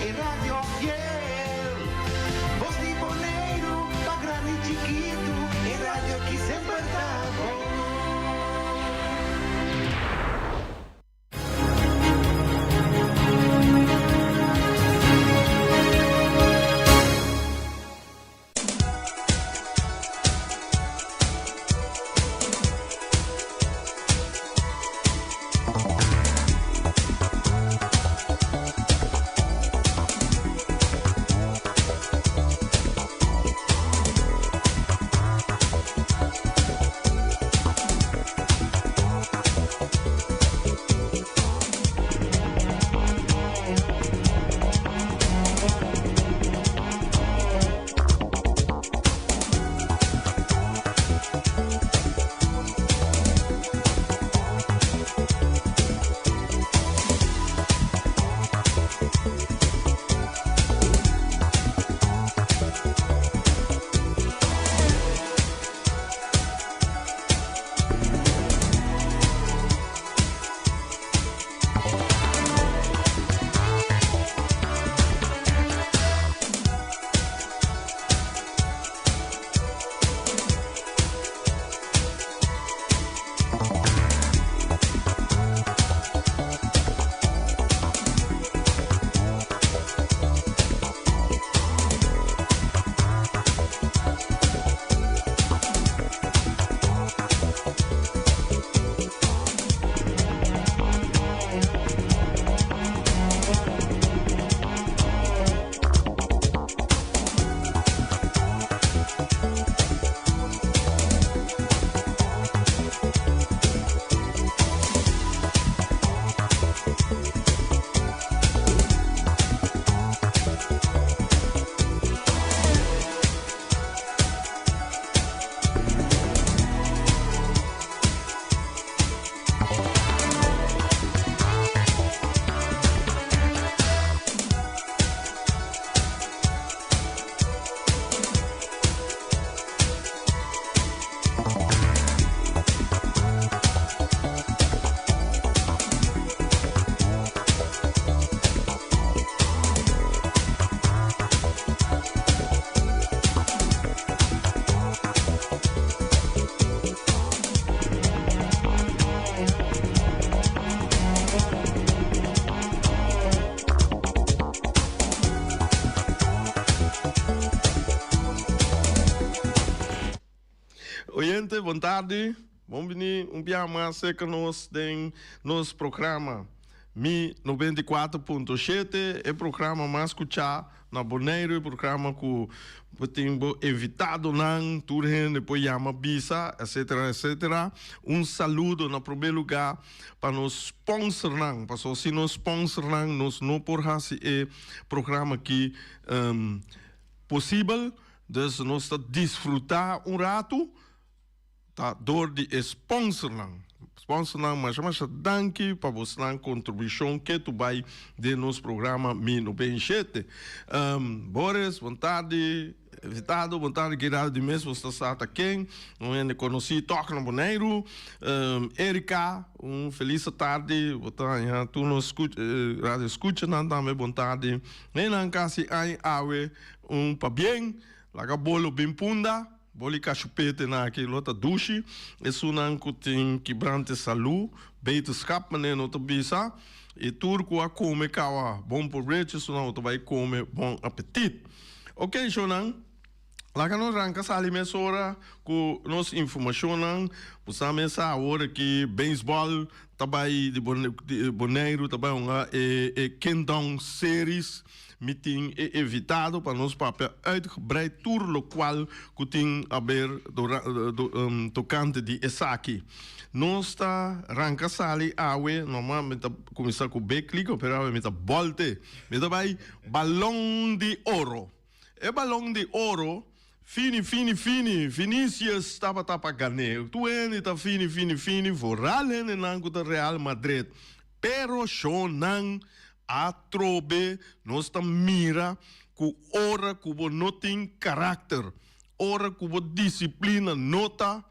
E radio fiel. Bos di Boneiru pa grandi i chikitu. E radio ki semper ta bon. Oyente, bon tardi. Bon bini un bia mas serka nos den nos programa Mi 94.7, e programa mas skuchá na Boneiru, e programa ku bo tin bo invitadonan, tur hende por yama bisa, etcetera, etcetera. Un saludo na promé lugá pa nos sponsornan, pasobra sin nos sponsornan nos no por hasi e programa aki posibel. Dus nos ta disfrutá un ratu ta dor di e sponsornan. Sponsornan masha masha danki pa bosnan kontribushon ke tu bai den nos programa Mi No Ben Shete. Boris, bon tardi. Invitado, bon tardi Gerardo di mes bos ta sa ta ken, un hende konosí tòg na Boneiru. Erika, un felis tardi, bo ta haña tur nos radio eskuchanan tambe bon tardi. Nenan kasi aña awe Un pabien, laga bolo bin punda, boli kashupete nan aki lo ta dushi, esunnan ku tin kibrante salu, beterschap manera no ta bisa, i tur ku a kome kawa bon probecho esunnan lo ta bai kome bon apetit. Ok shownan, laga nos ranka sali mesora ku nos informashonnan, bo sa mes sa awor aki beisbòl ta bai di Boneiru ta bai hunga e Kingdom Series. Mi tin e invitado pa nos papia uitgebreid tur locual cu tin haber tocante di esaki. Nos ta ranca sali awe, normal mi ta cuminsa cu Big League, pero awe mi ta bolte. Mi ta bay Balon di Oro. E Balon di Oro, fini, fini, fini, Vinicius tabata pa gane. Tur hende ta fini, fini, fini, vooral hendenan cu ta Real Madrid. Pero shownan Atrobe nos ta mira ku ora ku bo no tin karakter, ora ku bo disiplina no ta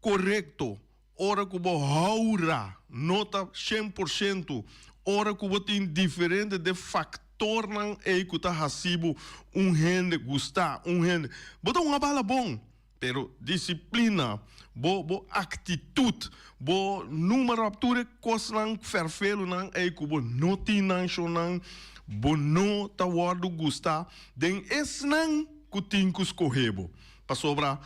korekto, ora ku bo houra no ta 100%, ora ku bo tin diferente de faktornan. faktornan ei ku ta hasi bo un hende gustá, un hende. Bo ta hunga bala bon, pero disiplina, bo bo aktitut, bo numero op tur e kosnan fèrfelunan ei ku bo no tin nan shonnan, bo no ta wòrdu gustá den esnan ku tin ku skohe bo. Pasobra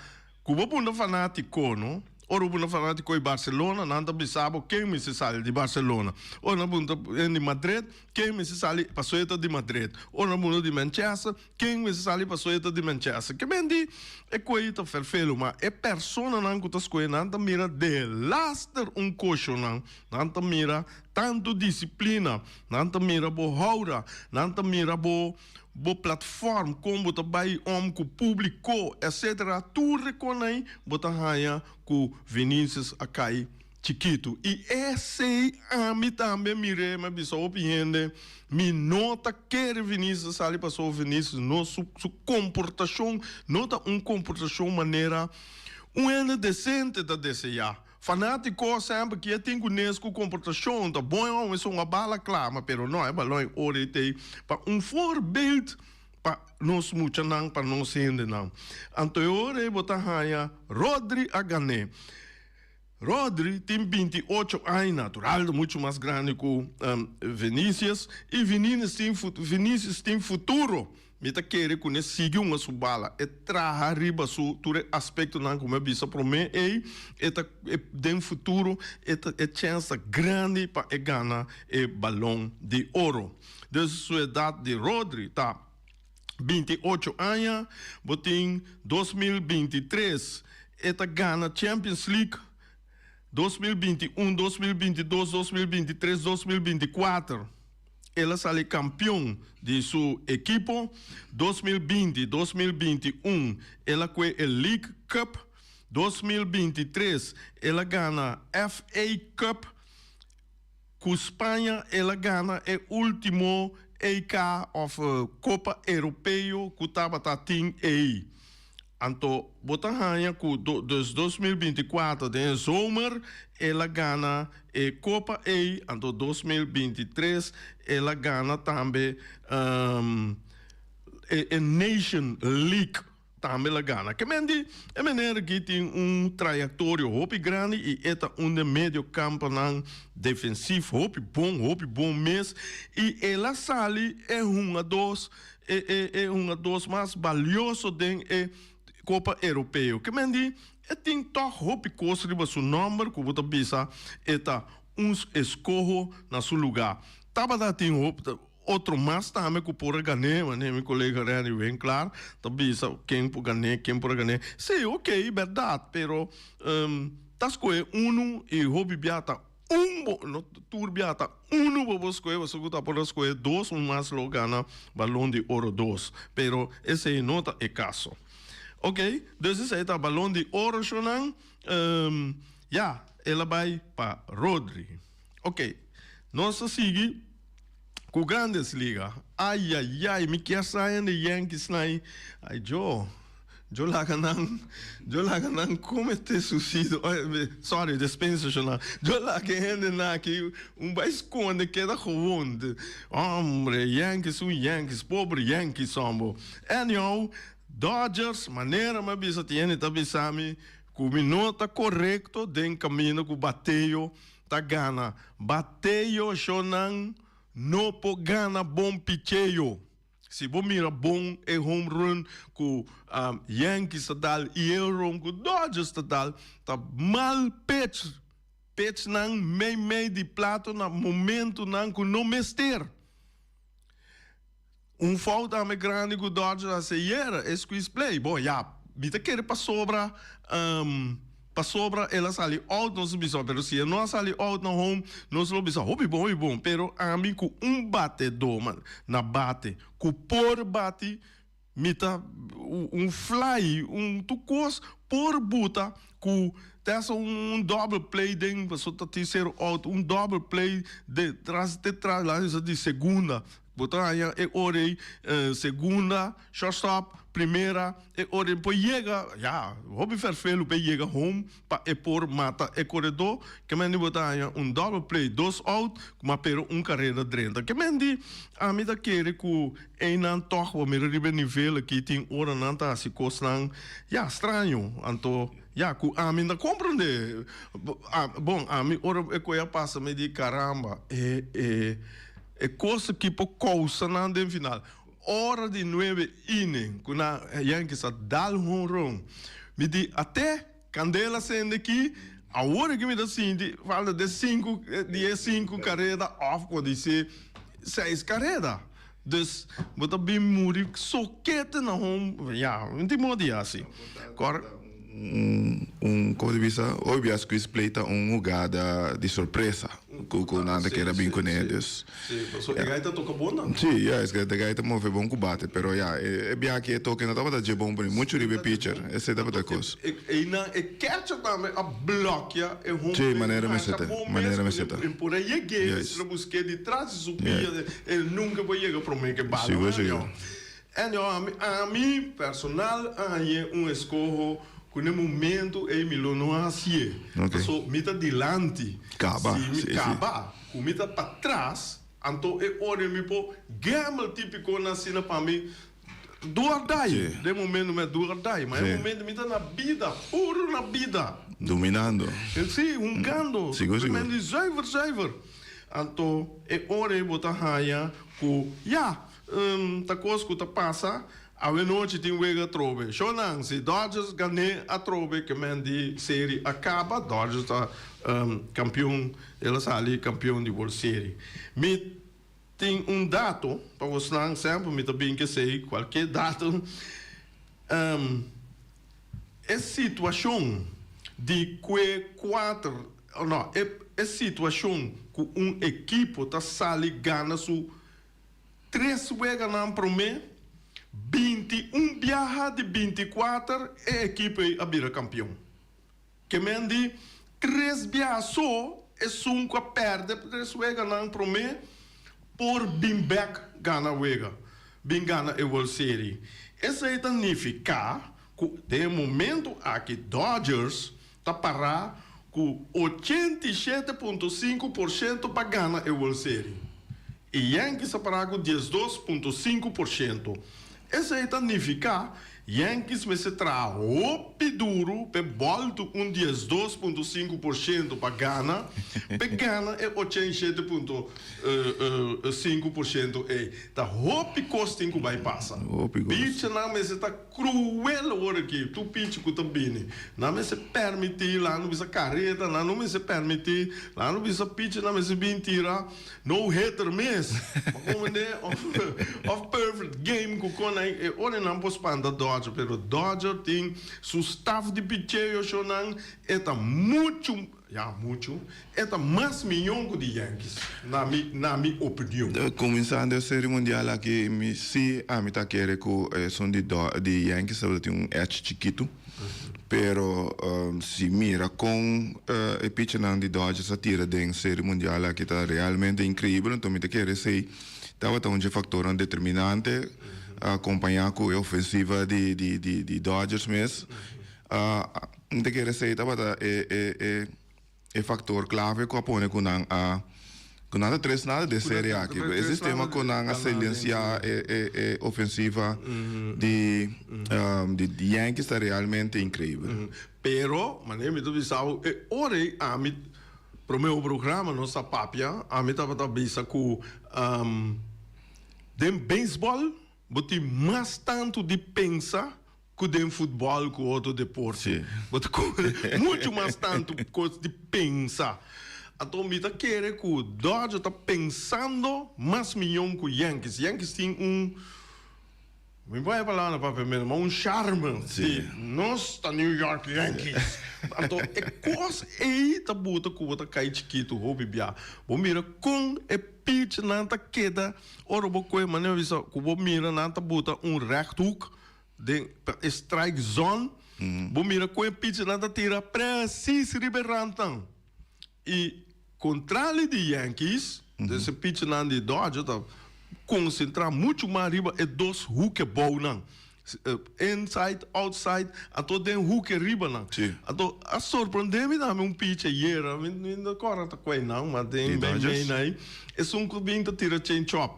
Ku bo bunda fanátiko, no? Ora bo bunda fanátiko di Barcelona, nan ta bisa bo ken mester sali di Barcelona. Ora nan bunda di Madrid, ken mester sali pasobra e ta di Madrid. Ora nan bunda di Manchester, ken mester sali pasobra e ta di Manchester. Ke men di e koe ta ferfelu, ma e personanan ku ta skohe nan ta mira delaster un koshonan. Nan ta mira tantu disiplina, nan ta mira bo houra, nan ta mira bo. bo platform kon bo ta bai om ku publiko etc tur e konai bo ta haña ku Vinicius a kai chikitu i esei ami tambe mir'é mi a bisa hopi hende mi no ta kere Vinicius sali pasobra Vinicius no su su komportashon no ta un komportashon manera un hende desente ta deseá. Fanátiko semper kier tin ku nes ku komportashon ta bon e hòmber esun a bala klama pero no e balon e ora e tei pa un voorbeeld pa nos muchanan pa nos hendenan. Anto e ora ei bo ta haña Rodri a gan'é. Rodri tin 28 aña natural ta muchu mas grandi ku Vinicius i Vinicius tin Vinicius tin futuro. Mi ta kere ku ne sigui hunga su bala, e traha riba su tur e aspektonan ku mi a bisa promé ei, e ta e den futuro e ta e chèns ta grandi pa e gana e Balon di Oro. Dus su edat di Rodri ta 28 aña, bo tin 2023 e ta gana Champions League, 2021, 2022, 2023, 2024. El a sali kampion di su ekipo. 2020, 2021 el a kue e League Cup. 2023 el a gana FA Cup. Ku Spaña el a gana e ultimo EK of Kopa Europeo ku tabata tin ei. Anto bo ta haña ku dus 2024 den e zomer el a gana e kopa ei, anto 2023 el a gana tambe e Nation League tambe el a gana. Ke men di e meneer aki tin un trayektorio hopi grandi i e ta un den mediokamponan defensief hopi bon, hopi bon mes i el a sali e hungados E e e hungadós mas balioso den e Kopa Europeo. Ke men di, e tin tòg hopi kos riba su nòmber ku bo ta bisa e ta un eskoho na su lugá. Tabata tin hopi otro mas tambe ku por a gan'é, manera mi kolega Renny Winklaar ta bisa ken por gan'é, ken por a gan'é. Sí, oké, bèrdat, pero ta skohe unu i hopi bia ta Un bo no tur bia ta unu bo por skohe pasobra ku ta por a skohe dos un mas lo gana balon di oro dos pero esei no ta e kaso ok dus esei ta balon di oro shonan ya el a bai pa Rodri ok nos ta sigui ku Grandes Liga ayayay mi kier sa hende Yankees nai ay jo. Djo laga nan, djo laga nan comete suicidio, sorry, despensa shona, djo laga e hendenan aki un bai sconde keda gewoon, hombre, Yankees un Yankees, pobre Yankees hombo. Anyhow, Dodgers, manera mi a bisa tin hende ta bisa mi cu mi no ta corecto den caminda cu bateo ta gana, bateo shonan no por gana bon picheo. Si bo mira bon e home run ku Yankees ta dal i e run ku Dodgers ta dal ta mal pitch. Pitchnan mei mei di plato na momentunan ku no mester. Un fout tambe grandi ku Dodgers a hasi ayera e squeeze play. Bon ya, mi ta kere pasobra Pasobra el a sali out nos lo bisa, pero si e no a sali out na home nos lo bisa hopi bon hopi bon, pero ami ku un batedó na bate ku por bati mi ta un fly un tur kos por buta ku te hasta un double play den pasobra ta tin sero out un double play de tras te tras laga bisa di segunda. Bo ta haña e ora ei segunda, shortstop, primera, e ora ei por yega, ya, hopi ferfelu p'e yega home pa e por mata e koredó. Ke men di bo ta haña un double play, dos out, ma pero un kareda drenta. Ke men di ami ta kere ku einan tòg bo mira riba e nivel aki tin ora nan ta hasi kosnan, ya, straño. Anto, ya, ku ami no ta komprendé. Bon, ami ora e koe a pasa mi di karamba, e, e. E kos aki por kousa nan den final. Ora di nuebe inning ku nan Yankees a dal honron, mi di ate kandela sende aki, awor aki mi ta sinti falta de sinku di e sinku kareda òf podisé seis kareda. Dus bo ta bin muri sokete na home, ya, no tin modo di hasi. Kor. Un como ta bisa hoy bia squeeze play ta un hugada di sorpresa cu cu nan ta kere bin cune dus. Si, pasobra e gai ta toca bon nan. Si, ya es e gai ta move bon cu bate pero ya e bia aki e toke no tabata dje bon pone mucho riba e pitcher esey tabata e cos. Eynan e catcher tambe a blokea e home Si, plate manera masha mester ta, bon mes manera cu mester ta. e por a yeg'é Juist. lo busqu'é di tras di su pia e nunca por yega prome cu e bala. Sigur, sigur. Anyhow, ami, ami personal a hañ'é un eskoho ku n'e momentu ei mi lo no hasié. Ok. Paso mi ta dilanti. Kaba, Si mi sí, sí. kaba ku mi ta patras, anto e ora mi por gamble típiko nan asina pa mi do or die. Sí. Den momentu mi a do or die, ma e Sí. momentu mi ta na bida, puru na bida. Dominando. Sí, hungando. Sigur, sigur. Men di zuiver, zuiver. Anto e ora ei bo ta haña ku ya. Ta kos ku ta pasa, awenochi tin wega atrobe. Shownan, si Dodgers gané atrobe ke men di seri a kaba, Dodgers ta kampion, el a sali kampion di World Series. Mi tin un dato pa bosnan, semper mi ta bin kesei kualke dato. E situashon di kue kuater, no, e situashon ku un ekipo ta sali gana su Tres weganan promé, 21 biaha di 24 e ekipo ei a bira kampion. Ke men di tres biaha so esun ku a pèrdè tres weganan promé por bin bèk gana wega, bin gana e World Series. Esei ta nifiká ku den e momentu aki Dodgers ta pará ku 87.5% pa gana e World Series i Yankees a pará ku 12.5%. Esei ta nifiká Yankees mester traha hopi duru p'e bòltu un 12.5% pa gana p'e gana e 87.5% ei. Ta hopi kos tin ku bai pasa. Pichernan mester ta. Cruel ora ki tur pichi cu ta bini. Nan mester permiti, laga no bisa careta, nan no mester permiti, laga no bisa pichi nan mester bin tira no hitter mes. Bo comprende? Of of perfect game cu con nan e ora nan por spanta Dodger, pero Dodger tin su staff di picheo shonan e ta mucho. Ya muchu. E ta mas miyon ku di Yankees, na mi na mi opinion. Kuminsando e Serie Mundial aki mi si ami ta kere ku esun di di Yankees tabata tin un edge chikitu. Pero si mira kon e pitchernan di Dodgers a tira den Serie Mundial aki ta realmente increibel. Anto mi ta kere esei tabata un dje faktornan determinante akompañá ku e ofensiva di di di Dodgers mes. Mi ta kere esei tabata e e e e factor clave cu a pone cu nan a cu nan ta tres nada den serie aki. E sistema cu nan a silencia e e e ofensiva di di Yankees ta realmente increibel. Pero, manera mi ta bisa bo, e ora ei ami prome un programa nos ta papia, ami tabata bisa cu den baseball bo tin mas tantu di pensa ku den futbòl ku otro deporte. Bo ta kore muchu mas tantu kos di pensa. Anto mi ta kere ku Dodger ta pensando mas miyon ku Yankees. Yankees tin un, mi por e palabra na papiamento, ma un charme di nos ta New York Yankees. Anto e kos ei ta buta ku bo ta kai chikitu hopi bia. Bo mira kon e pitchernan ta keda ora bo kohe manera mi bisa ku bo mira nan ta buta un rechthoek Den e strike zone, bo mira kon e pitchernan ta tira precies riba e randnan. I kontrali di Yankees, dus e pitchernan di Dodgers ta konsentrá muchu mas riba e dos huke bounan. Inside, outside, anto den huke riba nan. Anto a sorprende mi tambe un pitch ayer, mi mi no kòrda ta kua nan, ma den Di den Dodgers? mei nan esun ku bin ta tira change up.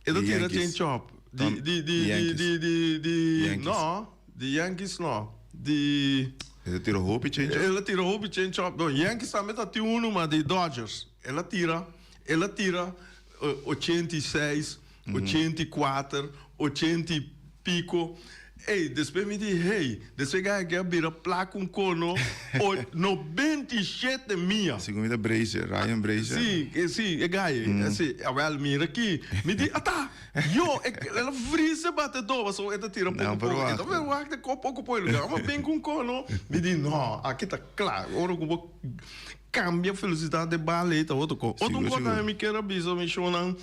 E ta Di tira Yankees. change up. Di Tom, di di di di Yankees. di di di Yankees. no, di Yankees no, di E ta tira hopi change up. El a tira hopi change up. No, Yankees tambe ta tin unu, ma di Dodgers. El a tira, el a tira 86, 84, 80 y pico. Ey, despues mi di, hey, despues gaya ke a bira plak un kono, o, 97 mia. Segun mi ta Brazier, Ryan Brazier. Si, e si, e gaya, si. Awel, mira aki. Mi di, ata, yo, e, el a vrise bate do, pasobra e ta tira Nan poko poko. E ta verwacht. verwacht e poko poko, e lugar. Ma bin ku un kono. Mi di, no, aki ta kla. Ora ku bo Cambia velocidad de bala ei ta otro cos. Otro Sigur, cos sigur. tambe mi kier a bisa mi shownan,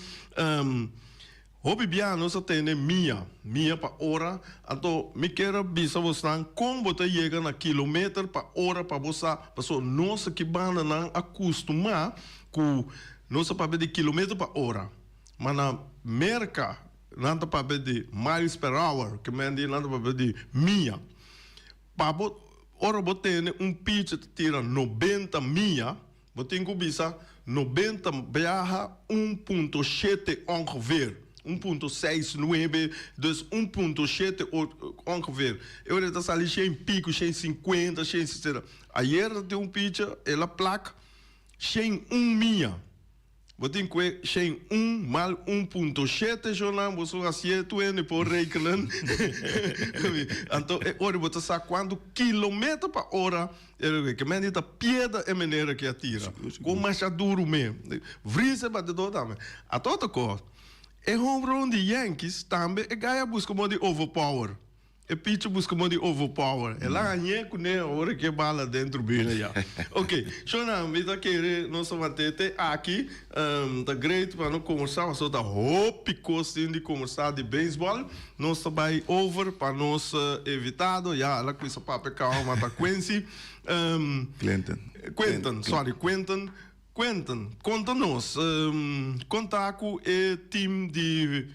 hopi bia nos a tene mia, mia pa ora, anto mi kier a bisa bosnan con bo ta yega na kilometer pa ora pa bo sa, pasobra nos aki bandanan a custuma cu nos a papia di kilometer pa ora, ma na Merca nan ta papia di miles per hour, ke men di nan ta papia di mia. Pa bo, ora bo tene un picha ta tira 90 mia, bo tin ku bisa 90 biaha 1.7 ongeveer, 1.69, dus 1.7 ongeveer. E ora e ta sali shen piku, shen sinkuenta, shen sesenta. Ayer ta tin un picha, el a plak 101 mia. Bo tin kue 101 mal 1.7 shornan bo su hacié tu hende por rekenen. Anto e ora bo ta sa cuanto kilometer pa ora e reke. Ke men di ta pieda e manera ke a tira. Con masha duro me. Vries e batedor tambe. A toto cos, e home run di Yankees tambe e guy a busca modo di overpower. E picho busca mo di overpower. El a hañ'é kuné ora ke bala den tribuna ya. Ok, shona, mi ta kere nos a mant'é te aki. Ta great pa no kombersá, pasobra ta hopi kos tin di kombersá di beisbòl. Nos ta bai over pa nos invitado. Ya, el a kuminsá papia kaba, ma ta Quincy. Clinton. Quinton, sorry, Quinton. Quinton, konta nos, kon ta ku e team di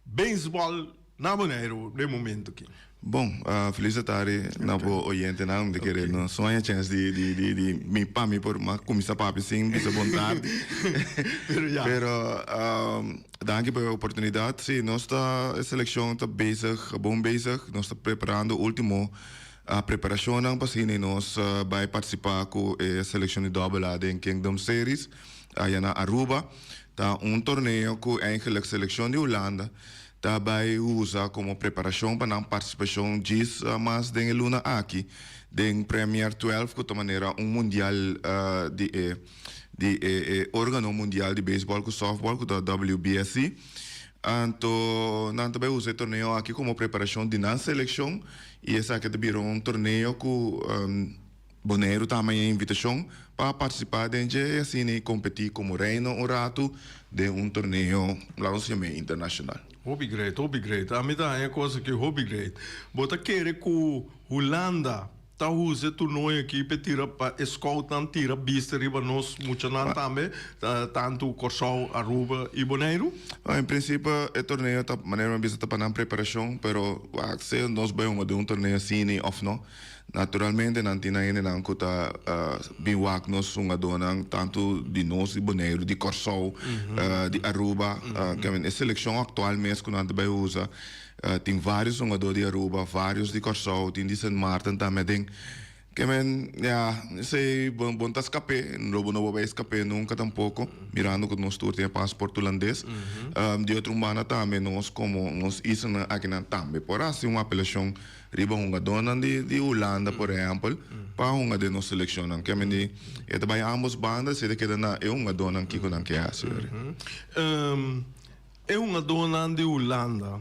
Beisbòl na Boneiru den momento aki. Bon, felis atari na bo oyentenan. Mi ta kere no soña chens di di di di mi pa mi por mas kuminsá papia sin bisa bon tardi. Pero ya. Pero danki pa e oportunidat. Si, nos ta e selekshon ta bezig, bon bezig. Nos ta preparando ultimo preparashonnan pa asina nos bai partisipá ku e selekshon di Double A den Kingdom Series aya na Aruba. Ta un torneo ku eigenlijk selekshon di Hulanda ta bai usa komo preparashon pa nan partisipashon djis mas den e luna aki den Premier 12 ku ta manera un mundial di e di e e organo mundial di beisbòl ku sòftbòl ku ta WBSC. Anto nan ta bai usa e torneo aki komo preparashon di nan selekshon i esaki ta bira un torneo ku Boneiru ta haña invitashon pa partisipá den dje i asina i kompetí komo reino un ratu den un torneo, laat nos yam'é, internashonal. Hopi great, hopi great. Ami ta haña kos aki hopi great. Bo ta kere ku Hulanda ta usa e tornoyo aki p'e tira pa e scoutnan tira bista riba nos muchanan tambe, tantu Kòrsou, Aruba i Boneiru? En prinsipio e torneo ta, manera mi a bisa, ta pa nan preparashon, pero wak sea nos bai hunga den un torneo asina òf no, Naturalmente nan tin nan hendenan ku ta bin wak nos hungadónan tantu di nos di Boneiru, di Kòrsou, di Aruba. E selekshon aktual mes ku nan ta bai usa tin vários hungadó di Aruba, vários di Kòrsou, tin di Sint Maarten tambe aden. Ke men ya esei bo no ta skap'é, lo bo no por bai skap'é nunka tampoko mirando ku nos tur tin e pasport hulandes. Di otro un banda tambe nos komo nos islanan akinan tambe por hasi un apelashon Riba hungadónan di di Hulanda por ehèmpel pa hunga den nos selekshonnan. Ke men di e ta bai ambos banda si e ta keda na e hungadónan kiko nan ke hasi weri. E hungadónan di Hulanda,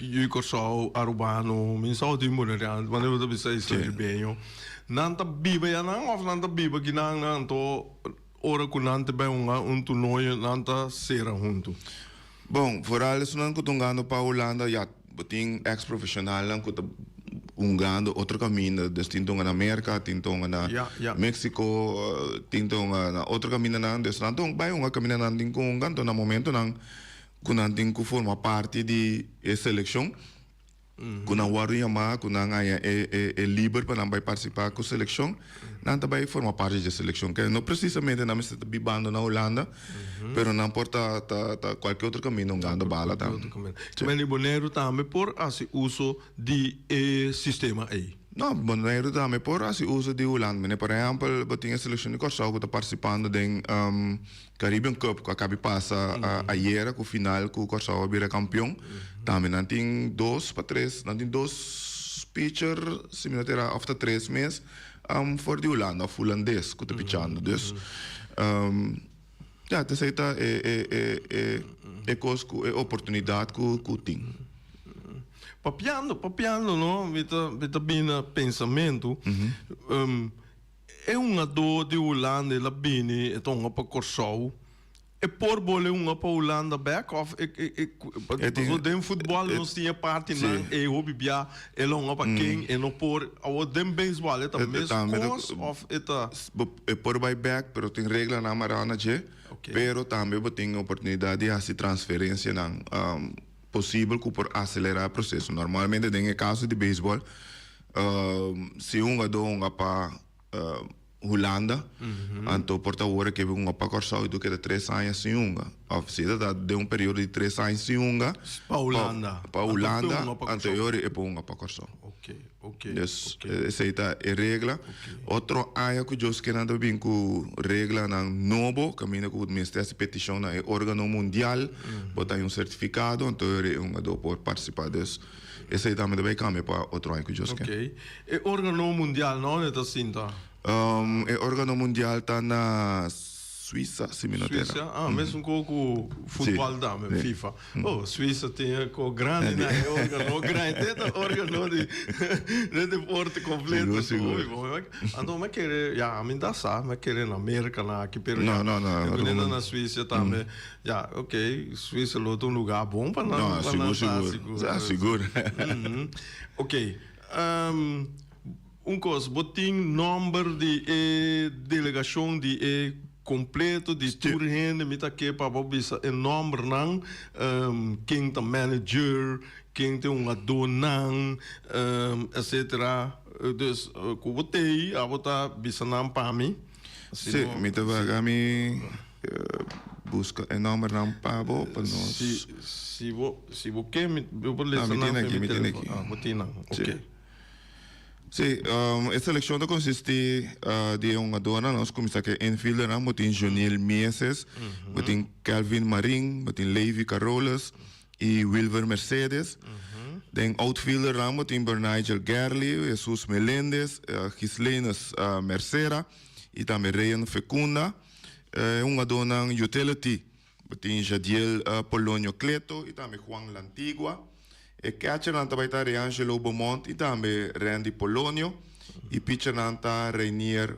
yu Kòrsou, Arubano, mi sa oti Boneriano, manera bo ta bisa e Soribeño, nan ta biba ya nan òf nan ta biba kinan nan anto ora ku nan ta bai hunga un toernooi nan ta sera huntu? Bon, vooral esunnan ku ta hungando pa Hulanda ya Bo tin ex profesionalnan cu ta hungando otro caminda, dus tin ta hunga na Merca, tin ta hunga na Mexico, tin ta hunga na otro camindanan, dus nan ta bai hunga camindanan tin cu hunga, anto na momentonan ku nan tin ku forma parti di e selekshon, ku nan wòrdu yamá, ku nan haña e e e liber pa nan bai partisipá ku selekshon, nan ta bai forma parti dje selekshon. Ke no presisamente nan mester ta bibando na Hulanda, pero nan por ta ta ta kualke otro kaminda hungando bala tambe. Meni Boneiru tambe por hasi uso di e sistema ei? No, Boneiru tambe por hasi uso di Hulanda. Mene por ehèmpel bo tin e selekshon di Kòrsou ku ta partisipando den Caribbean Cup ku a kabi pasa ayera ku final ku Kòrsou a bira kampion. Tambe nan tin dos pa tres, nan tin dos pitcher si mi no ta era òf ta tres mes for di Hulanda òf hulandes ku ta pichando. Dus ya esei ta e e e e e kos ku e oportunidat ku ku tin. Papiando papiando no mi ta mi ta bini na pensamentu. E hungadó di Hulanda el a bini e ta hunga pa Kòrsou. E por bole hunga pa Hulanda bèk òf e e e pasobra den futbòl nos tin e partinan e hopi bia el a hunga pa ken e no por. Awor den beisbòl e ta mes kos òf e ta. E por bai bèk pero tin reglanan mará na dje. Pero tambe bo tin oportunidat di hasi transferensianan posibel ku por aselerá e proseso. Normalmente den e kaso di beisbòl. Si un hungadó hunga pa Hulanda, anto por ta ora ke hunga pa Kòrsou i tur keda tres aña sin hunga. Òf si e ta ta den un periodo di tres aña sin hunga Pa Hulanda. Pa Hulanda, anto e ora e por hunga pa Kòrsou. Dus esei ta e regla. Otro aña ku Dios ke nan ta bin ku reglanan nobo kaminda ku mester hasi petishon na e órgano mundial, bo ta haña un sertifikado, anto e ora e hungadó por partisipá. Dus. Esei tambe ta bay cambia pa otro aña cu Dios ke. Ok. E organo mundial na unda ta sinta? E organo mundial ta na Suiza, si mi no ta erra. Suiza? Ah, mesun co cu futbal tambe, FIFA. Oh, Suiza tin e co grandi na e organo grandi. Te ta organo di di deporte completo. Sigur, sigur. Anto mi a kere, ya, mi ta sa, mi a kere na Merca na aki, pero No, no, no. e pone na Suiza tambe. Ya, ok, Suiza lo ta un lugá bon pa nan, No, pa nan sigur, ta, sigur. sigur. Ya, sigur. Ok, un kos, bo tin nòmber di e delegashon di e kompleto di tur hende, mi ta ke pa bo bisa e nòmbernan, ken ta manager, ken ta e hungadónan, etcetera. Dus ku bo t'ei, abo ta bisa nan pa mi. Sí, mi ta wak mi buska e nòmbernan pa bo pa nos. Si, si bo, si bo ke mi bo por lesa nan pa mi mi tin aki. Ah, bo tin nan, Sí. ok. Sí, e selekshon ta konsistí di e hungadónan. Nos kuminsá ku e infieldernan. Bo tin Joniel Mieses, bo tin Kelvin Marin, bo tin Levi Carolus i Wilver Mercedes. Den outfieldernan bo tin Bernigel Gerley, Jesus Melendez, Gislenus Mercera i tambe Ryan Fecunda. E hungadónan utility bo tin Jadiel Polonio Cleto i tambe Juan Lantigua. E catchernan ta bai ta Reangelo Beaumont i tambe Randy Polonio. I pitchernan ta Reinier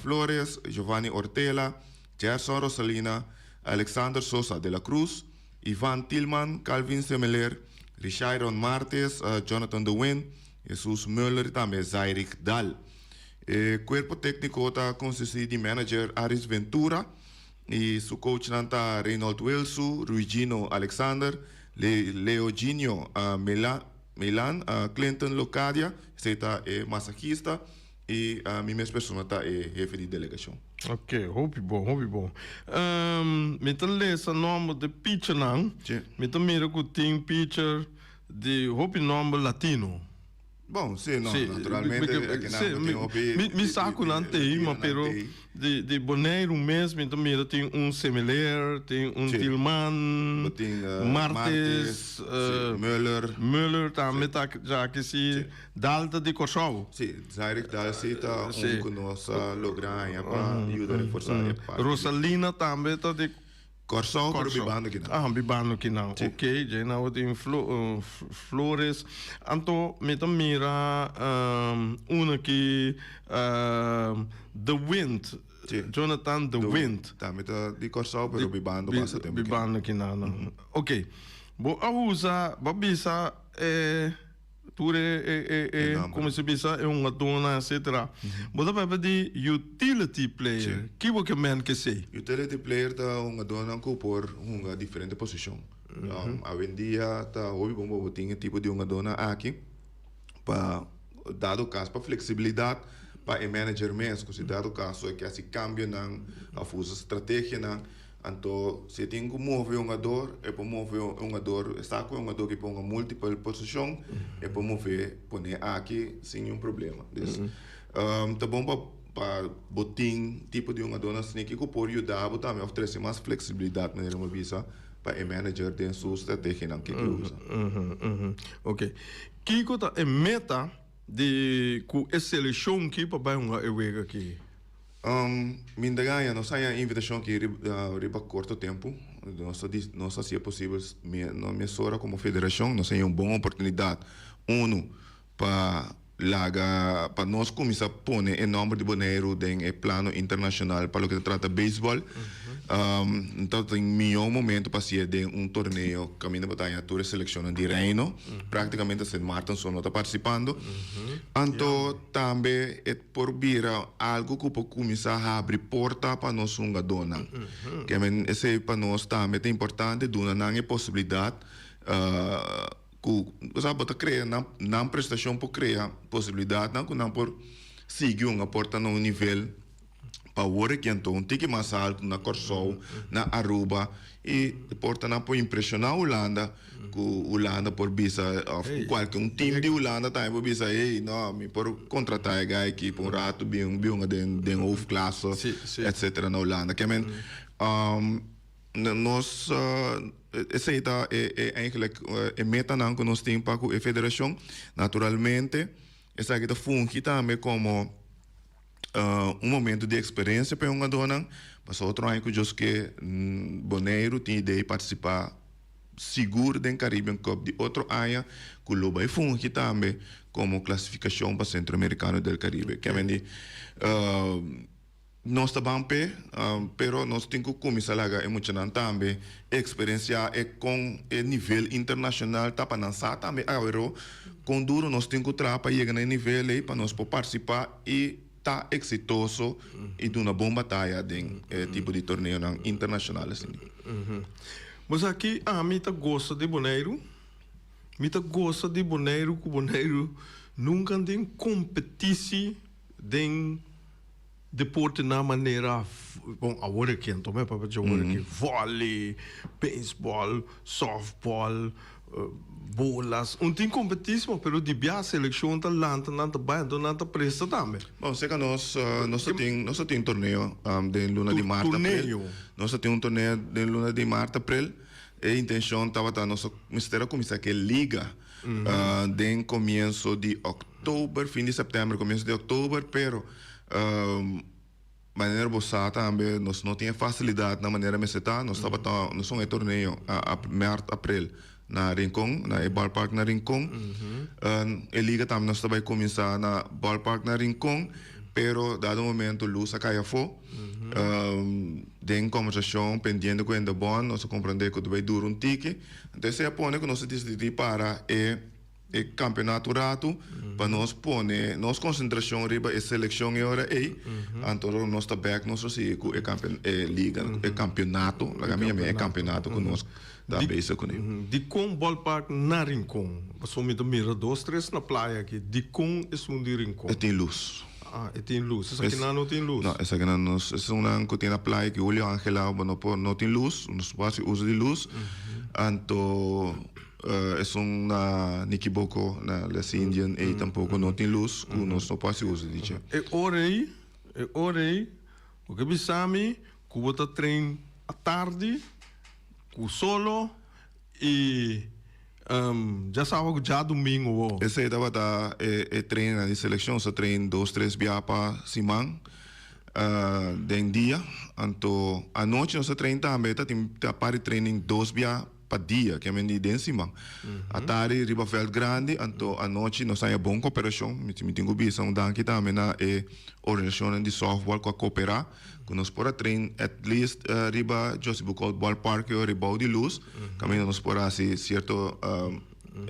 Flores, Giovanni Ortela, Gerson Rosalina, Alexander Sosa de la Cruz, Ivan Tilman, Calvin Semeler, Richairon Martes, Jonathan de Win, Jesus Muller i tambe Zairich Daal. E kuerpo tékniko ta konsistí di manager Aris Ventura i su coachnan ta Reynold Wilsu, Ruigino Alexander, Leoginio Milan, Clinton Locadia, esei ta e masahista, i mi mes persona ta e hefe di delegashon. Ok, hopi bon, hopi bon. Mi ta lesa nòmber di pichernan. Mi ta mira ku tin picher di hopi nòmber latino. Bon, si, no, naturalmente akinan bo tin hopi. Mi sa ku nan t'ei, ma pero di Boneiru mes mi ta mira tin un Semeler, tin un Tilman, Martes, Muller. Muller tambe ta djaki si, Daal ta di Kòrsou. Si, Zairich Daal si ta un ku nos a logra haña pa yuda reforsá e parti. Rosalina tambe ta di. Kòrsou pero bibando kinan. Ah, bibando kinan. Ok, dje nan bo tin Flores. Anto mi ta mira un aki The Wind. Jonathan The Wind. Tambe ta di Kòrsou pero bibando basta tempu kinan. Bibando kinan. Ok. Bo a usa, bo a bisa e. Tur e e e como se bisa e hungadónan etcetera. Bo ta papia di utility player. Ki bo ke men kesey? Utility player ta hungadónan ku por hunga diferente posishon. Awendia ta hopi bon pa bo tin e tipo di hungadónan aki pa dado kaso pa fleksibilidat pa e manager mes ku si dado kaso e ke hasi kambionan òf usa strategianan anto si e tin ku move e hungador e por move e hungador e sa ku e hungador ke por hunga multiple posishon e por move pone aki sin niun problema. Dus ta bon pa Pa bo tin tipo di hungadónan asina ku por yuda bo tambe òf trese mas fleksibilidat manera bo bisa pa e manager den su strategianan ke ke usa. Oke. Kiko ta e meta di ku e selekshon ki pa bai hunga e wega aki? Mi ta gaña, nos haña e invitashon aki riba korto tempu. Nos ta nos ta hasi e posibel mesora komo federashon nos haña un bon oportunidat. Unu, pa laga pa nos kuminsá pone e nòmber di Boneiru den e plano internashonal pa loke ta trata beisbòl. Ta tin mihó momento pa hasié den un torneo kaminda bo ta haña tur e selekshonnan di Reino. Práktikamente Sint Maarten so no ta partisipando. Anto tambe e por bira algu ku por kuminsá habri porta pa nos hungadónan. Ke men esei pa nos tambe ta importante duna nan e posibilidat. Ku osea bo ta krea nan nan prestashon por krea posibilidatnan ku nan por sigui un aporta na un nivel pa awor aki anto un tiki mas altu na Kòrsou, na Aruba i por ta nan por impreshoná Hulanda ku Hulanda por bisa òf kualke un tim di Hulanda tambe por bisa ey no mi por kontratá e guy aki pa un ratu bin bin hunga den den hoofdklasse etsetera na Hulanda. Ke men Nos esei ta e eigenlijk e metanan ku nos tin pa ku e federashon. Naturalmente esaki ta fungi tambe komo un momento di eksperensia pa e hungadónan. Pasobra otro aña ku Dios ke Boneiru tin idea di partisipá sigur den Caribbean Cup di otro aña ku lo bai fungi tambe komo klasifikashon pa Centroamericano del Caribe. Kende Nos ta ban p'e, pero nos tin ku kuminsá laga e muchanan tambe eksperensiá e kon e nivel internashonal ta pa nan sa tambe aweró kon duru nos tin ku traha pa yega na e nivel ei pa nos por partisipá i ta eksitoso i duna bon bataya den e tipo di torneonan internashonal asina. Bo sa ki ami ta gosa di Boneiru? Mi ta gosa di Boneiru ku Boneiru nunka tin kompetisi den Deporte na manera, bon awor aki anto mi a papia dje awor aki, volley, baseball, softball, bolas, un tin competismo pero di bia seleccion ta lanta nan ta bay anto nan ta presta tambe. Bon seka nos nos ta tin nos ta tin torneo den luna di mart april nos ta tin un torneo den luna di mart april e intencion tabata nos mester a cuminsa ke liga den comienso di october fin di september comienso di october pero Manera bo sa tambe nos no tin e facilidadnan manera mester ta. Nos tabata nos un e torneo a mart april na Rincon na e ballpark na Rincon. E liga tambe nos ta bay cuminsa na ballpark na Rincon pero dado momento luz a cay afo. Den conversacion pendiente cu Endebon nos a comprende cu ta bay dura un tiki. Entonces esey a pone cu nos a dicidi para e. E kampeonato ratu pa nos pone nos konsentrashon riba e selekshon e ora ei, anto ora nos ta bèk nos lo sigui ku e kampe e liga, e kampeonato, laga mi yama e kampeonato ku nos ta bezig kuné. Dikon ballpark na Rincon? Pasobra mi ta mira dos tres na playa aki, dikon esun di Rincon? E tin lus. Ah, e tin lus. Esakinan no tin lus? No, esakinan no, esunnan ku tin na playa ki Julio Angela bo no por, no tin lus, nos por hasi uso di lus, anto. Esun na Nikiboko, na Les Indian, ei tampoko no tin lus ku nos no por hasi uso di dje. E ora ei, e ora ei, bo ke bisa mi ku bo ta train atardi ku solo i djasawa ku djadumingu bo. Esei tabata e trainnan di selekshon. Nos ta train dos, tres bia pa siman den dia. Anto anochi nos ta train tambe, ta tin ta par di training dos bia. Pa dia, ke men di den siman. Atari riba veld grandi, anto anochi nos haña bon koperashon. Mi mi tin ku bisa un danki tambe na e organisashonnan di softball ku a koperá ku nos por a train at least riba Josie Bukolt Ballpark o riba bou di lus, kaminda nos por hasi sierto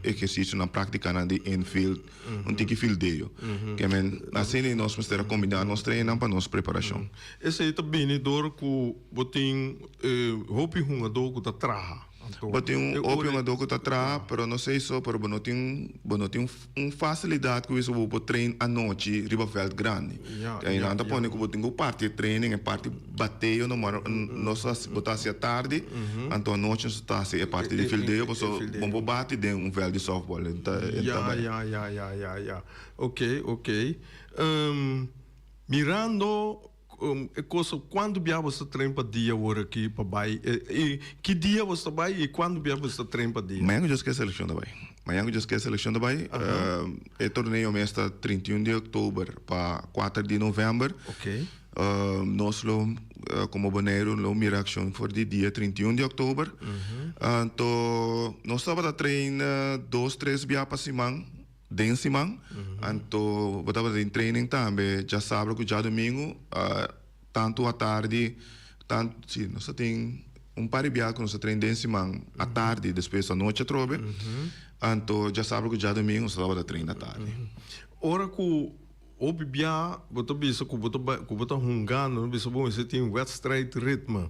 ehersisionan, práktikanan di infield, un tiki fildeo. Ke men asina nos mester a kombiná nos trainnan pa nos preparashon. Esei ta bini dor ku bo tin hopi hungadó ku ta traha. Anto Bo tin un e hopi ora hungadó ku ta traha, pero no sei so, pero bo no tin bo no tin un fasilidat ku bisa bo por train anochi riba vèlt grandi. Ja, Te ja, nan ta ja. pone ku bo tin ku parti e training, e parti bateo no mor nos ta bo ta hasi atardi, anto anochi nos ta hasi e parti di E, e, fildeo e, e pasobra bo fildeo. por bati den un vèlt di sòftbòl, e ta e ta Ja, bai. ja, ja, ja, ja, ja. Oké, oké. Mirando e cosa, cuanto bia bo ta train pa dia awor aki pa bay? Y ki dia bo ta bay y cuanto bia bo ta train pa dia? Mañan cu Dios kier seleccion ta bay. Mañan cu Dios kier seleccion ta bay. E torneo mes ta 31 di october pa 4 di november. Nos lo, como Boneiru, lo mira accion for di dia 31 di october. Anto nos tabata train dos, tres bia pa siman. Den siman, anto bo tabata den training tambe djasabra ku djadumingu, tantu atardi, tantu, si, nos ta tin un par di biaha ku nos ta train den siman atardi, despues anochi atrobe, anto djasabra ku djadumingu nos tabata train atardi. Ora ku hopi biaha bo ta bisa ku bo ta bai, ku bo ta hungando, bo bisa bo mester tin wedstrijd ritme.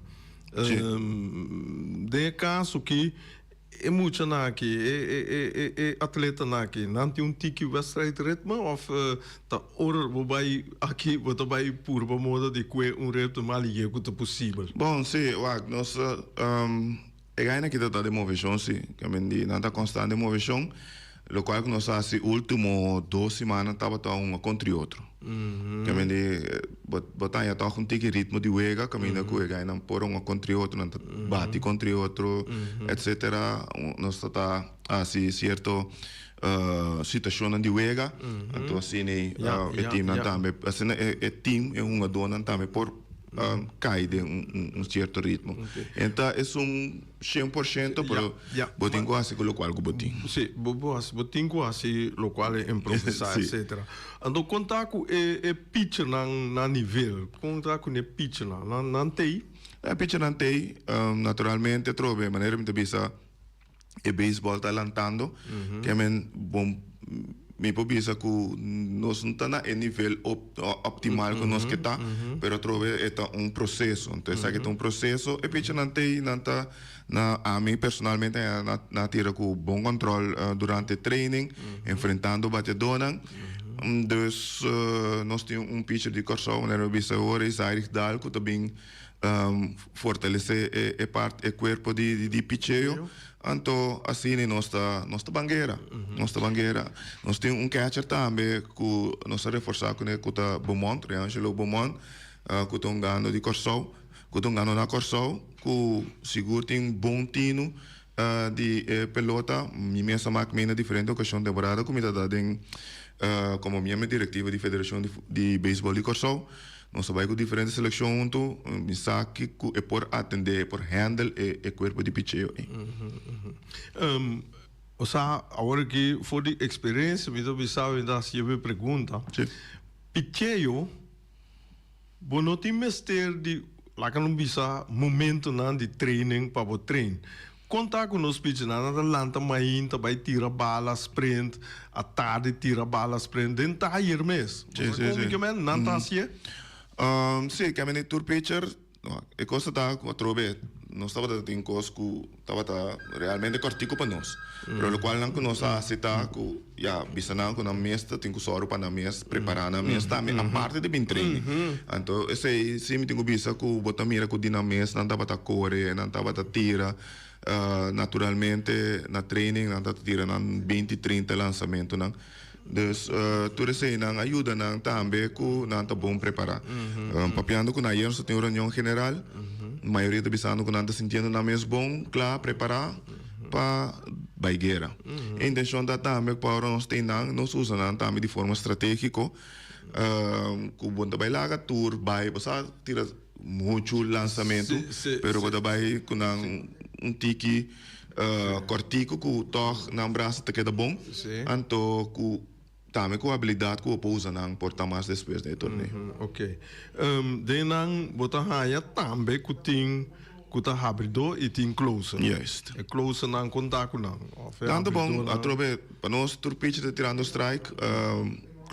Den e kaso ki E muchanan aki, e e e atletanan aki, nan tin un tiki wedstrijdritme of ta ora bo bai aki bo ta bai purba moda di kue un ritme mas lihe ku ta posibel? Bon, si, wak, nos e gainan aki ta ta den moveshon si, ke men di nan ta konstant den moveshon, lokual ku nos a hasi ultimo dos simannan tabata un kontra i otro. Ke men di bo bo ta haña tòg un tiki ritmo di wega kaminda ku e gainan por un kontra i otro, nan ta bati kontra i otro, etsetera. Nos ta ta hasi sierto situashonnan di wega, anto asina e timnan tambe, asina e tim, e hungadónan tambe por kai den un sierto ritmo. E ta esun shen por shento, pero bo tin ku hasi ku lokual ku bo tin. Sí, bo bo hasi, bo tin ku hasi lokual e improvisá, etsetera. Anto kon ta ku e e pichernan na nivel? Kon ta ku e pichernan? Nan nan t'ei? E pichernan t'ei, naturalmente atrobe, manera mi ta bisa e beisbòl ta lantando, ke men bon mi por bisa ku nos no ta na e nivel optimal ku nos ke ta, pero atrobe e ta un proseso. Entonces esaki ta un proseso, e pichernan t'ei, nan ta na ami personalmente nan a tira ku bon kòntròl durante training, enfrentando bateadónan. Dus nos tin un picher di Kòrsou, manera mi a bisa awor, Isaiah Daal ku ta bin fortalesé e part, e kuerpo di picheo, anto asina nos ta nos ta ban guera, nos ta ban guera. Nos tin un catcher tambe ku nos a reforsá kuné ku ta Beaumont, Reangelo Beaumont, ku ta hungando di Kòrsou, ku ta hungando na Kòrsou, ku sigur tin bon tinu di e pelota. Mi mes a mak mei na diferente okashon temporada ku mi ta da den komo miembro direktivo di Federashon di Beisbòl di Kòrsou. Nos a bai ku diferente selekshon huntu, mi sa ki ku e por atendé, e por handle e e kuerpo di picheo ei. O sa, awor aki for di eksperensia mi ta bisa mi ta hasi e pregunta. Si. Picheo, bo no tin mester di, laga nos bisa, momentonan di training pa bo train. Kon ta ku nos pichinan nan ta lanta mainta bai tira bala sprint, atardi tira bala sprint den tayer mes. Sí, Bo sa sí, kon sí. ke men nan ta hasié? Sí, ke men tur pitcher, e kos ta ta ku atrobe nos tabata tin kos ku tabata realmente kòrtiku pa nos. Pero lokual nan ku nos a hasi ta ku ya bisa nan ku nan mes ta tin ku sòru pa nan mes, prepará nan mes tambe aparte di bin training. Anto esei si mi tin ku bisa ku bo ta mira ku di nan mes nan tabata kore, nan tabata tira. Naturalmente na training nan ta tira nan binti, trinta lansamentunan. Dus tur eseinan a yuda nan tambe ku nan ta bon prepará. Papiando ku nan ayer nos ta tin un reunion general, mayoria ta bisando ku nan ta sintiendo nan mes bon, kla, prepará pa bai guera. E intenshon ta tambe ku ora nos tin nan, nos usa nan tambe di forma stratégiko ku bo no ta bai laga tur bai, bo sa tira muchu lansamentu, pero bo ta bai ku nan un tiki kòrtiku ku tòg nan brasa ta keda bon, anto ku tambe ku abilidat ku bo por usa nan por ta mas despues den e torneo. Ok. Den nan bo ta haña tambe ku tin ku ta habridó i tin closer. Juist. E closernan kon ta ku nan? Òf e Nan ta bon, habridónan? atrobe pa nos tur pitcher ta tirando strike.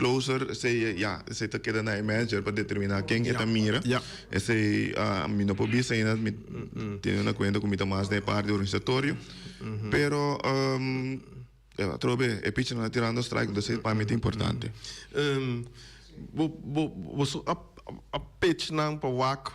closer, esei ya, esei ta keda na e manager pa determina ken e ta mira. Esei mi no por bisa ainda, mi teniendo na cuenta cu mi ta mas den e parti organisatorio. Pero atrobe e pitchernan ta tirando strike, entonces pa mi ta importante. Bo bo boso a a pitch nan pa wak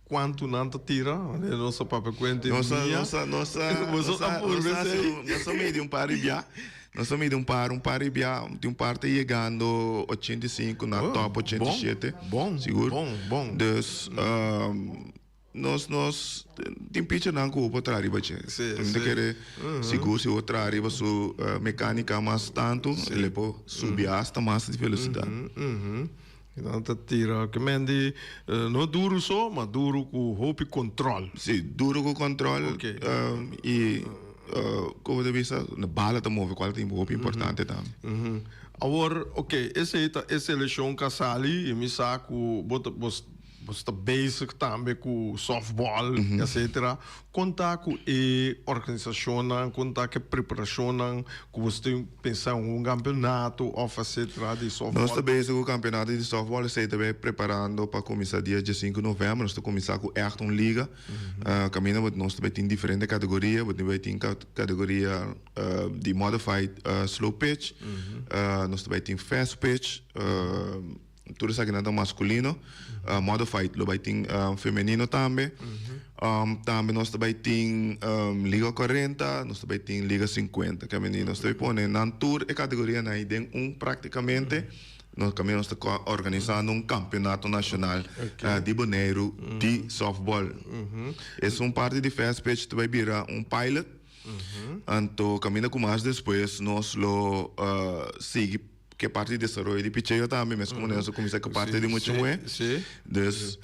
Cuantu nan ta tira? Wanneer nos a papia cu hende Nos a, mia. nos a, nos a, Boso nos a, a nos purba a esey? haci un, nos a midi un par di bia. Nos a midi un par, un par di bia. Tin un par ta yegando 85 na Oh, top bon, 87. bon, Sigur. bon, bon. Dus, nos, nos tin pitchernan cu bo por traha riba dje. Sí, Mi ta sí. kere sigur si bo traha riba su mecanica mas tantu, el por subi hasta mas di velocidad. Nan ta tira ke men di no duru so, ma duru ku hopi kontrol. Si, duru ku kontrol i komo ta bisa, bala ta move kual ta hopi importante tambe. Awor, oke, esei ta e selekshon ku a sali i mi sa ku bo ta bo ta bezig tambe ku softball, etcetera. Kon ta ku e organisashonnan, kon ta ku e preparashonnan ku bo tin pensa un kampeonato òf etcetera di softball? Nos ta bezig ku kampeonato di softball, esei ta bay preparando pa kuminsá dia diesinku novèmber. Nos ta kuminsá ku ègt un liga. Kaminda bo nos ta bay tin diferente kategoria, bo tin bay tin kategoria di modified slow pitch, nos ta bay tin fast pitch. Tur esakinan ta maskulino. Modified lo bai tin femenino tambe. Tambe nos ta bai tin Liga 40, nos ta bai tin Liga 50. Ke meni nos ta bai pone nan tur e kategorianan ei den un praktikamente. Nos kaminda nos ta organisando un kampeonato nashonal di Boneiru di sòftbòl. Esun parti di fast pitch ta bai bira un pilot. Anto kaminda ku mas despues nos lo sigui. Ke parti di desaroyo di picheo tambe, mes como nos a cuminsa ke parti di mucha muhe. Dus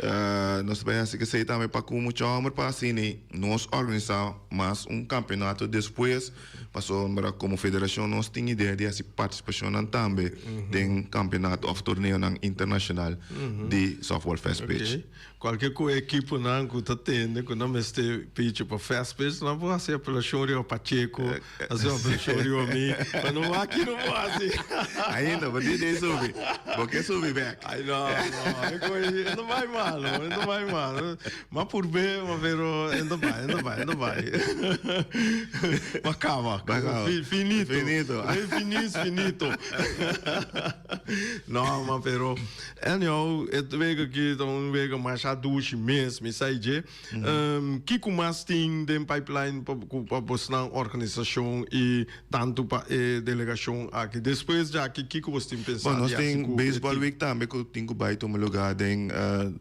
nos ta bay haci kesey tambe pa cu mucha homber pa asina nos organisa mas un campeonato despues, pasobra como federacion nos tin idea di haci participacionnan tambe den campeonato of torneonan internacional di softball fast pitch. Kualke ku ekiponan ku ta tende ku nan mester pichi pa fast pitch, nan por hasi apelashon riba Pacheco, hasi un apelashon riba mi, pa no wak no por hasi. Ainda, bo tin den subi. Bo ke subi bek. Ai no, no, e koi e no bai malo, e no bai malo. Ma purbe, ma pero e no bai, e no bai, e no bai. Ma kaba, finito. Finito. Finis finito. No, ma pero Anyhow, e wega aki ta un wega masha dushi mes, mi sa dje. Kiko mas tin den pipeline pa ku pa bosnan organisashon i tantu pa e delegashon aki? Despues djaki kiko bos tin pensa Bon, nos di hasi tin ku e Baseball team? Week tambe ku tin ku bai tuma lugá den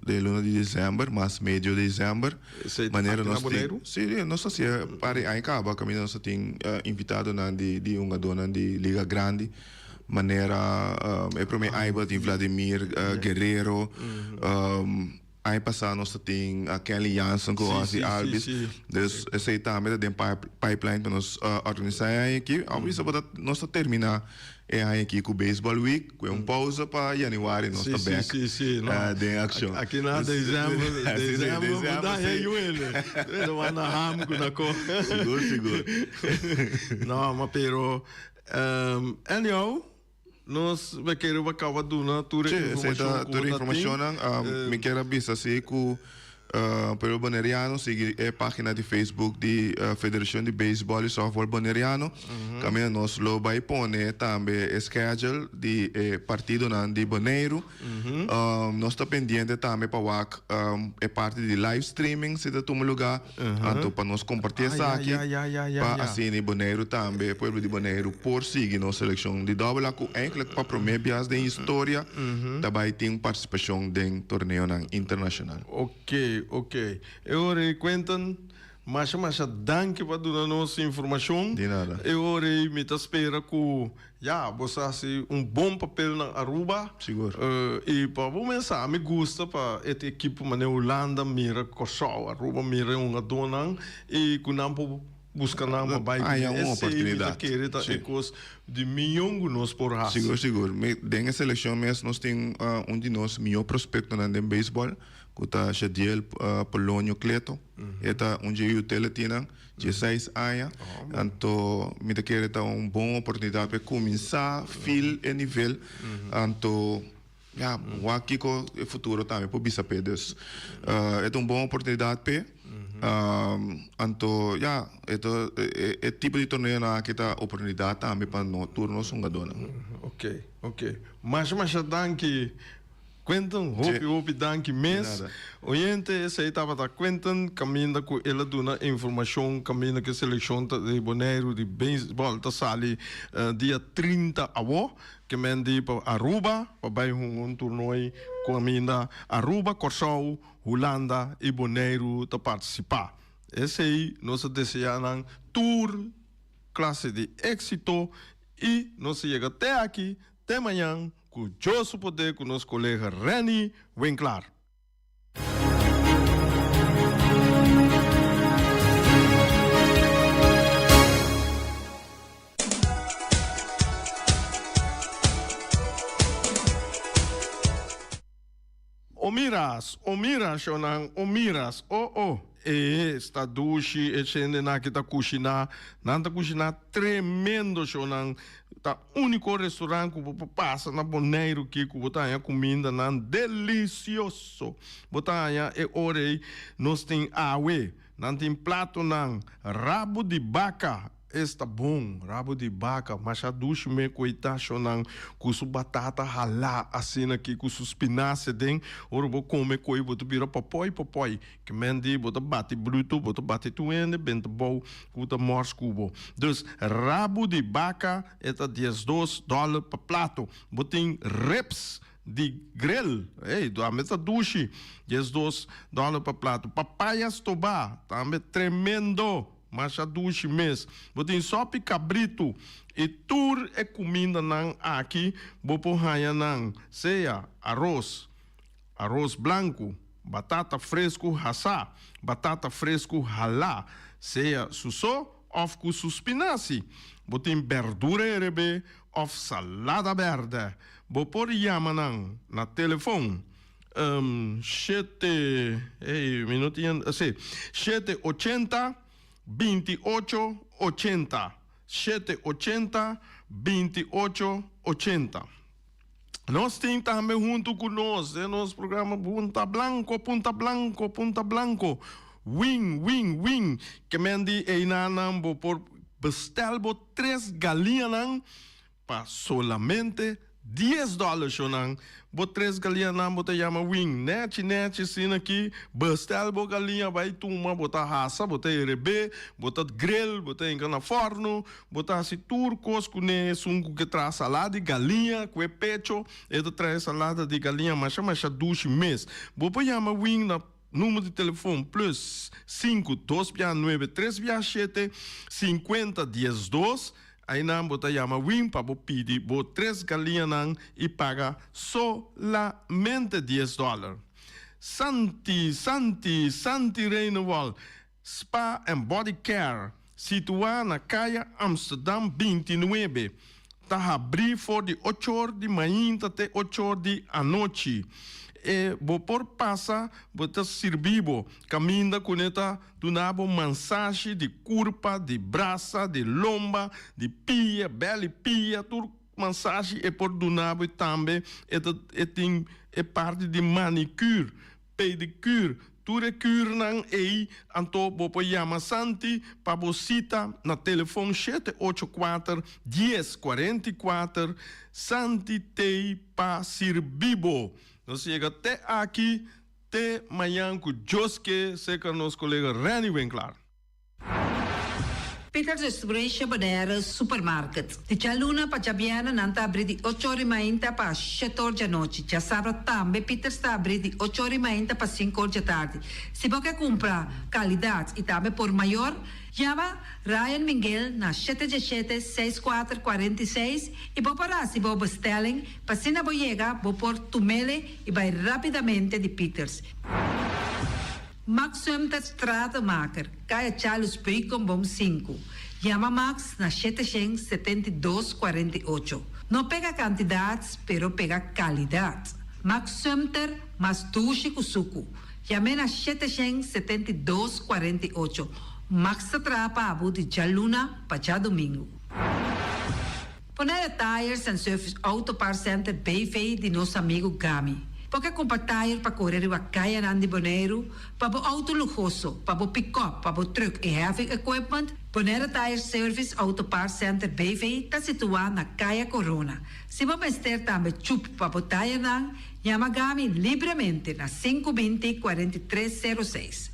den luna di desèmber, mas medio desèmber. Esei ta Manera aki na nos tin, Boneiru? si, nos ta hasié par di aña kaba, kaminda nos ta tin invitadonan di di hungadónan di liga grandi. Manera e prome aña bo tin Vladimir Guerrero, aña pasa nos ta tin Kenley Jansen cu Ozzie Albies. Dus esey tambe ta den pipeline pa nos organisa e aña aki. Of bisa bo ta nos ta termina e aña aki cu Baseball Week cu e un pausa pa januari nos ta bek den accion. Aki na december, december bo ta hei wele. Bo ta na ham cu na co. Sigur, sigur. No, ma pero Anyhow, nos be kere bo kaba duna tur e Sí, esei informashon ta ku tur bo ta tin. informashonnan. Mi kier a bisa si ku pueblo boneriano sigui e página di Facebook di Federashon di Beisbòl i Sòftbòl Boneriano. Kaminda nos lo bai pone tambe e schedule di e partidonan di Boneiru. Nos ta pendiente tambe pa wak e parti di live streaming si ta tuma lugá. Anto pa nos kompartí esaki, pa asina Boneiru tambe, pueblo di Boneiru por sigui nos selekshon di dòbel A ku eindelijk pa promé bias den historia ta bai tin partisipashon den torneonan internashonal. Oké, oké. E ora ei Quentin, masha masha danki pa duna nos informashon. Di nada. E ora ei mi ta spera ku Ya, bo sa hasi un bon papel na Aruba. Sigur. I pa bo mesa, mi gusta pa e ekipo manera Hulanda mira Kòrsou, Aruba mira e hungadónan i ku nan por buska nan pa bai Haña kuné. un Esei mi ta oportunidat. kere ta Sí. e kos di mion ku nos por hasi. Sigur, sigur. Mi, den e selekshon mes nos tin un di nos mihó prospektonan den beisbòl, ku ta Shadiel Polonio Cleto. E ta un dje utilitynan, dieseis aña. Anto mi ta kere ta un bon oportunidat pa e kuminsá fil e nivel. Anto ya, wak kiko e futuro tambe por bisa p'e. Dus e ta un bon oportunidat p'e. Anto ya, e ta e tipo di torneonan aki ta oportunidat tambe pa no tur nos hungadónan. Oke, oke. Masha masha danki Quentin, hopi hopi danki mes. Oyente, esei tabata Quentin kaminda ku el a duna informashon kaminda ku e selekshon ta di Boneiru di beisbòl ta sali dia 30 awo. Ke men di pa Aruba pa bai hunga un tornoi kaminda Aruba, Kòrsou, Hulanda i Boneiru ta partisipá. Esei nos a deseá nan tur klase di éksito i nos a yega te aki te mañan ku Dios su poder ku nos kolega Renny Winklaar. O miras, o mira, shonnan, o miras, o o. E sta dushi e shendenan aki ta kushiná. Nan ta kushiná tremendo, shonnan. Ta úniko restaurant ku bo por pasa na Boneiru ki ku bo ta haña kumindanan delisioso. Bo ta haña e ora ei nos tin awe. Nan tin platonan, rabu di baka. Esta bon, rabo di baka, masha dushi me koita shonan ku su batata halá asina aki ku su spinasia den, ora bo kome koi bo ta bira popoi popoi, ke men di bo ta bati bruto, bo ta bati tur hende benta bou ku ta mors ku bo. Dus rabo di baka e ta 12 dòler pa plato. Bo tin ribs di grill, ey, tambe ta dushi, 12 dòler pa plato. Papaya stobá, tambe tremendo. Masha dushi mes. Bo tin sopi kabritu i tur e kumindanan aki bo por haña nan, sea aros, aros blanku, batata fresku hasá, batata fresku halá, sea su so òf ku su spinasi. Bo tin bèrdura herebé òf salada bèrdè. Bo por yama nan na telefon Shete, ey, mi no tin, si, shete ochenta, binti ocho, ochenta. Shete ochenta, binti ocho, ochenta. Nos tin tambe huntu ku nos den nos programa Punta Blanco, Punta Blanco, Punta Blanco. Win, win, win. Ke men di eynanan bo por bestel bo tres galiñanan Pa solamente dies dòler shownan, bo tres galiñanan bo ta yama win nèchi nèchi asina aki, bestel bo galiña bai tuma, bo ta hasa, bo ta herebé, bo ta grill, bo ta hinka na fòrnu, bo ta hasi tur kos kuné. Esun ku ke traha salada di galiña ku e pecho, e ta traha e salada di galiña masha masha dushi mes. Bo por yama win na Numero di telefon plus sinku dos bia nuebe tres bia shete sinkuenta diesdos. Einan bo ta yama Win pa bo pidi bo tres galiñanan i paga solamente dies dòler. Santi, Santi, Santi Reinewald Spa and Body Care, situá na Kaya Amsterdam 29, ta habrí for di ochor di mainta te ochor di anochi. E bo por pasa bo ta sirbi bo kaminda kuné ta duna bo mansashi di kurpa, di brasa, di lomba, di pia, bèl i pia, tur mansashi e por duna bo i tambe e ta e tin e parti di manicure. Pedicure, tur e curnan ei, anto bo por yama Santi pa bo cita na telefon shete ocho kuater, dies kuarenta i kuater, Santi tei pa sirbi bo. Nos yega te aki, te mañan ku Dios ke, seker nos kolega Renny Winklaar. Peters Restauration Bonaire Supermarket. Di djaluna pa djabièrnè nan ta abrí di ocho or i mainta pa shete or djanochi. Djasabra tambe Peters ta abrí di ocho or i mainta pa sinku or djatardi. Si bo ke kumpra kalidat i tambe por mayor, yama Ryan Minguel na shete djeshete, seis kuater, kuarenta i seis i bo por hasi bo bestelling pa asina bo yega bo por tumele i bai rápidamente di Peters. Max Sumter Stratenmaker, Kaya Charles Beukenboom sinku. Yama Max na 772 48. No pega kantidat, pero pega kalidat. Max Sumter, mas dushi ku suku. Yam'é na 772 48. Max ta traha pa bo di djaluna pa djadumingu. Bonaire Tires and Service Auto Parts Center BV di nos amigu Gami. Bo ke kumpra tire pa kore riba kayanan di Boneiru, pa bo outo luhoso, pa bo pikòp, pa bo trùk i heavy equipment? Bonaire Tire Service Auto Parts Center BV ta situá na Kaya Corona. Si bo mester tambe chup pa bo tirenan, yama Gami libremente na 520 43 06.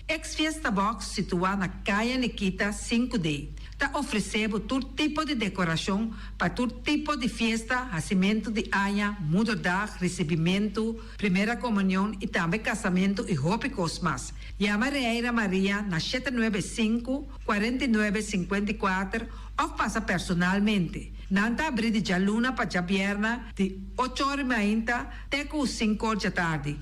Ex Fiesta Box situá na Kaya Nikita 5D ta ofresé bo tur tipo di dekorashon pa tur tipo di fiesta, hasimentu di aña, moederdag, risibimentu, primera komunion i tambe kasamentu i hopi kos mas. Yama Reira Maria na 795, 49 54 òf pasa personalmente. Nan ta abrí di djaluna pa djabièrna di ocho or i mainta te ku sinku or djatardi.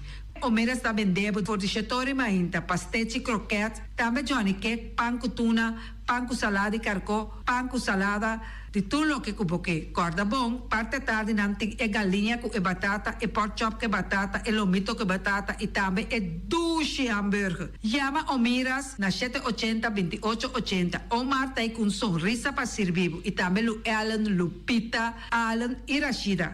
Omeras ta bende bo for di shetori mainta, pastechi, kroket, tambe johnny cake, pan ku tuna, pan ku salada di karkó, pan ku salada, di tur loke ku bo ke. Kòrda bon, parti atardi nan tin e galiña ku e batata, e pork chop ku e batata, e lomito ku e batata i tambe e dushi hamburger. Yama Omiras na 780 28 80. Omar ta ei ku un sonrisa pa sirbi bo i tambe Lu Ellen, Lupita, Allen i Rashida.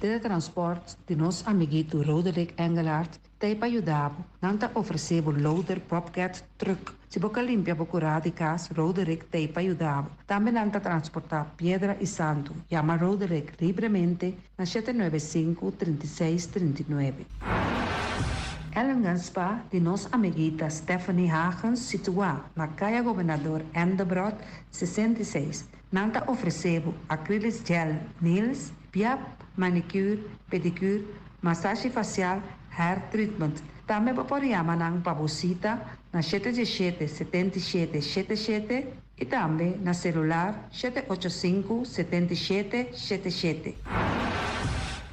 Teletransport di nos amiguito Roderick Engelhardt ta ei pa yuda bo. Nan ta ofresé bo loader, bobcat, truck. Si bo ke limpia bo kurá di kas, Roderick ta ei pa yuda bo. Tambe nan ta transportá piedra i santu. Yama Roderick libremente na 795 36 39. Ellingham Spa di nos amiguita Stephanie Hagens situá na Kaya Gobernador Endebrot 66. Nan ta ofresé bo acrylic gel nails, biap, manicure, pedicure, masashi fasial, hair treatment. Tambe bo por yama nan pa bo sita na 717 77 77 i tambe na selular 785 77 77.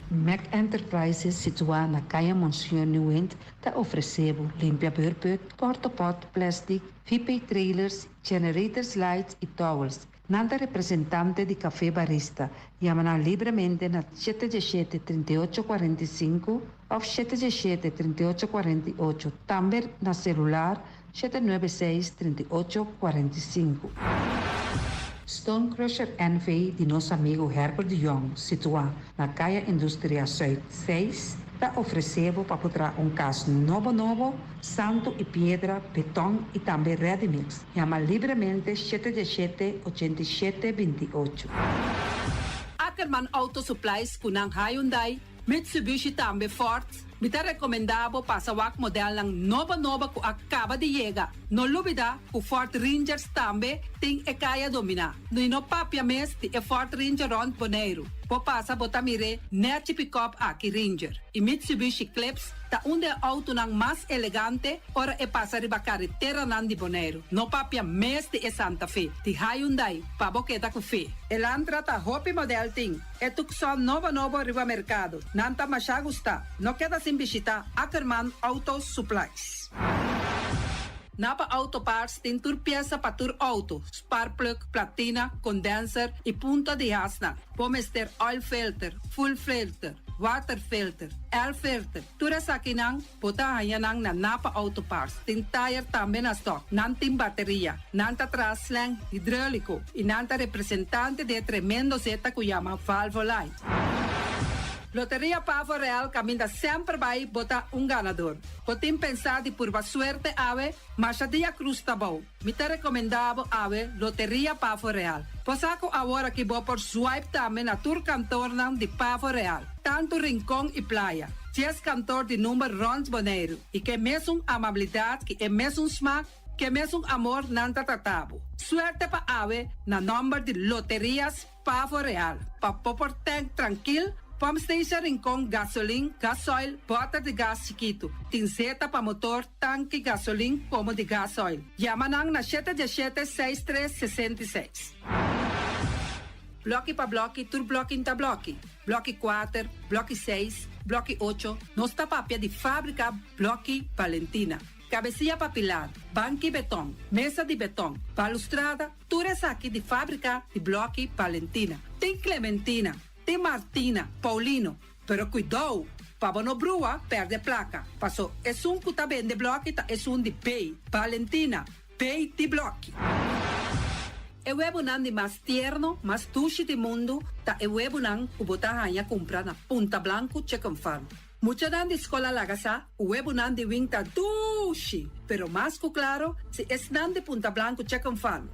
Mac Enterprises situá na Kaya Monseñor Nieuwind ta ofresé bo limpia beurput, porta-pot, plastic, VP trailers, generators lights i towels. Nan ta representante di Café Barista. Yama nan libremente na 717 38 45 òf 717 38 48. Tambe na selular 796 38 45. Stone Crusher NV di nos amigu Herbert de Jong, situá na Kaya Industria Zuid 6, ta ofresé bo pa por traha un kas nobo nobo, santu i piedra, beton i tambe ready mix. Yama libremente 717 87 28. Ackerman Auto Supplies ku nan Hyundai, Mitsubishi tambe Ford. Mi ta rekomendá bo pasa wak modelnan nobo nobo ku a kaba di yega. No lubidá ku Ford Rangers tambe tin e kaya dominá. I no papia mes di e Ford Ranger rònt Boneiru. Bo pasa bo ta mir'é nèchi pick-up aki Ranger. I Mitsubishi Eclipse ta un di e outonan mas elegante ora e pasa riba kareteranan di Boneiru. No papia mes di e Santa Fe, di Hyundai, pa bo keda ku fe. Elantra ta hopi modèl tin. E Tucson nobo nobo riba merkado. Nan ta masha gustá. No keda sin bishitá Ackerman Auto Supplies. Napa Auto Parts tin tur piesa pa tur outo, spark plug, platina, condenser i punta di hasnan. Bo mester oil filter, fuel filter, water filter, air filter. Tur esakinan bo ta haña nan na Napa Auto Parts. Tin tire tambe na stock. Nan tin bateria. Nan ta traha slang hidráuliko i nan ta representante di e tremendo zeta ku yama Valvoline. Loteria Pavo Real kaminda semper bai bo ta un ganador. Bo tin pensá di purba suerte awe? Masha dia krus ta bou. Mi ta rekomendá bo awe Loteria Pavo Real. Bo sa ku awor aki bo por swipe tambe na tur kantornan di Pavo Real, tantu Rincon i Playa. Dies kantor di number rònt Boneiru i ke mesun amabilidat ki e mesun smak, ke mesun amor nan ta trata bo. Suerte pa awe na nòmber di Loterias Pavo Real. Pa bo por tank trankil, pump station Rincon gasolin, gasoil, bòter di gas chikitu. Tin zeta pa motor, tanki gasolin komo di gasoil. Yama nan na 717 63 66. Blòki pa blòki, tur blòki n'ta blòki. Blòki kuater, blòki seis, blòki ocho, nos ta papia di fábrika Blòki Valentina. Kabesia pa pilar, banki beton, mesa di beton, balustrada, tur esaki di fábrika di Blòki Valentina. Tin Clementina, tin Martina, Paulino, pero kuidou pa bo no brua pèrdè plaka, paso esun ku ta bende blòki ta esun di B, Valentina. Pei di blòki. E webunan di mas tierno, mas dushi di mundu ta e webunan ku bo ta haña kumpra na Punta Blanku Chicken Farm. Muchanan di skol a laga sa ku webunan di win ta dushi, pero mas ku klaro si esnan di Punta Blanku Chicken Farm.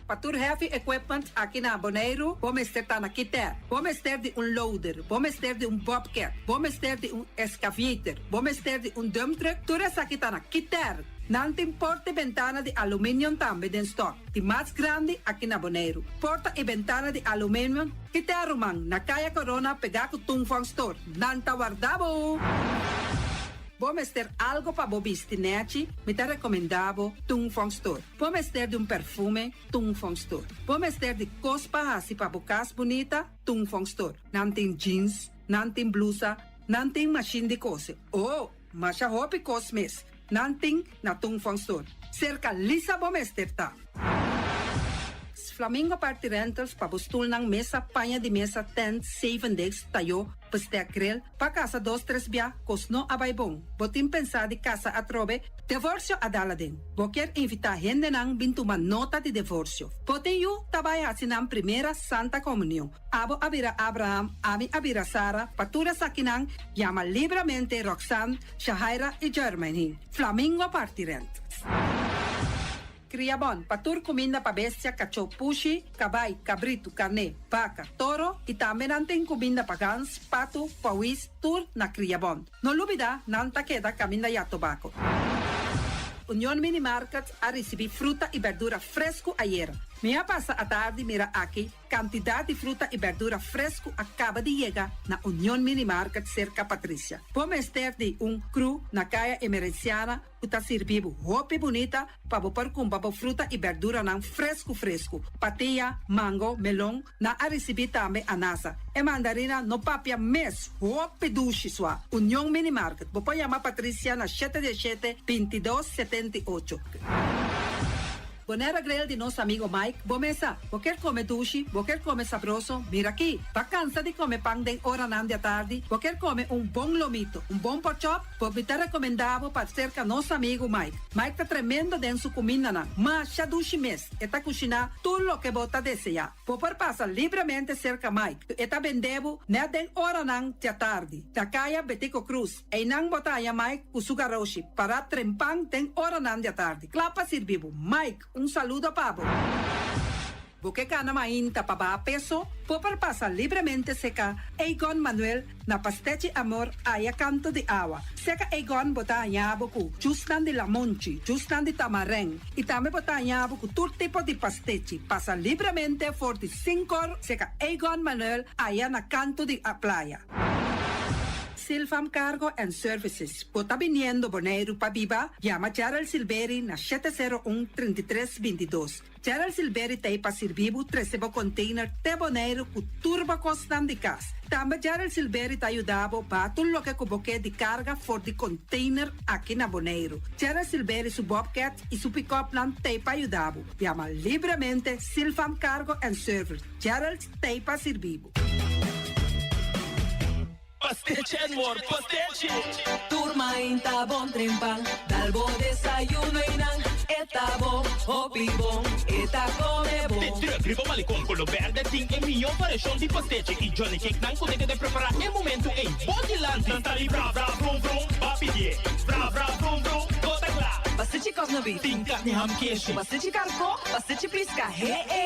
Pa tur heavy equipment aki na Boneiru bo mester ta na Kiter. Bo mester di un loader, bo mester di un bobcat, bo mester di un excavator, bo mester di un dump truck, tur esaki ta na Kiter. Nan tin porta i bentana di aluminium tambe den stock, di mas grandi aki na Boneiru. Porta i bentana di aluminium Kiter ruman, na Kaya Corona pegá ku Tung Fong Store. Nan ta warda bo! Bo mester algo pa bo bisti nèchi? Mi ta rekomendá bo Tung Fong Store. Bo mester di un perfume? Tung Fong Store. Bo mester di kos pa hasi pa bo kas bunita? Tung Fong Store. Nan tin jeans, nan tin blusa, nan tin mashin di kose. Oh, masha hopi kos mes nan tin na Tung Fong Store. Serka Lisa bo mester ta. Flamingo Party Rentals pa bo stulnan, mesa, paña di mesa, tent, zevendegs, tayó, bestek grill, Pa kasa dos tres bia kos no a bai bon. Bo tin pensá di kasa atrobe? Devorsio a dal aden. Bo kier invitá hendenan bin tuma nota di devorsio. Bo tin yu ta bai hasi nan primera Santa Komunion. Abo a bira Abraham, ami a bira Sara, pa tur esakinan yama libramente Roxanne, Shahaira i Jermaine. Flamingo parti rent. Kriabon, pa tur kuminda pa bestia, kachó, pushi, kabai, kabritu, karné, baka, toro i tambe nan tin kuminda pa gans, patu, pawis, tur na Kriabon. No lubida, nan ta keda kaminda ya tobako. Union Mini Market a risibí fruta i berdura fresku ayera. Mi a pasa atardi mira aki Kantidat di fruta i bèrdura fresku a kaba di yega na Union Mini Market serka Patricia. Bo mester di un kru na Kaya Emerenciana ku ta sirbi bo hopi bunita pa bo por kumpra bo fruta i bèrduranan fresku fresku. Patia, mango, melon, nan a risibí tambe anasa. E mandarina no papia mes, hopi dushi sua. Union Mini Market, bo por yama Patricia na shete diesshete, bintidos, setenti'ocho. Bonaire Grill di nos amigo Mike, bo mesa. Bo kier come dushi, bo kier come sabroso, mira aki. Ba cansa di come pan den oranan di atardi, bo kier come un bon lomito, un bon porkchop, bo mi ta recomenda bo pa cerca nos amigo Mike. Mike ta tremendo den su cumindanan, masha dushi mes, e ta cushina tur loke bo ta desea. Bo por pasa libremente cerca Mike, e ta bende bo net den oranan di atardi, na caya Betico Croes. Einan bo ta haña Mike ku su garoshi pará trempan den oranan di atardi, kla pa sirbi bo. Mike, un saludo pa bo. Bo ke kana mainta pa baha peso? Bo por pasa libremente seka Egon Manuel na Pastechi Amor aya kanto di awa. Seka Egon bo ta haña bo ku jusnan di lamonchi, jusnan di tamarèn i tambe bo ta haña bo ku tur tipo di pastechi. Pasa libremente for di sinkor seka Egon Manuel aya na kanto di playa. Silfam Cargo and Services, Bo ta biniendo Boneiru pa biba? Yama Gerald Silberi na shete sero un, 33, 22. Gerald Silberi ta ei pa sirbi bo trese bo container te Boneiru ku tur bo kosnan di kas. Tambe Gerald Silberi ta yuda bo baha tur loke ku bo ke di karga for di container aki na Boneiru. Gerald Silberi su bobcat i su pick-upnan ta ei pa yuda bo. Yama libremente Silfam Cargo and Service. Gerald ta ei pa sirbi bo. Pastechi and more pastechi! Tur mainta bon trempan, dal bo desayuno y nan e ta bo hopi bon, e ta come bon. De truck riba Malecon Colo Berde tin e miyo variacion di pastechi y Johnny Cake nan cu ta keda prepara e momento ey bo dilanti. Nan ta di bra bra vrum vrum, ba pidie bra bra vrum vrum, bo ta cla. Pastechi cosna beef. Tin carni ham keshi. Pastechi carco, pastechi pisca, he e.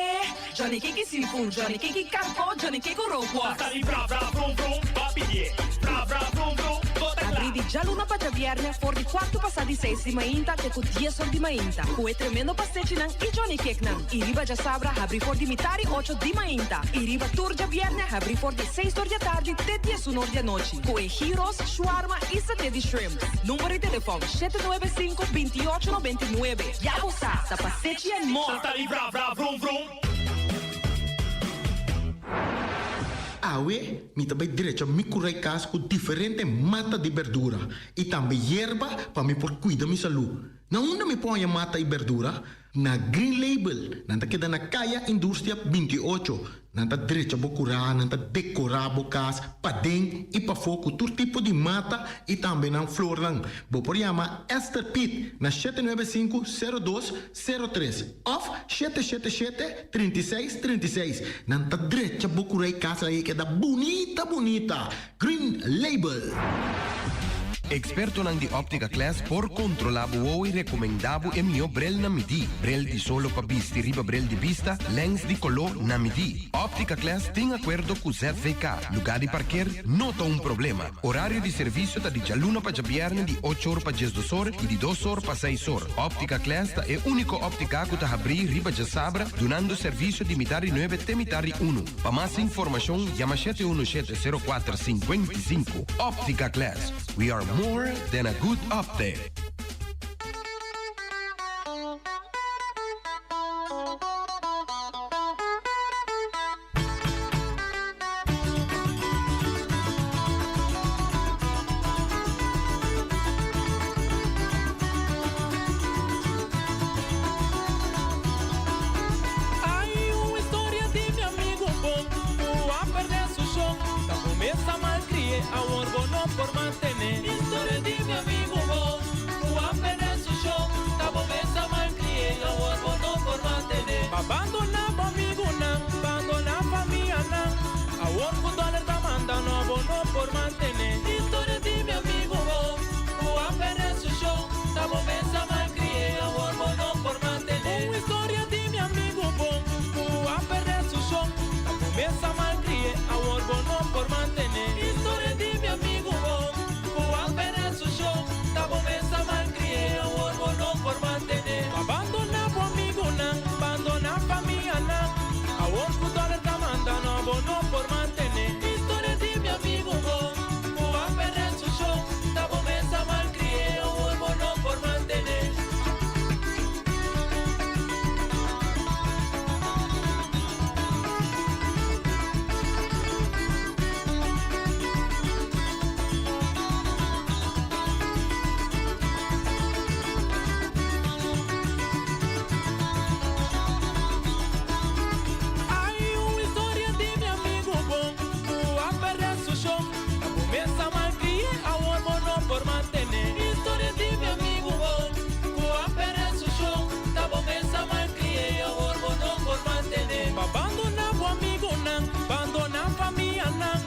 Johnny Cake seafood, Johnny Cake carco, Johnny Cake rookworst. Ta di bra bra vrum vrum, ba pidié. Bra bra vrum vrum, bo ta kla. Abrí di djaluna pa djabièrnè for di kuartu pasá di seis di mainta te ku dies or di mainta ku e tremendo pastechinan i Johnny Cakenan. I riba djasabra habrí for di mitari ocho di mainta i riba tur djabièrnè habrí for di seis or di atardi te diesun or di anochi ku e gyros, shawarma i saté di shrimp. Number di telefòn, shete nuebe sinku, binti ocho nobenta i nuebe. Ya bo sa, ta pastechi and more! Ta di bra bra vrum vrum. Awe mi ta bai drecha mi kurai kas ku diferente mata di berdura i tambe yerba pa mi por kuida mi salú. Na unda mi por haña mata i berdura? Na Green Label. Nan ta keda na Kaya Industria 28. Nan ta drecha bo kurá, nan ta dekorá bo kas paden i pafó ku tur tipo di mata i tambe nan flornan. Bo por yama Esther Piet na 795 02 03 òf 777 36 36. Nan ta drecha bo kurá i kas laga e keda bunita bunita. Green Label. Ekspertonan di Optica Class por kontrolá bo wowo i rekomendá bo e mihó brel na midí. Brel di solo pa bisti riba brel di bista, lèns di koló na midí. Optica Class tin akuerdo ku ZVK. Lugá di parker no ta un problema. Orario di servisio ta di djaluna pa djabièrnè di ocho or pa diesdos or i di dos or pa seis or. Optica Class ta e úniko óptika ku ta habrí riba djasabra dunando servisio di mitar di nuebe te mitar di unu. Pa mas informashon yama shete unu shete sero kuater sinkuenta i sinku. Optica Class, we are more than a good optic. Ai un historia di mi amigo bon Cu a perde su shon Ta comienza malcrie Awor bo no por mantene Historia di mi amigo bon Cu a perde su shon Ta comienza malcrie Awor bo no por mantene Pa bandona bo amigonan Bandona famianan Awor cu dollar ta manda No bo no por mantene Historia di mi amigo bon Cu a perde su shon Ta comienza malcrie Awor bo no por mantene Un historia di mi amigo bon Cu a perde su shon Ta comienza malcrie Awor bo no por mantene Historia di mi amigo bon Cu a perde su shon Ta comienza malcrie Awor bo no por mantene Abandona bo amigonan Bandona famianan Awor cu dollar ta manda No bo no por mantene Historia di mi amigo bon Cu a perde su shon Ta comienza malcrie Awor bo no por mantene. Ai un historia di mi amigo bon Cu a perde su shon Ta comienza malcrie Awor bo no por mantene Historia di mi amigo bon Cu a perde su shon Ta comienza malcrie Awor bo no por mantene Pa bandona bo amigonan Bandona famianan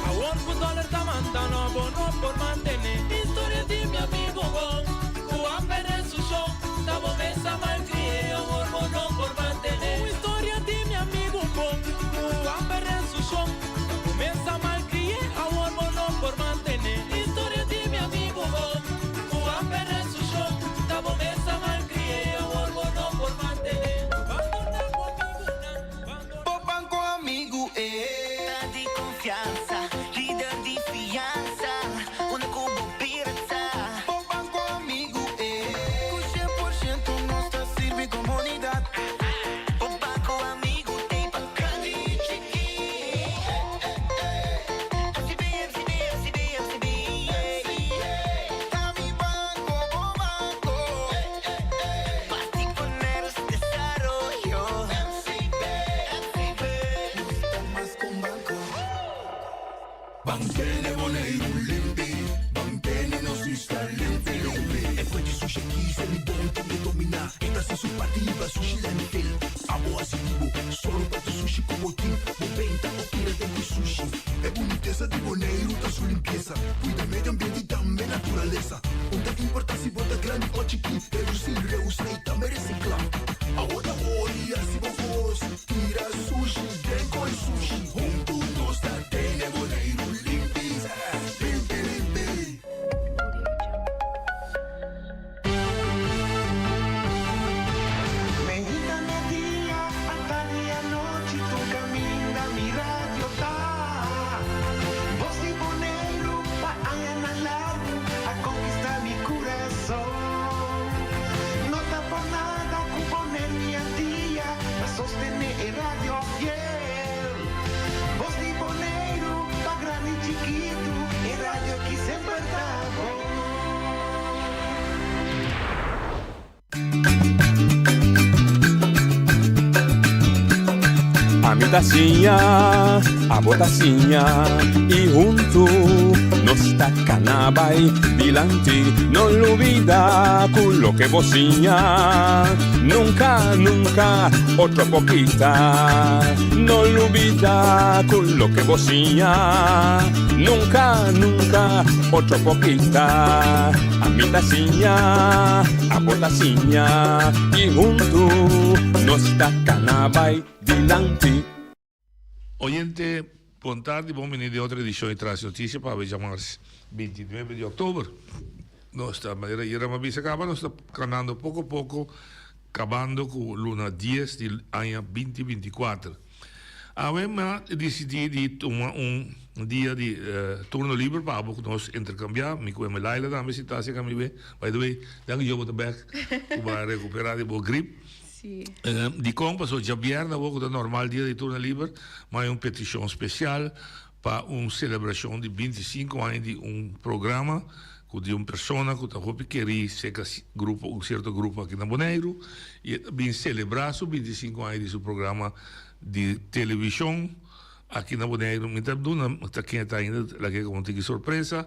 Awor cu dollar ta manda No bo no por mantene Historia di mi amigo bon Cu a perde su shon Ta comienza malcrie Awor bo no por mantene Un historia di mi amigo bon Cu a perde su shon Ta comienza malcrie Awor bo no por mantene Historia di mi amigo bon Cu a perde su shon Ta comienza malcrie Awor bo no por mantene Bandona bo amigonan Bo banco amigo eh. Ta di confianza, lider di fianza, unda cu bo bira ta. Bo banco amigo eh. Cu 100% nos ta sirbi comunidad. Bo banco amigo t'ey pa grandi y chiki. MCB, MCB, MCB, MCB. Ta mi banco, bo banco. Parti Boneiru su desaroyo. MCB, MCB. Nos ta mas cu un banco. Ban tene Boneiru limpi, ban tene nos isla limpi limpi. E fuente sushi aki Selibon tin di dominá. E ta hasi su parti hiba sushi landfill. Abo hasi di bo, sòru pa tur sushi ku bo tin. Bo benta o tira den ku sushi. E bunitesa di Boneiru ta su limpiesa. Kuida medio ambiente i tambe naturalesa. Un ta importá si bo ta grandi o chikí, redusí, reusá i tambe resiklá. Awor ta ora di hasi bo kos, tira sushi den koi sushi. Huntu nos ta tene Boneiru limpi, limpi limpi. Meinta media, atardi anochi, tur caminda mi radio ta. Bos di Boneiru pa añanan largu a conquista mi curason. No ta por nada cu Boneiru y Antia ta sostene e radio fiel. Bos di Boneiru. Semper ta bon. Ami ta siña, abo ta siña y huntu nos ta cana bay dilanti. No lubida cu loke bo siña nunca, nunca otro por kita. No lubida cu loke bo siña nunca, nunca otro por kita. Ami ta siña, abo ta siña y huntu nos ta cana bay dilanti. Oyente, bon tardi, bon bini den otro edicion di Tras Noticia pa awe djamars 29 di october. Nos ta, manera ayera mi a bisa caba, nos ta canando poco poco cabando cu luna dies di aña binti binticuater. Awe mi a dicidi di tuma un dia di turno liber pa abo cu nos intercambia, mi cu Emma Laila tambe si ta haci mi be. By the way, danki Dios bo ta bek cu bo a recupera di bo grip. Dikon? Pasobra djabièrnè awor ku ta normal dia di turno liber, ma hay un petishon spesial pa un selebrashon di bintisinku aña di un programa ku di un persona ku ta hopi kerí serka grupo un sierto grupo aki na Boneiru i e ta bin selebrá su bintisinku aña di su programa di televishon aki na Boneiru. Mi ta duna ta ken e ta ainda lag'é komo un tiki sorpresa.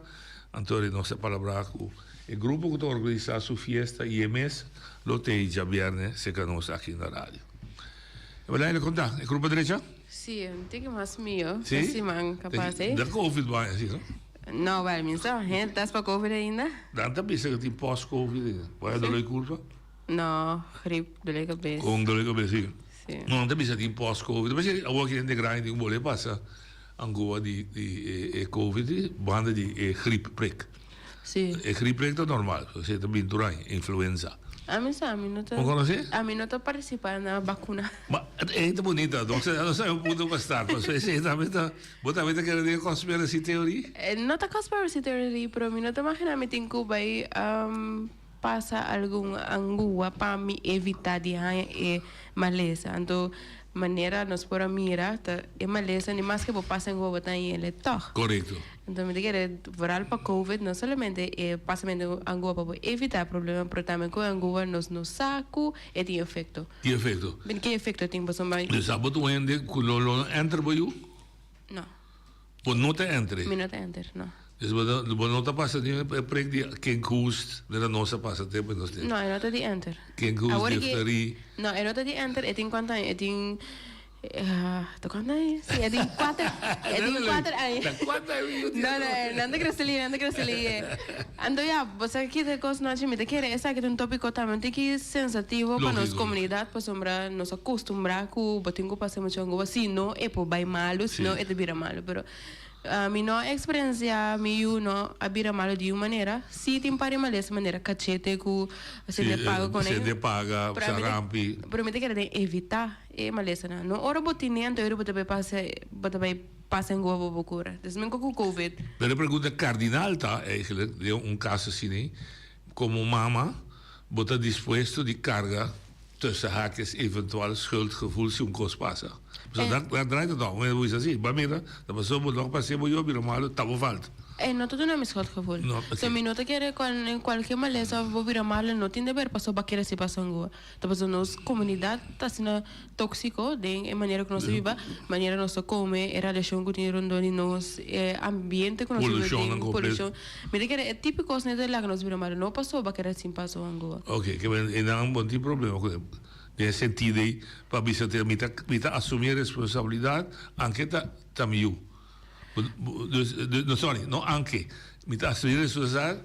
Anto nos a palabrá ku E grupo ku ta organisá su fiesta i e mes lo tei djabièrnè serka nos aki na radio. E Laila kon ta? E grupo a drecha? Sí, un tiki mas mihó Sí? e siman kapas ei. Da covid bo aña así, no? No, wèl, mi sa hende tèst pa covid ainda. Nan ta bisa ku tin post-covid ainda. Bo a doló di kurpa? No, grip, doló di kabes. Kon doló di kabes, sí. Sí. No, nan ta bisa tin post-covid. Pasobra awor ki hende grandi tin ku bolbe pasa angua di e covid banda di e grip prik. Sí. E griep ta normal, esei ta bin tur aña, influenza. Ami sa, ami no ta. Bo konosé? Ami no ta partisipá na bakuna. Ma ei ta bunita, no sa no sa un punto pa start, pasobra esei tambe ta, bo tambe ta kere den e conspiracy theory? No ta conspiracy theory, pero mi no ta imaginá mi tin ku bai pasa algun angua pa mi evitá di haña e malesa. Anto manera nos por a mira ta e malesa ni maske bo pasa angua bo ta haña el tòg. Korekto. Enton mi ta kere vooral pa covid no solamente e pasamento angua pa bo evita e problema pero tambe cu e angua nos no sa cu e tin efecto. Ki efecto? Ben ki efecto tin pasobra. Dus abo ta un hende cu lo lo enter bo yu? No. Bo no ta enter? Mi no ta enter, no. Dus bo no bo no ta pasa ni e prik di kinkhoest mira nos a pasa tempo nos tin. No, e no ta di enter. Kinkhoest, difterie. No, e no ta di enter, e tin cuanto aña? E tin. Ta cuanto aña? Si, e tin cuater, e tin cuater aña. Ta cuanto aña mi yu tin? No, no, nan ta crece lihe, nan ta crece lihe. Anto ya, bo sa ki ta e cos nochi, mi ta kere esaki ta un topico tambe un tiki sensativo pa nos comunidad, pasobra nos a custumbra cu bo tin cu pasa mucho anguba, si no e por bay malo, si no e ta bira malo, pero Mi no a experiencia mi yu no a bira malo di un manera. Si tin par di malesa manera cachete cu sende paga con Sende paga, sarampi. Pero mi ta kere den evita e malesanan. No ora bo tene anto bo ta bay pasa bo ta bay pasa en goa bo bo cura. Des mi cu covid. Pero e pregunta cardinal ta eigenlijk den un caso asina como mama bo ta dispuesto di carga tussen haakjes eventual schuldgevoel si un kos pasa. Pasobra dat dat draait het om. Bo bisa si, ba mira, ta pasobra bo no pas'é bo yu a bira malu, ta bo falta. E no ta duna mi schuldgevoel. No, oké. So mi no ta kere kual kualke malesa of bo bira malu no tin deber pasobra bo a kere si pasa un Ta pasobra nos komunidat ta asina tóksiko den e manera ku nos ta biba, manera nos ta kome, e radiashon ku tin rondó di nos, e ambiente ku nos ta biba den, polushon. Mi ta kere e tipo kos ta laga nos bira malu, no pasobra kere sin paso angoa. Oke, ke men e nan bo tin problema ku den e sentido ei pa bisa te mi ta mi ta asumi e responsabilidat anke ta ta mi yu. Dus no sorry no anke mi ta asumi e responsabilidat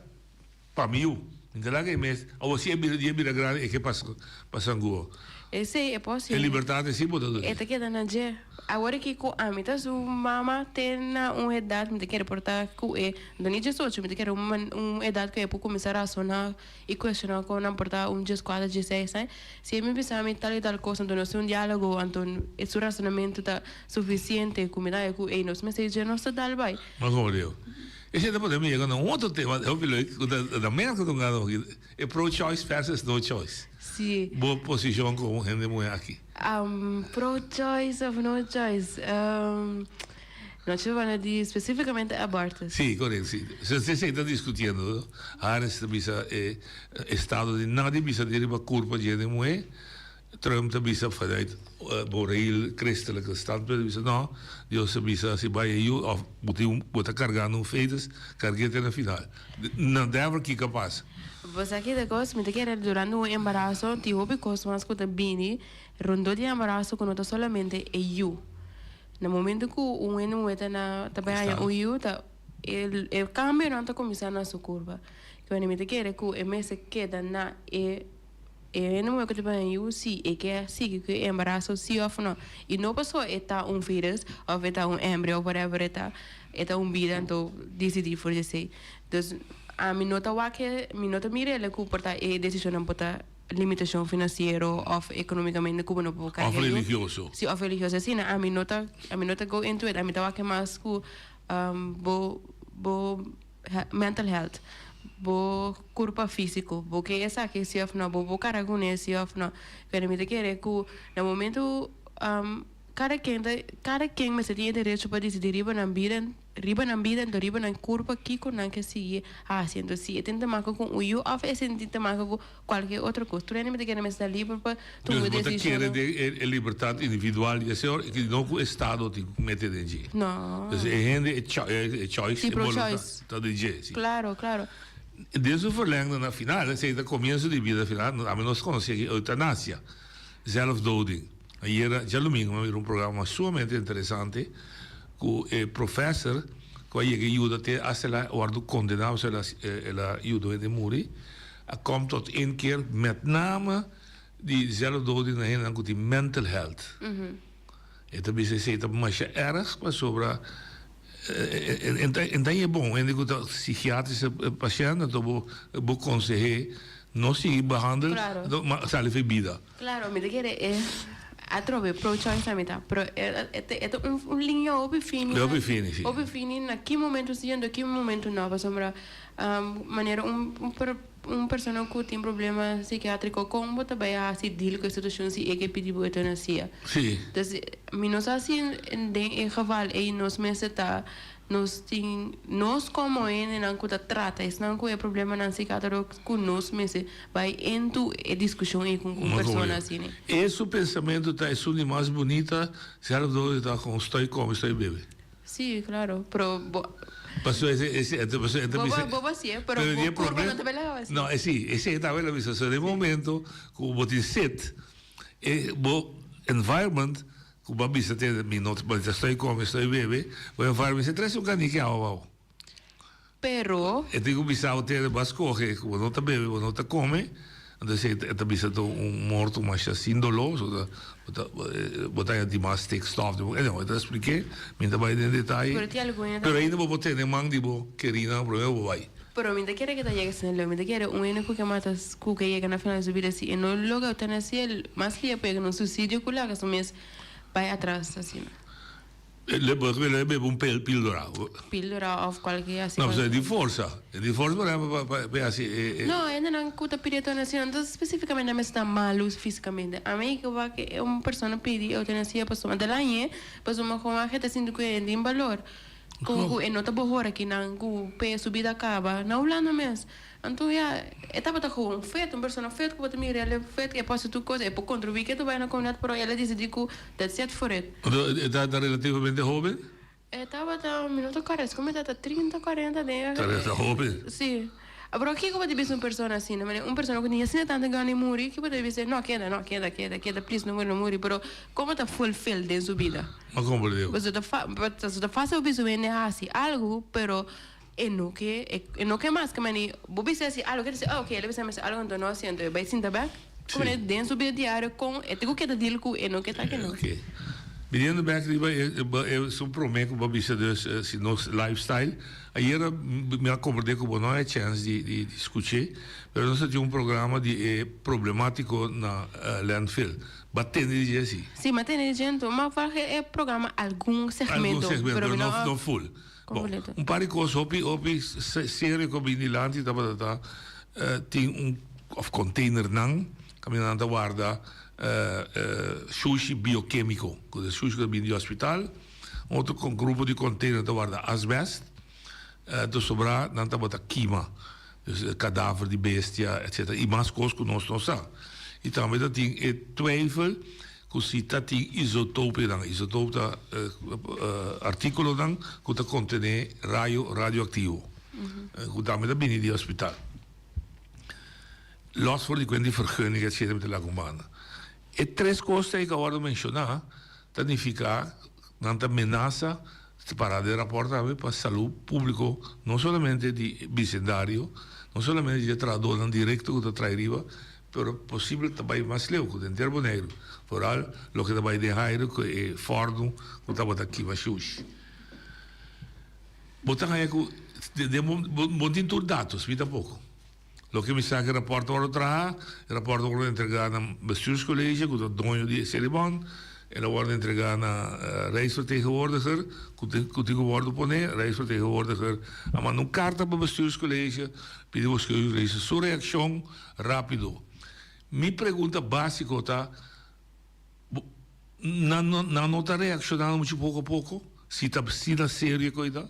pa mi yu. Mi ta laga e mes awor si e bira di e bira grandi e ke pasa pasa angoa. Esei e por E libertat esei bo ta duna. E ta keda na dje. Awor aki ku ami ta su mama te na un edat mi ta kere por ta ku e no ni diesocho mi ta kere un un edat ku e por kuminsá rasoná i kuestioná kon nan por ta un dieskuater dieseis aña. Si e mi bisa mi tal i tal kos anto nos tin un diálogo anto su rasonamentu ta sufisiente ku mi ta haña ku ey nos mester dje nos ta dal bai. Mas como digo, esei ta pone mi yega na un otro tema hopi leuk ku ta na Merka ta un gana hopi, e pro choice versus no choice. Si. Bo posishon komo hende muhé aki. Pro choice of no choice? Nochi banda di specificamente abortus. Sí, correcto, sí. Se se se ta discutiendo, no? Harris ta bisa e estado di nadie bisa di riba curpa dje den muhe. Trump ta bisa vanuit moreel christelijke standpunt bisa no, Dios ta bisa si bai e yu of bo tin bo ta cargando un fetus, cargu'e te na final. Na never kiko a pasa. Bo sa ki ta cos? Mi ta kere durante un embaraso tin hopi cos mas cu ta bini rondó di embaraso cu no ta solamente e yu. Na momento ku un hende muhé ta na ta bai haña un yu ta e e kambionan ta kuminsá na su kurpa. Kende mi ta kere ku e mester keda na e e hende muhé ku ta bai haña yu si e ke sigui ku e embaraso si òf no. I no pasobra e ta un virus òf e ta un embrio òf whatever e ta e ta un bida anto disidí for di esei. Dus ami no ta wak e mi no ta mira el ku por ta e desishonnan por ta. Limitacion financiero of economicamente cu bo no por carga Of religioso. Si, of religioso. Asina ami no ta, ami no ta go into it. Ami ta wak mas cu bo, bo mental health, bo curpa fisico. Bo ke esaki si of no, bo por carga cune si of no. Pero mi ta kere cu na momento cada ken ta, cada ken mester tin e derecho pa dicidi riba nan bida. Riba nan bida enton riba nan kurpa kiko nan ke sigui hasi. Enton si e tin te maka ku un yu òf e sin tin te maka ku kualke otro kos. Tur hende mester kere mester ta liber pa tuma Dus bo ta kere desishonnan. den e libertat individual di esei ora i no ku estado tin ku mete den dje. No. Dus e hende e e choice, Si e pro boluntat choice. ta den dje, si. Klaro, klaro. Den su verlengde na final, esei ta komienso di bida final, ami nos konosé aki eutanasia, zelfdoding. Ayera djalumingu mi a mira un programa sumamente interesante ku e professor ku a yega yuda te hasta el a wòrdu kondená pasobra el a yuda un hende muri a kom tot inkeer met name di zelfdoding na hendenan ku tin mental health. E ta bisa esei ta masha erg pasobra en ta e bon hende ku ta psikiatrische pashènt anto bo bo konseh'é no sigui behandel ma sali for e bida. Claro, mi ta kere e atrobe pro choice a mi ta, pero e ta un linea hopi fini. Hopi fini, si. Hopi fini na ki momento si anto ki momento no, pasobra manera un un persona cu tin problema psikiatrico con bo ta bay haci deal cu e situacion si e ke pidi bo eutanasia? Si. Entonces mi no sa si den e geval ey nos mester ta Nos tin nos komo hendenan ku ta trata esnan ku e problemanan psikiatriko ku nos mester bai into e diskushon ei ku un persona asina. E su pensamentu ta esun di mas bunita, zelfdood ta kon stoi kome stoi bebe. Sí, klaro, pero bo. Pasobra ese ese e ta bisa. Bo bo hasié, pero bo kurpa no ta bai laga hasi. No, e si, esei ta bai laga bisa. So den momento ku bo tin set, e bo environment Ku bo a bisa te mi no ta stoi kome stoi bebe, bo enfermo mi si trese un kaniki awa bou. Pero. E tin ku bisa bo te bo a skohe ku bo no ta bebe bo no ta kome, entonces e ta bisa ta un morto masha sin doló, so ta bo ta bo ta haña dimas stikstof den bo, anyway e ta splik'é, mi no ta bai den detaye, Pero tin algun hende ta. pero ainda bo por tene man di bo kerinan prome bo bai. Pero mi ta kere ke ta yega asina leu, mi ta kere un hende ku ke mata ku ke yega na final di su bida si e no logra eutanasia mas lia por yega na un suicidio ku laga su mes bai atras asina. Le le bebe un pildora. Pildora of cualke asi. No, pasobra e di forsa. E di forsa por ehempel pa pa hasi e e. No, hendenan ku ta pidi eutanasia no ta specificamente nan mester ta malu fisicamente. Ami ke wak un persona pidi eutanasia pasobra ta lañ'e pasobra como a ta sinti ku e tin balor. Ku ku e no ta bohora kinan ku p'e su bida kaba na Hulanda mes. Anto ya, e tabata gewoon fet, un persona fet ku bo ta mira el e fet, e por hasi tur kos, e por kontribuí ke tur bai na komunidat, pero el a disidí ku that's it for it. Anto e tabata relativamente hoben? E tabata, mi no ta kòrda, es ku mi tabata trinta, kuarenta den e. Tabata hoben? Sí. Pero kiko bo ta bisa un persona asina? Manera un persona ku tin asina tantu gana di muri, kiko bo ta bisa? No, keda, no, keda, keda, keda, please, no muri, no muri. Pero komo ta fulfill den su bida? Ma komprendé. Pasobra ta fa, pasobra ta fácil bo bisa un hende hasi algu, pero e no ke, e no ke mas. Ke manera bo bisa hasi algu, ke ta bisa, oh, oke, el a bisa mi hasi algu, anto no hasi, anto e bai sinta bèk. Ku manera den su bida diario kon e tin ku keda deal ku e no ke ta ke no. Oke. Biniendo bèk riba e, e, esun promé ku bo a bisa dus, si nos lifestyle. Ayera mi a komprendé ku bo no a e chèns di di skuch'é, pero nos a tin un programa di e problemátiko na landfill. Bo a tende di dje si? Si, mi a tende di dje anto, ma for e programa algun segmento, Algun segmento, pero mi pero no no full. Bon, kompleto. un par di kos hopi hopi serio ku a bini dilanti tabata ta tin un òf containernan kaminda nan ta warda shushi biokemiko, ku ta shushi ku ta bini di hospital. Un otro grupo di container ta warda asbest. Anto sobrá nan tabata kima, dus kadaver di bestia etcetera i mas kos ku nos no sa. I tambe ta tin e twijfel ku si ta tin isotopenan, isotop ta artíkulonan ku ta kontené rayo radioaktivo ku tambe ta bini di hospital. Lòs for di kuenta di vergunning etcetera mi ta laga un banda. E tres kos ei ku a wòrdu menshoná ta nifiká nan ta menasa, ta pará den rapòrt tambe, pa salú públiko no solamente di bisendario, no solamente di e trahadónan direkto ku ta traha riba, pero posibel ta bai mas leu ku den henter Boneiru, foral loke ta bai den haire ku e fòrnu ku tabata kima shushi. Bo ta haña ku den bo bo tin tur datos, mi tampoko. Loke mi sa ku e rapòrt a wòrdu traha, e rapòrt a wòrdu entregá na Bestuurscollege ku ta doño di e Selibon, el a wòrdu entregá na Rijksvertegenwoordiger ku tin ku tin ku wòrdu poné. Rijksvertegenwoordiger a manda un karta pa Bestuurscollege pidi Bestuurscollege su reakshon rápido. Mi pregunta básiko ta, nan nan no ta reakshonando muchu poko poko si ta asina serio e koe ta?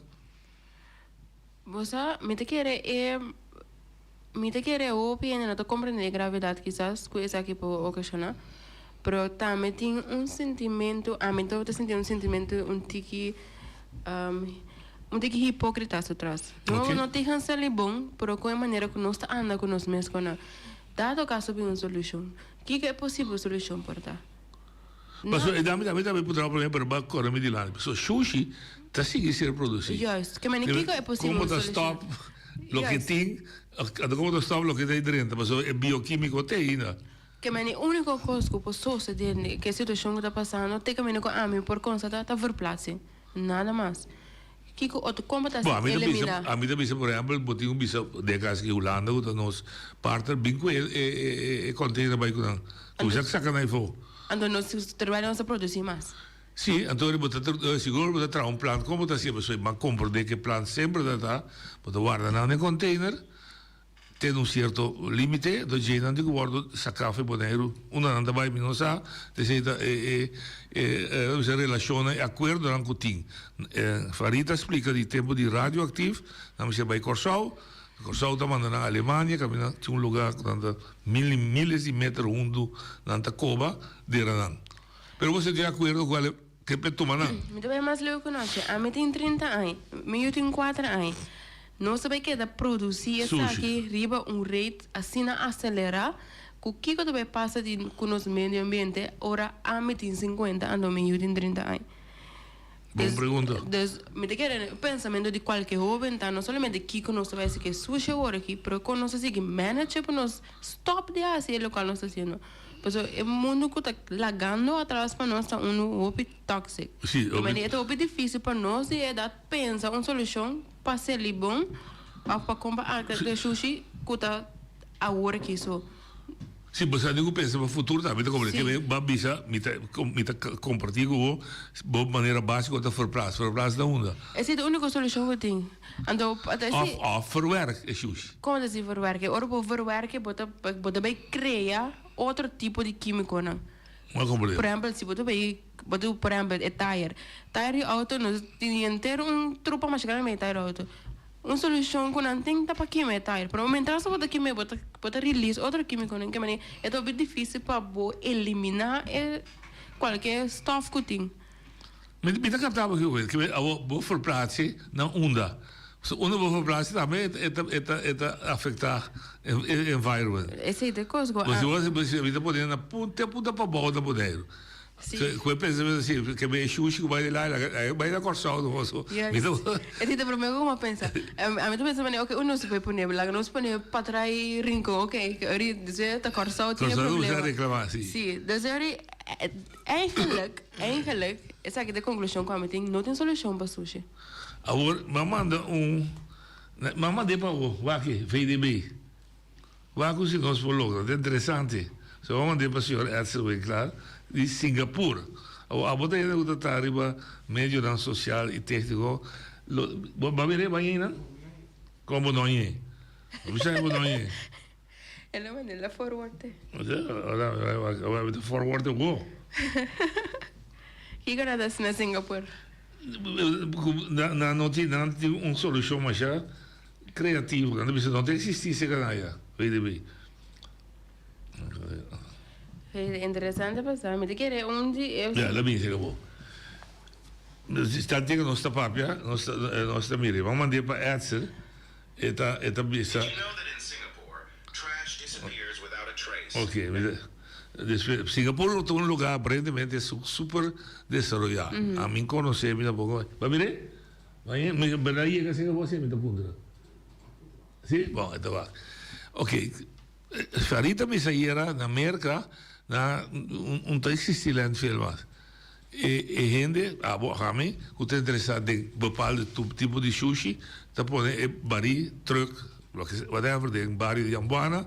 Bo sa, mi ta kere e, mi ta kere hopi hende no ta comprende e gravedad kisas cu esaki por ocasiona, pero tambe tin un sentimento, ami ta sinti un sentimento un tiki, un tiki hipocrita su tras. No, no tegen sali bon, pero cu e manera cu nos ta anda cu nos mes con nan. Dado caso bin un solucion, kico e posibel solucion por ta? Pasobra e dami tambe tambe por traha problema pero ba kore mi dilanti. Pasobra shushi ta sigui ser produci. Juist. Ke mane kiko e posibel Como ta stop loke tin, anto como ta stop loke ta ei drenta pasobra e biokimiko te ainda. Ke mane uniko kos ku por sosede ke situashon ku ta pasando te kaminda ku ami por konstata ta verplaatsing. Nada mas. Kiko otro kon bo ta Bo, ami ta bisa, elimina? ami ta bisa por ehempel, bo tin ku bisa den kas aki Hulanda ku ta nos partner bin ku e e e e container bai ku nan. Ku bisa saka nan afó. Anto nos terwijl nos ta produci mas. Si, anto bo ta sigur bo ta traha un plan kon bo ta hasié pasobra bo a komprondé ku e plan semper ta ta bo ta warda nan den container. Te un cierto limite, do djenan tin cu wordo saca for Boneiru. Unda nan ta bay mi no sa, esey ta e e e bisa relacionnan, e acuerdonan cu tin. Farid a splica di tempo di radioactief, nan mester bay Corsou, Corsou ta manda nan Alemania, caminda tin un lugar cu nan ta mil y miles di meter hundu nan ta coba dera nan. Pero bo tin acuerdo cu ale ke pe tuma nan. Mi ta bay mas leu cu nochi. Ami tin 30 aña, mi yu tin cuater aña. Nos ta bay keda produci esaki riba un rate asina acelera cu kico ta bay pasa di cu nos medio ambiente ora ami tin cincuenta anto mi yu tin trinta aña? Bon pregunta. Dus mi ta kere e pensamento di cualke hoben ta no solamente kico nos ta bay haci cu e sushi awor aki pero con nos ta sigui manage pa nos stop di haci e locual nos ta haciendo. Pasobra e mundo cu ta lagando atras pa nos ta uno hopi toxic. Sí, Y manera ta hopi dificil pa nos di e edad pensa un solucion pa seli bon of pa compra algo de sushi cu ta awor aki so. Si, bo sa tin cu pensa pa futuro tambe ta compra. Ke ba bisa mi ta mi ta comparti cu bo, bo manera basico ta verplaats. Verplaats na unda? Esey ta e unico solucion cu tin. Anto Of of verwerk e sushi. Con ta si verwerk? Ora bo verwerk bo ta bo ta bay crea otro tipo di quimiconan. Bo comprende. Por ehempel si bo ta bay Bo ta por ehempel e tayer. Tayer di auto nos tin henter un trupa masha grandi mei tayer di auto. Un solucion cu nan tin ta pa kima e tayer. Pero mientras bo ta kima bo ta bo ta release otro kimiconan ke manera e ta hopi dificil pa bo elimina e cualke stof cu tin. Mi mi ta capta bo kico ke abo bo verplaatse na unda. So unda bo verplaatse tambe e ta e ta e ta afecta e environment. Esey ta e cos cu a. Bo si bo mi ta pone na punta punta pabao na Boneiru. Sí. Ku e pensa si ke be shushi ku bai di la la bai na Kòrsou no so. Yes. E ta promé ku mi a pensa. Ami ta pensa mane oke uno si por pone laga nos pone patrai Rincon oke ori despues ta Kòrsou tin e Kòrsou problema. a reklamá si. Sí dus ori eigenlijk eigenlijk esaki ta e konklushon ku ami tin no tin solushon pa sushi. Awor mi a manda un mi a mand'é pa bo wak VDB. Wak ku si nos por logra. Ta interesante. So a mand'é pa señor Edsel Winklaar di Singapur. Awor abo ta hende ku ta traha riba medionan sosial i tékniko. Lo bo a mir'é baña einan? Kon bo no hañ'é? Bo bisa bo no hañ'é. El a mand'é la forward te. Ora ora mi ta forward te bo. Kiko nan ta hasi na Singapur? Nan no tin, nan tin un solushon masha kreativo. Nan ta bisa no ta eksistí serka nan ya, VDB. Interesante pasá. Mi ta kere un di e. Ya, la bin serka bo. Instante ku nos ta papia, nos ta nos ta mira. Bo mand'é pa Edsel, e ta e ta bisa. Ok, mi ta despues Singapur ta un lugá aparentemente super desaroyá. Ami konosé, mi tampoko. Bo a mir'é? Mi berdad yega Singapur si mi ta puntra. Si? Bon, e ta wak. Ok. Sarita bisa ayera na Merca na un ta existi landfill mas. E e hende, abo of ami, cu ta interesa den bepaalde tipo di shushi ta pone e bari, truck, loke whatever den bario di Ambuana,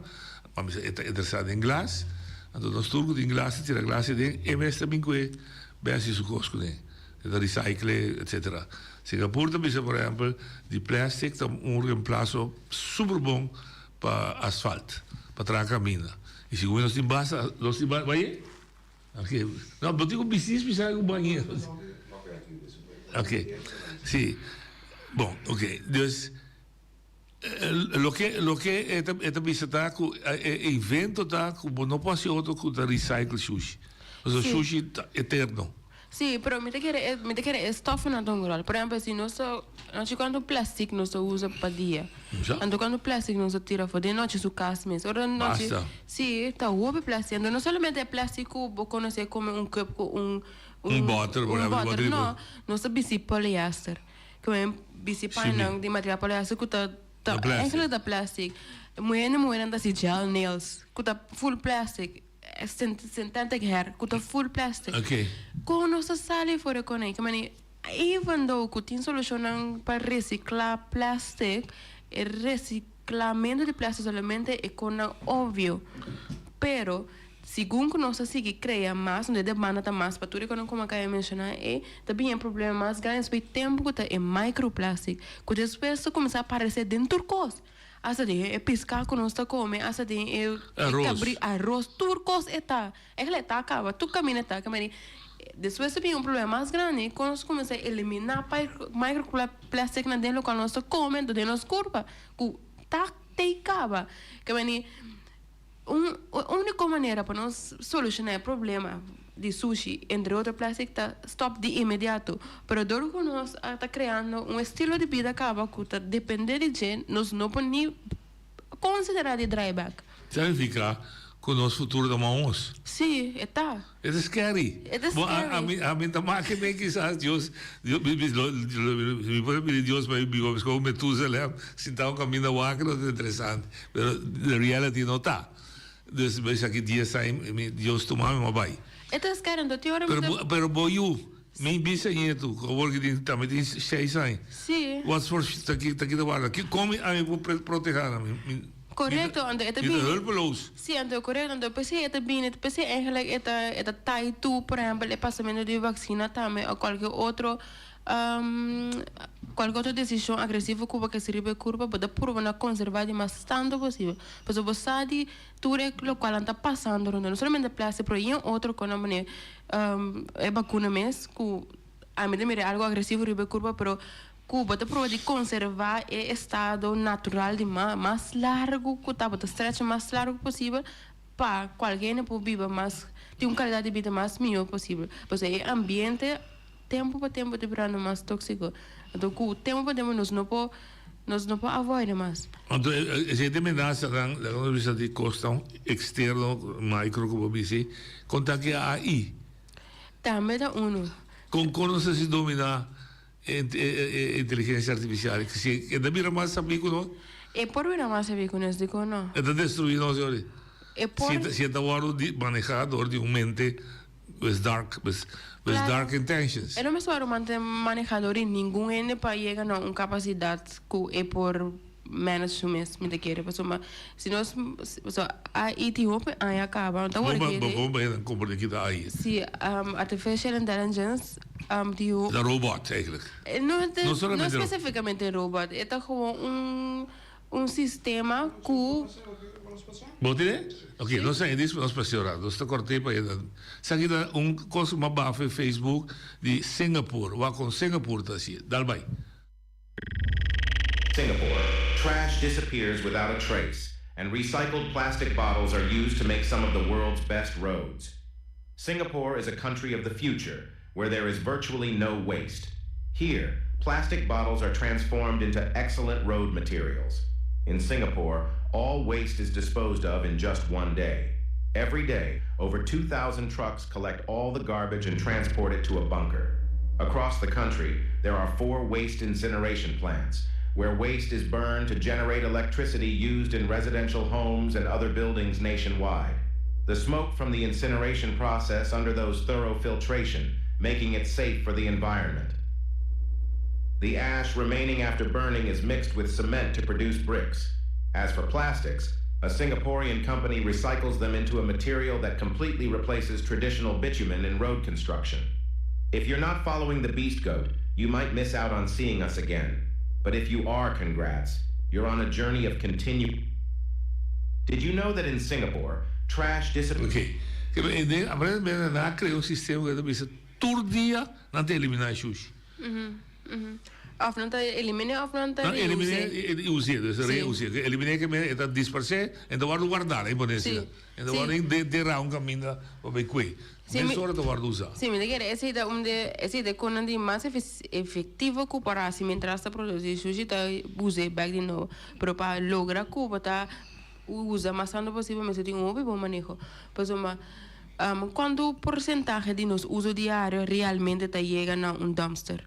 pa mi sa e ta interesa den glas, anto nos tur cu tin glas ta tira glas aden, e mes ta bin cu e besi su cos cune, e ta recycle etcetera. Singapur ta bisa por ehempel di plastic ta un reemplazo super bon pa asfalt, pa traha kaminda. I segun mi nos tin basta, nos tin basta, baye? Ok, no, bo tin ku bisnis bisa ku bañe. Ok, si, bon, ok, dus, loke, loke e ta, e ta bisa ta ku e invento ta ku bo no por hasi otro ku ta recycle shushi. Pasobra shushi ta eterno. Sí, pero mi ta kere e, mi ta kere e stofnan ta un rol. Por ehempel, si nos ta, nochi cuanto plastic nos ta usa pa dia? Anto cuanto plastic nos ta tira afo den nochi su cas mes. Ora nochi, Basta. sí, ta hopi plastic. Anto no solamente e plastic cu bo conoce como un cup cu un, Un boter, por un ehempel, boter, boter no. Nos ta bisti polyester. Cu men bisti Sí, pañanan di material polyester cu ta, ta, Ta plastic. eigenlijk ta plastic. Muhernan, muhernan ta haci gel nails cu ta full plastic. Synthetic hair ku ta full plastic. Okay. Kon nos ta sali for e konei? Ke manera even though ku tin solushonnan pa resiklá plastic, e resiklamentu di plastic solamente e konnan obvio. Pero segun ku nos ta sigui krea mas, donde e demanda ta mas pa tur e konnan ku mi a kaba di menshoná ei, ta bini e problema mas grandi despues di tempu ku ta e microplastic ku despues ta kuminsá aparesé den tur kos. Asta den e piská ku nos ta kome, asta den e kabri, aros, tur kos e ta. Eigenlijk e ta kaba, tur kaminda e ta kaba. Despues ta bin un problema mas grandi, kon nos kuminsá eliminá microplasticnan den lokual nos ta kome, anto den nos kurpa, ku ta tei kaba. Kaba Un úniko manera pa nos solushoná e problema di sushi, entre otro plastic, ta stòp di inmediato. Pero dor ku nos a ta kreando un estilo di bida kaba ku ta dependé di dje, nos no por ni konsiderá di draai bèk. Significa ku nos futuro ta mahos. Sí, e ta. E ta scary. E ta Bo a scary. ami ami ta make me kisas Dios Dios mi mi lo lo mi por a pidi Dios pa mi biba mescos cu Metusalem sinta un caminda wak lo ta interesante pero the reality no ta dus mi esaki dies aña mi Dios tuma mi mi a bay. E ta scary anto tin ora mi Pero ta bo pero bo yu mi bisañetu cu awor ki tin tambe tin seis aña Sí. what's for ta ki ta ki ta warda ki con mi ami por proteha nan mi mi Correcto, anto e ta Mi ta bini. hulpeloos. Sí, anto correcto, anto p'esei e ta bini, p'esei eigenlijk e ta e ta tai tu, por ehempel, e pasamento di vaccina tambe o cualke otro cualke otro decision agresivo cu bo ke haci riba e curpa, bo ta purba na conserva di mas tanto posibel. Pasobra bo sa di tur e locual nan ta pasando rondó, no solamente plastic, pero yen otro cosnan manera e vacuna mes cu ami ta mira algo agresivo riba e curpa, pero Ku bo ta proba di konservá e estado natural di ma mas largu ku ta, bo ta stretch mas largu posibel pa kualke hende por biba mas, tin un kalidat di bida mas mihó posibel. Pasobra e ambiente tempu pa tempu ta birando mas tóksiko. Anto ku tempu pa tempu nos no por, nos no por avoid'e mas. Anto esei ta e menasanan, laga nos bisa di kosnan eksterno, micro ku bo bisa ei, kon ta ki AI? Tambe ta unu. Kon kon nos ta si dominá E inteligencia artificial si e ta bira mas sabí ku nos. E por bira mas sabí ku nos, dikon no? E ta destruí nos yori. E por. Si e ta wòrdu di manehá dor di un mente with dark with with dark intentions. E no mester wòrdu manehá dor di ningun hende pa yega na un kapasidat ku e por manage su mes, mi ta kere. Pasobra si nos, pasobra AI tin hopi aña kaba, no ta wòrdu kere. Bo bo bo komprende kita AI? Si, artificial intelligence. Di Ta robot eigenlijk. No, No no solamente specificamente robot. E ta gewoon un. un sistema ku. Bo tene? Ok, nos a hende nos paseo rato. Nos ta kort'é pa hende. Esaki ta un kos ku m'a bafa e Facebook di Singapore. Wak kon Singapore ta hasié. Dal bai. Singapore, trash disappears without a trace and recycled plastic bottles are used to make some of the world's best roads. Singapore is a country of the future where there is virtually no waste. Here, plastic bottles are transformed into excellent road materials. In Singapore, all waste is disposed of in just one day. Every day, over 2,000 trucks collect all the garbage and transport it to a bunker. Across the country, there are four waste incineration plants, where waste is burned to generate electricity used in residential homes and other buildings nationwide. The smoke from the incineration process undergoes thorough filtration, making it safe for the environment. The ash remaining after burning is mixed with cement to produce bricks. As for plastics, a Singaporean company recycles them into a material that completely replaces traditional bitumen in road construction. If you're not following the Beast Goat, you might miss out on seeing us again. But if you are, congrats. You're on a journey of continue. Did you know that in Singapore, trash disappears? Ok. Ke men den aparentemente nan a krea un sistema ku ta bisa tur dia nan ta eliminá e shushi. Òf nan ta eliminé òf nan ta Nan eliminé reus'é. i us'é, dus Sí. reus'é. Ke eliminé ke men e ta disparsé en ta wòrdu wardá, laga pone asina. Sí. En ta Sí. wòrdu den derá un kaminda pa bai kue. Sí, mi- Mesora ta wòrdu usá. Sí, mi ta kere esei ta un de esei ta e konan di mas efektivo ku por hasi mientras ta produsí sushi ta us'é bèk di nobo. Pero pa logra ku bo ta usa mas tantu posibel mester tin un hopi bon maneho. Pasobra kuantu porsentahe di nos uso diario realmente ta yega na un dumpster?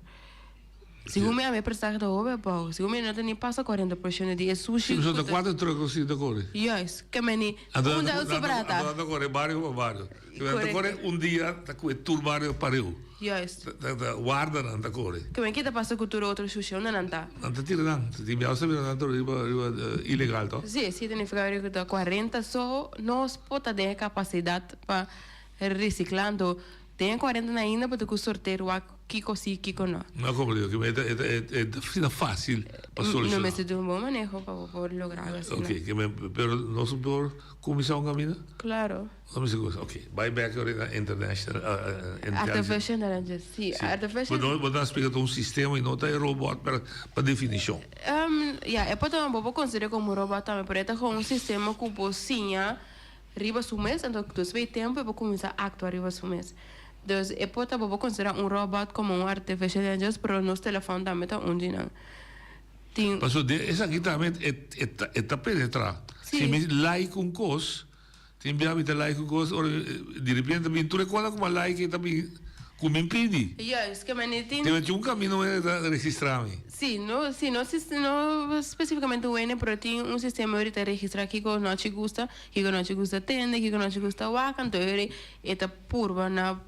Segun mi ami e porcentahe ta hopi abou. Segun mi no ta ni pasa 40% di e sushi. Si pasobra ta kuater truck asina ta kore. Juist, ke meni unda e sobra ta. Anto nan ta kore bario pa bario. Nan ta kore un dia ta kue tur bario pareu. Juist. Ta warda nan ta kore. Ke men kita pasa ku tur otro sushi unda nan ta? Nan ta tira nan. Tin biaha sa bira nan ta riba riba ilegal to. Si, si significa ku ta 40 so nos por ta den e kapasidat pa resikla anto den e 40 nan ainda bo ta ku sorteer wak kiko si kiko no. No como digo, e ta e ta e ta asina fácil pa soluciona. No mester di un bon maneho pa bo por logra algo asina. Ok, ke men pero nos por cuminsa un camino? Claro. No mester cuminsa, ok. Bai bek ora na international intelligence. Artificial intelligence, si. Artificial. Bo bo ta splica ta un sistema y no ta e robot per pa definicion. Ya, e por ta bo por considera como robot tambe, pero e ta gewoon un sistema cu bo siña riba su mes, anto despues di tempo e por cuminsa actua riba su mes. Dus e por ta bo por considera un robot como un artificial intelligence, pero nos telefon tambe ta un di nan. Tin. Pasobra den esaki tambe e e ta e ta penetra. Si. Si mi like un cos, tin bia mi ta like un cos, ora di repente ta bin tur e cosnan cu mi a like e ta bin cu mi pidi. Juist, ke mane tin. Tin un camino e ta registra mi. Sí, no, sí, no, no specificamente wene, pero tin un sistema ora ta registra kico nochi gusta, kico nochi gusta tende, kico nochi gusta wak, anto ora e ta purba na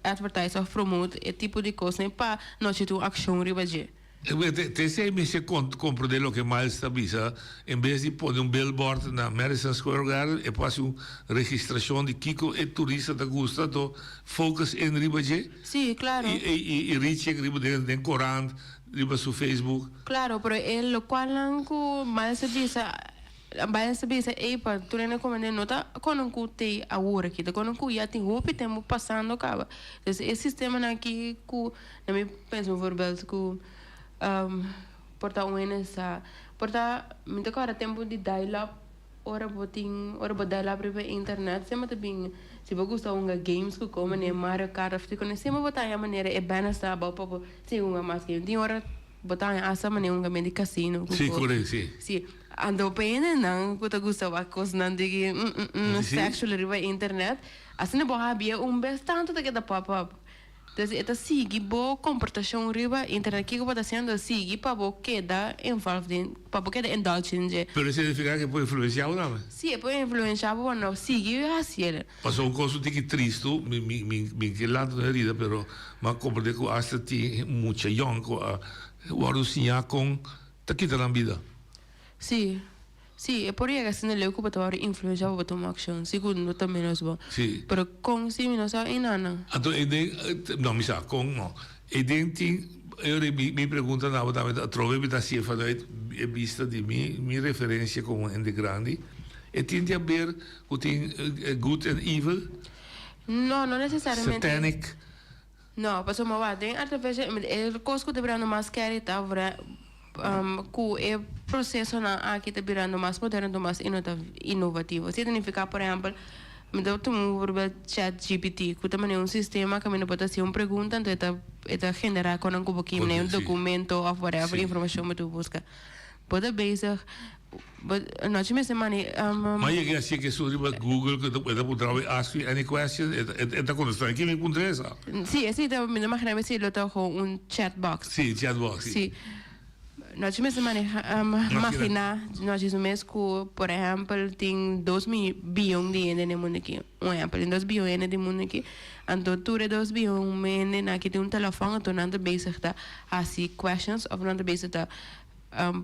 advertise of promote e tipo di cosnan pa nochi tin un accion riba dje. Te esey mester comprende loke Miles ta bisa, en bes di pone un billboard na Madison Square Garden e por haci un registracion di kico e turista ta gusta anto focus in riba dje. Sí, claro. Y recheck riba den corant, riba su Facebook. Claro, pero e locualnan cu Miles a bisa, Miles a bisa ey pa tur hende comprende no ta cono cu t'ey awor aki, ta cono cu ya tin hopi tempo pasando caba. Entonces e sistemanan aki cu Na mi pensa un voorbeeld ku por ta un hende sa por ta mi ta kòrda tempu di dial up ora bo tin ora bo dial up riba internet semper ta bin si bo gusta hunga games ku komo manera Mario Kart of tikone semper bo ta haña manera e banners ta abou pa bo sigui hunga mas game tin ora bo ta haña asta manera hunga men di casino ku Si kore si. Si anto pa hendenan ku ta gusta wak kosnan di sexual riba internet asina bo habia un bes tantu ta keda pop up. Entonces e ta sigui bo comportacion riba internet kico bo ta haciendo sigui pa bo keda involved den pa bo keda indulge den dje. Pero significa que por influencia bo tambe? Si e por influencia bo no sigui haciel. Pasobra un cos un tiki tristo mi mi mi mi ke lanta no herida pero mi a comprende cu hasta tin mucha yong cu a wordo siña con ta kita nan bida. Si. Sí, e por yega asina leu ku bo ta wòrdu influenshá pa bo tuma akshon, sigur no ta ménos bo. Sí. Pero kon si mi no sa ei nana? Anto e den, no mi sa kon no. E den tin, E mi mi pregunta na bo tambe ta atrobe mi ta hacié vanuit e bista di mi mi referencia como hende grandi. E tin di haber cu tin good and evil? No, no necesariamente. Satanic? No, pasobra wak den artificial e cos cu ta birando mas scary ta cu e procesonan aki ta birando mas moderno mas innovativo. Esei ta nifica por ehempel Mi ta tuma un voorbeeld chat GPT ku ta manera un sistema kaminda bo ta hasi un pregunta anto e ta e ta generá konan ku bo kier manera un dokumento òf whatever informashon bo ta buska. Bo ta bezig bo anochi mester mane Ma yega hasi ke su riba Google ku e ta puntra bo ask me any question e ta e ta kontestá e ke mi puntra esa. Si esei ta mi ta magina mi esei lo ta gewoon un chat box. Si chat box si. Si. Nochi mester maneha magina nochi su mes ku por ehèmpel tin dos biyon di hende den e mundu aki. Un ehèmpel tin dos biyon hende den e mundu aki anto tur e dos biyon hende nan aki tin un telefòn anto nan ta bezig ta hasi questions òf nan ta bezig ta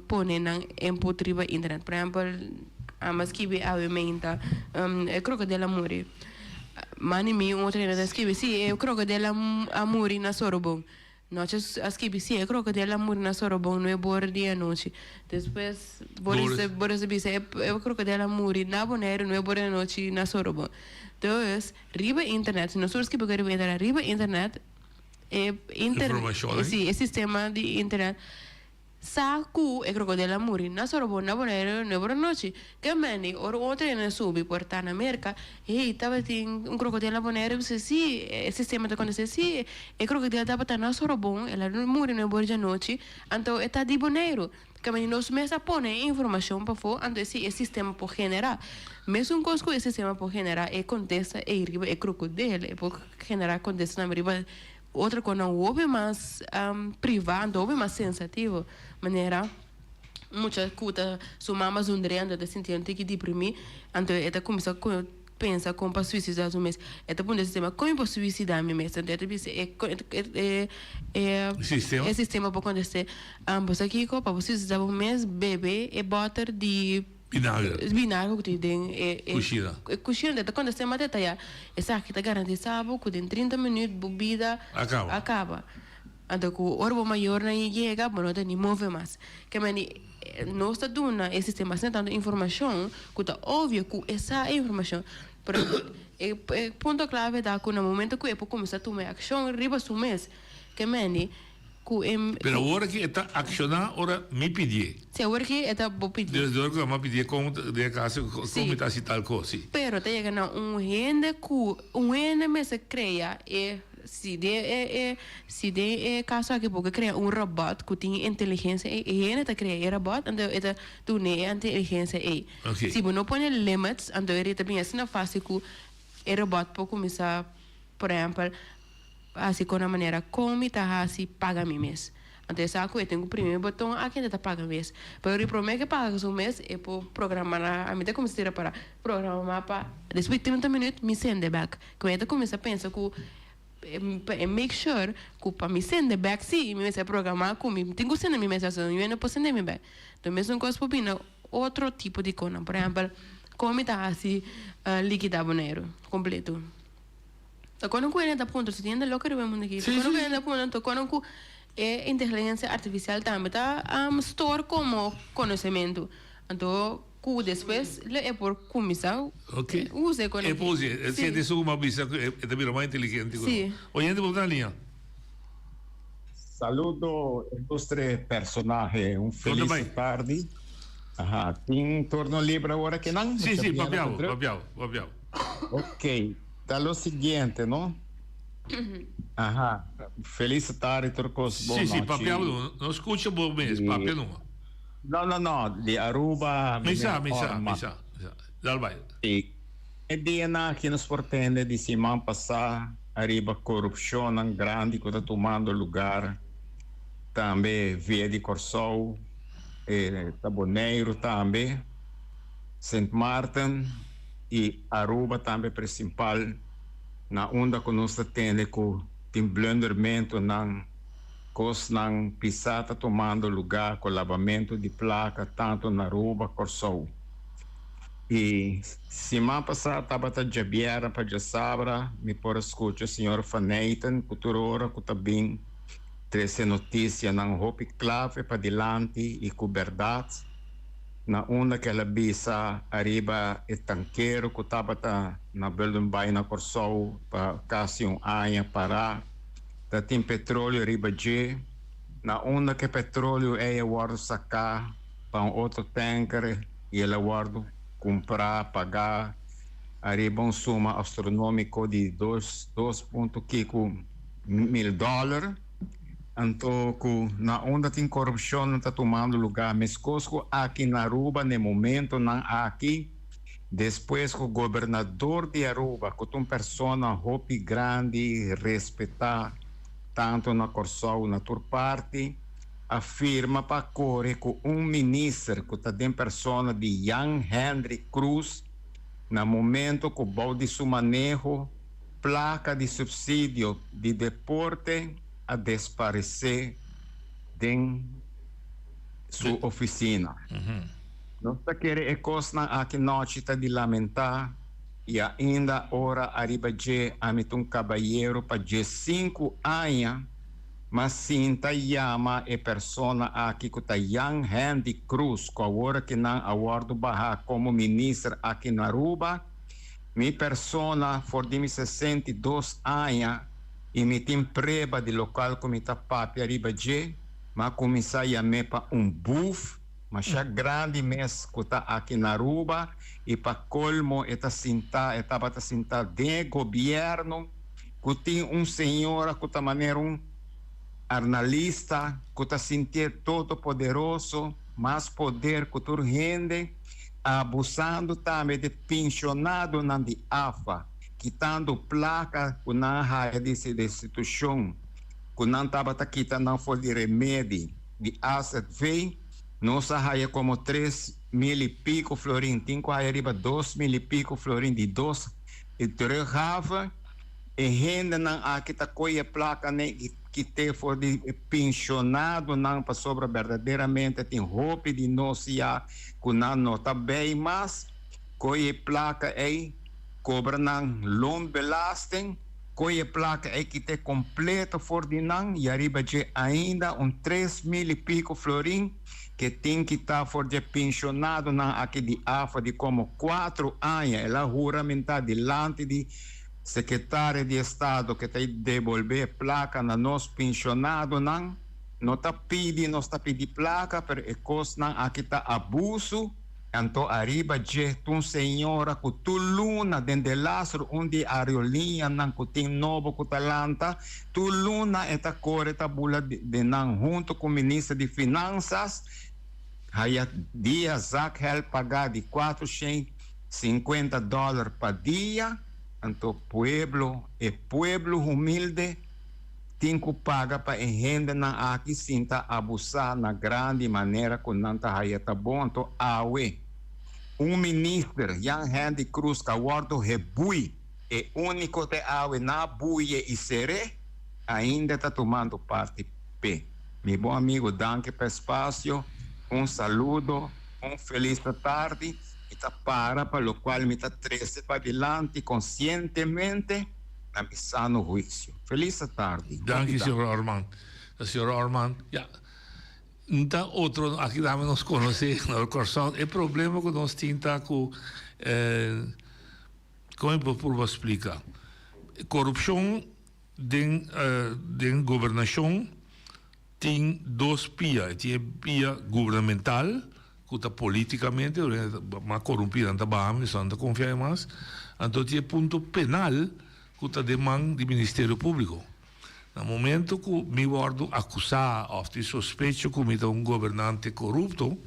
pone nan input riba internet. Por ehèmpel ami a skibi awe meinta e krokodel a muri. Mani mi un otro hende ta skibi si e krokodel a muri na Sorobon. Nochi a skibi si e krokodel a muri na Sorobon nuebe ora di anochi. Despues Boris Boris a bisa e krokodel a muri na Boneiru nuebe ora di anochi na Sorobon. Dus riba internet, si nos tur skibi riba internet, riba internet e inter si e sistema di internet Sa ku e krokodel a muri na Sorobon na Boneiru nuebe ora nochi. Ke meni ora un otro hende subi por ta na Merka, hey tabatin un krokodel na Boneiru? Bisa si, e sistema ta kontest'é si, e krokodel tabata na Sorobon, el a muri nuebe ora djanochi, anto e ta di Boneiru. Ke meni nos mes a pone e informashon pafó, anto si e sistema por generá. Mesun kos ku e sistema por generá e kontesta ei riba e krokodel, e por generá kontestanan riba Otro konan hopi mas priva, anto hopi mas sensativo. Manera mucha ku ta su mama zundr'é anto e ta sintié un tiki deprimí, anto e ta kuminsá pensa kon pa suisidá su mes. E ta puntra e sistema, kon mi por suisidá mi mes? Anto e ta bisa e e sistema por kontest'é, bo sa kiko? Pa bo suisidá bo mes bebe e bòter di. Vinagre. Vinagre ku tin den e e Kushina. E kushina ta kontest'é mas detayá. Esaki ta garantisá bo ku den 30 minüt bo bida A kaba. a kaba. Anto ku ora bo mayornan yega bo no ta ni move mas. Ke meni nos ta duna e sistema asina tantu informashon ku ta obvio ku e sa e informashon. Pero e e punto klave ta ku na momento ku e por kuminsá tuma e akshon riba su mes ke meni Ku e. Pero awor aki e ta akshoná ora mi pidié. Si, awor aki e ta bo pidié. Desde ora ku mi a pidié kon den e kas, kon mi ta hasi tal kos, si. Pero ta yega na un hende ku un hende mester krea e, si den e e si den e kaso aki bo ke krea un robòt ku tin inteligensia ei, e hende ta krea e robòt anto e ta dun'é e inteligensia ei. Si bo no pone limits anto e ta bin asina fásil ku e robòt por kuminsá por ehèmpel Hasi kon na manera kon mi ta hasi paga mi mes. Anto e sa ku e tin ku primi e boton aki anto e ta paga mes. Pero di prome ke paga su mes e por programa na ami ta kuminsa tira para programa pa despues di 30 minüt mi sende bek. Ku e ta kuminsa pensa ku pa e make sure ku pa mi sende bek si mi mester programa ku mi tin ku sende mi mes pasobra mi no por sende mi bek. Enton mesun kos por bini otro tipo di kosnan. Por ehèmpel kon mi ta hasi likida Boneiru kompleto. Ta kono ku hende ta puntra si tin hende loko riba e mundu aki. Ta kono ku hende ta puntra ta kono ku e inteligensia artifisial tambe ta store komo konosementu. Anto ku despues lo e por kuminsá usa e kono E por usa e. Si esun ku bo a bisa ku e ta bira mas inteligente ku nos. Oyente bo ta na liña. Saludo ilustre personahe un felis tardi. Aha, tin turno libre awor akinan? Si, si, papia bo, papia bo, papia bo. Ok, ta lo siguiente, no? Aha, felis tardi tur kos, bon nochi. Si, si, papia bo no, no skucha bo mes, papia numa. No, no, no, di Aruba, Mi sa, mi sa, mi sa, mi sa. Dal bai. Si, e dianan aki nos por tende di siman pasá ariba korupshonnan grandi ku ta tumando lugar tambe via di Kòrsou, e ta Boneiru tambe, Sint Maarten i Aruba tambe presimpal na unda ku nos ta tende ku tin blundermentunan, kosnan pisá ta tumando lugá ku labamentu di plaka tantu na Aruba, Kòrsou. I siman pasá tabata djabièrnè pa djasabra mi por a skucha señor Van Nijten ku tur ora ku ta bin. trese notisianan hopi klave padilanti i ku bèrdat na unda ku el a bisa ariba e tankero ku tabata na Bullenbaai na Kòrsou pa kasi un aña pará ta tin petroleo riba dje na unda ku e petroleo ei a wòrdu saká pa un otro tanker i el a wòrdu kumprá pagá ariba un suma astronómiko di dos dos punto kiko mil dòler, anto ku na unda tin korupshon ta tumando lugá meskos ku aki na Aruba na e momentonan aki, despues ku gobernador di Aruba ku ta un persona hopi grandi respetá tantu na Kòrsou na tur parti a firma pa kore ku un minister ku ta den persona di Jan Hendrik Croes na momento ku bou di su maneho Plaka di supsidio di deporte a desparesé den su ofisina. Nos ta kere e kosnan aki nochi ta di lamentá i ainda ora ariba dje ami ta un kabayero pa diesinku aña mas sinta yama e persona aki ku ta Jan Hendy Croes ku awor aki nan a wòrdu bahá komo minister aki na Aruba. Mi persona for di mi 62 aña i mi tin preba di lokual ku mi ta papia riba dje, m'a kuminsá yam'é pa un buf masha grandi mes ku ta aki na Aruba i pa kolmo e ta sintá, e tabata sintá den e gobièrnu ku tin un señora ku ta manera un arnalista ku ta sintié todopoderoso, mas poder ku tur hende. Abusando tambe di pensionadonan di afa, kitando plaka ku nan a haya di e institushon ku nan tabata kita nan for di remedi di azv, nos a haya komo 3000 i piko florin, tin ku haya riba 2000 i piko florin di dos teruggave. E hendenan aki ta kohe e plaka ne i kit'é for di e pensionadonan pasobra berdaderamente tin hopi di nos ya ku nan no ta bei mas. Kohe e plaka ei, kobra nan loonbelasting, kohe e plaka ei kit'é kompleto for di nan i ariba dje ainda un 3000 i piko florin ke tin kita for dje pensionadonan aki di afa di komo kuatro aña el a huramentá dilanti di Sekretario di Estado ke ta debolbé plaka na nos pensionadonan no ta pidi nos ta pidi plaka pero e kosnan aki ta abusu anto ariba dje ta un señora ku tur luna den de lasro un di aeroliñanan ku tin nobo ku ta lanta tur luna e ta kore ta bula den nan hunto ku minister di finansas haya dia zakgeld paga di 450 dòler pa dia. Anto pueblo, e pueblo humilde, tin cu paga pa e hendenan aki sin ta abusa na grandi manera cu nan ta haya ta bon. Anto awe, un minister, Jan Hendy Croes, cu a wordo hebui, e unico te awe na buye y cere, ainda ta tumando parti p'e. Mi bon amigo, danki pa e spacio, un saludo, un feliz tardi. Mi ta para pa locual mi ta trece padilanti conscientemente na mi sano huicio. Feliz atardi. Danki señor Orman. Señor Orman, ya. Nta otro aki dame nos conoce na Corsou. E problema cu nos tin ta cu eh, con mi por purba splica? Corupcion den den gobernacion Tin dos pia, e tin e pia gubernamental ku ta politikamente mas korumpí nan ta baha mi nan ta konfia e mas, anto tin e punto penal ku ta den man di Ministerio Públiko. Na momento ku mi wòrdu akusá òf tin sospecho ku mi ta un gobernante korupto,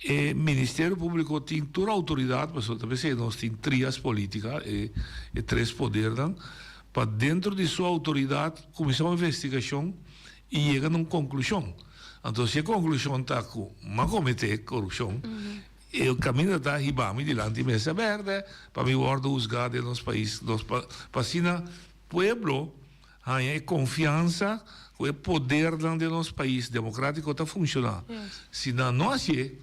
e Ministerio Públiko tin tur outoridat, pasobra ta p'esei nos tin trias polítika, e tres podernan, pa dentro di su outoridat kuminsá un investigashon i yega na un konklushon. Anto si e konklushon ta ku m'a kometé korupshon, e kaminda ta hiba mi dilanti mesa bèrdè pa mi wòrdu husgá den nos pais. Nos pa asina pueblo haña e konfiansa ku e podernan den nos pais demokrátiko ta funshoná. Si nan no hasié,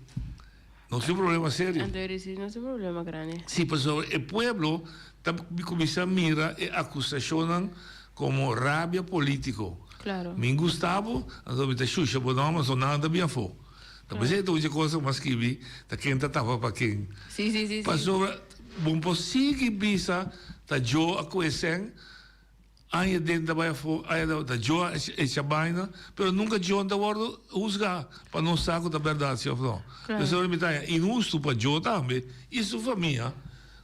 nos tin un problema serio. Anto e si nos tin un problema grandi. Si, pasobra e pueblo ta kuminsá mira e akusashonnan komo rabia polítiko. Claro. Mi gusta bo, anto mi ta shusha bo nòmber, so nan ta bin afó. Ta p'esei ta un dje kos ku mi a skibi, ta ken ta tapa pa ken. Sí, sí, sí, sí. Pasobra bo por sigui bisa ta Joe a kohe sèn, Aña den ta bai afó, aña ta ta Joe a echa baina, pero nunka Joe ta wòrdu husgá pa nos sa ku ta bèrdat si òf no. Claro. P'esei mi ta haña inhustu pa Joe tambe i su famia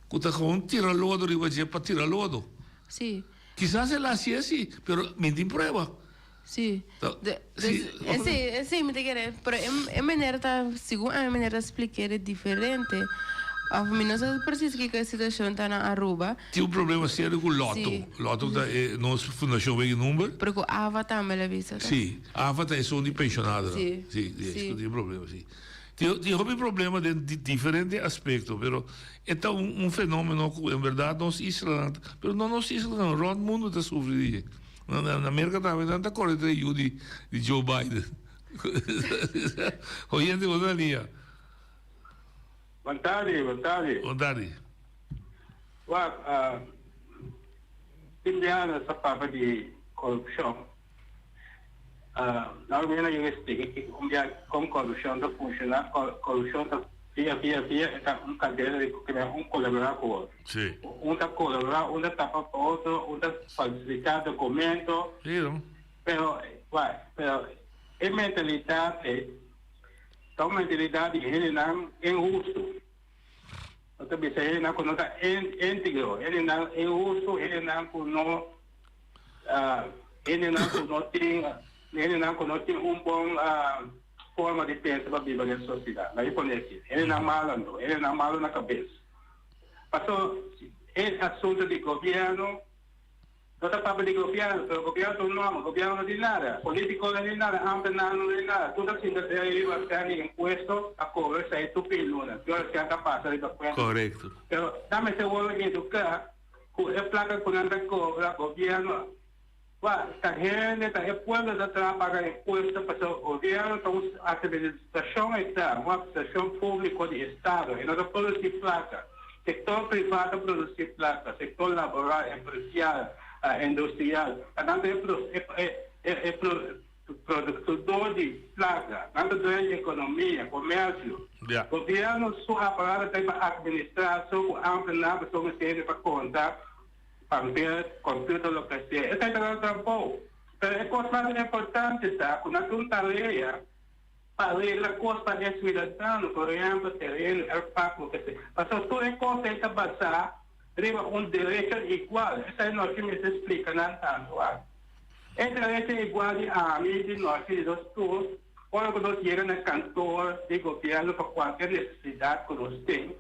ku ta gewoon tira lodo riba dje pa tira lodo. Sí. Kisas el a hasié sí, pero mi tin prueba. Sí. Ta, De, sí. des, esei, esei mi ta kere, pero e, e manera ta, segun ami manera ta spliké de diferente. Of mi no sa precies kiko e situacion ta na Aruba. Tin un problema serio ku Lotto. Sí. Lotto ta e nos fundashon wegen number. Pero ku AVA tambe el a bisa, ta? Sí, AVA ta esun di pensionadonan. Sí. Sí, sí, Sí. ku tin problema, sí. Tin, tin hopi problema den di diferente aspecto, pero e ta un, un fenomeno ku en berdad nos islanan, pero no nos islanan, rond mundo ta sufri di dje. Na Merca tambe nan ta core tra e yu di Joe Biden. Oyente bo ta na liña. Bon tardi, bon tardi. Bon tardi. Wak, tin biaha nos ta papia di corupcion. Nan mi a yega splika ki un biaha con corupcion ta funciona. Corupcion ta via via via e ta un cadena di cu un colabora cu otro. Sí. Un ta colabora, un ta tapa pa otro, un ta falsifica documento. Sí, no? Pero, wak, pero e mentalidad ei ta un mentalidad di hendenan inhusto. No ta bisa hendenan cu no ta integro, hendenan inhusto, hendenan cu no, hendenan cu no tin, hendenan cu no tin un bon forma di pensa pa biba den sociedad. Laga pone asina. Hendenan malo anto, hendenan malo na cabes. Paso e asunto di gobierno no ta papia di gobierno, pero gobierno ta un nomber, gobierno no di nada, politico no di nada, ambtenaar no di nada, tur ta sinta den riba sèn di impuesto a cobra esei tur fin luna, tur ora sèn ta pasa riba cuenta. Correcto. Pero nan mester worde educa cu e placa cu nan ta cobra gobierno Wak, ta hende, ta e pueblo ta traha paga impuesto pasobra gobierno ta un administracion e ta, un administracion publico di estado, e no ta produci placa. Sector priva ta produci placa, sector laboral, empresial, industrial, ta nan ta e e productudor di placa, nan ta dueño di economia, comercio. Gobierno su aparato ta pa administra so cu ambtenaar pasobra mester hende pa conta. Papel, computer, loke sea. Esei ta nan trabou. Pero e kos mas importante ta ku nan tin un tarea pa regla kos pa e suidadano, por ehempel tereno, erfpak, loke sea. Pasobra tur e kos ei ta basá riba un derecho igual. Esei nochi mester splika nan tantu aki. E derecho igual di ami, di nochi, di nos tur, ora ku nos yega na kantor di gobièrnu pa kualke nesesidat ku nos tin,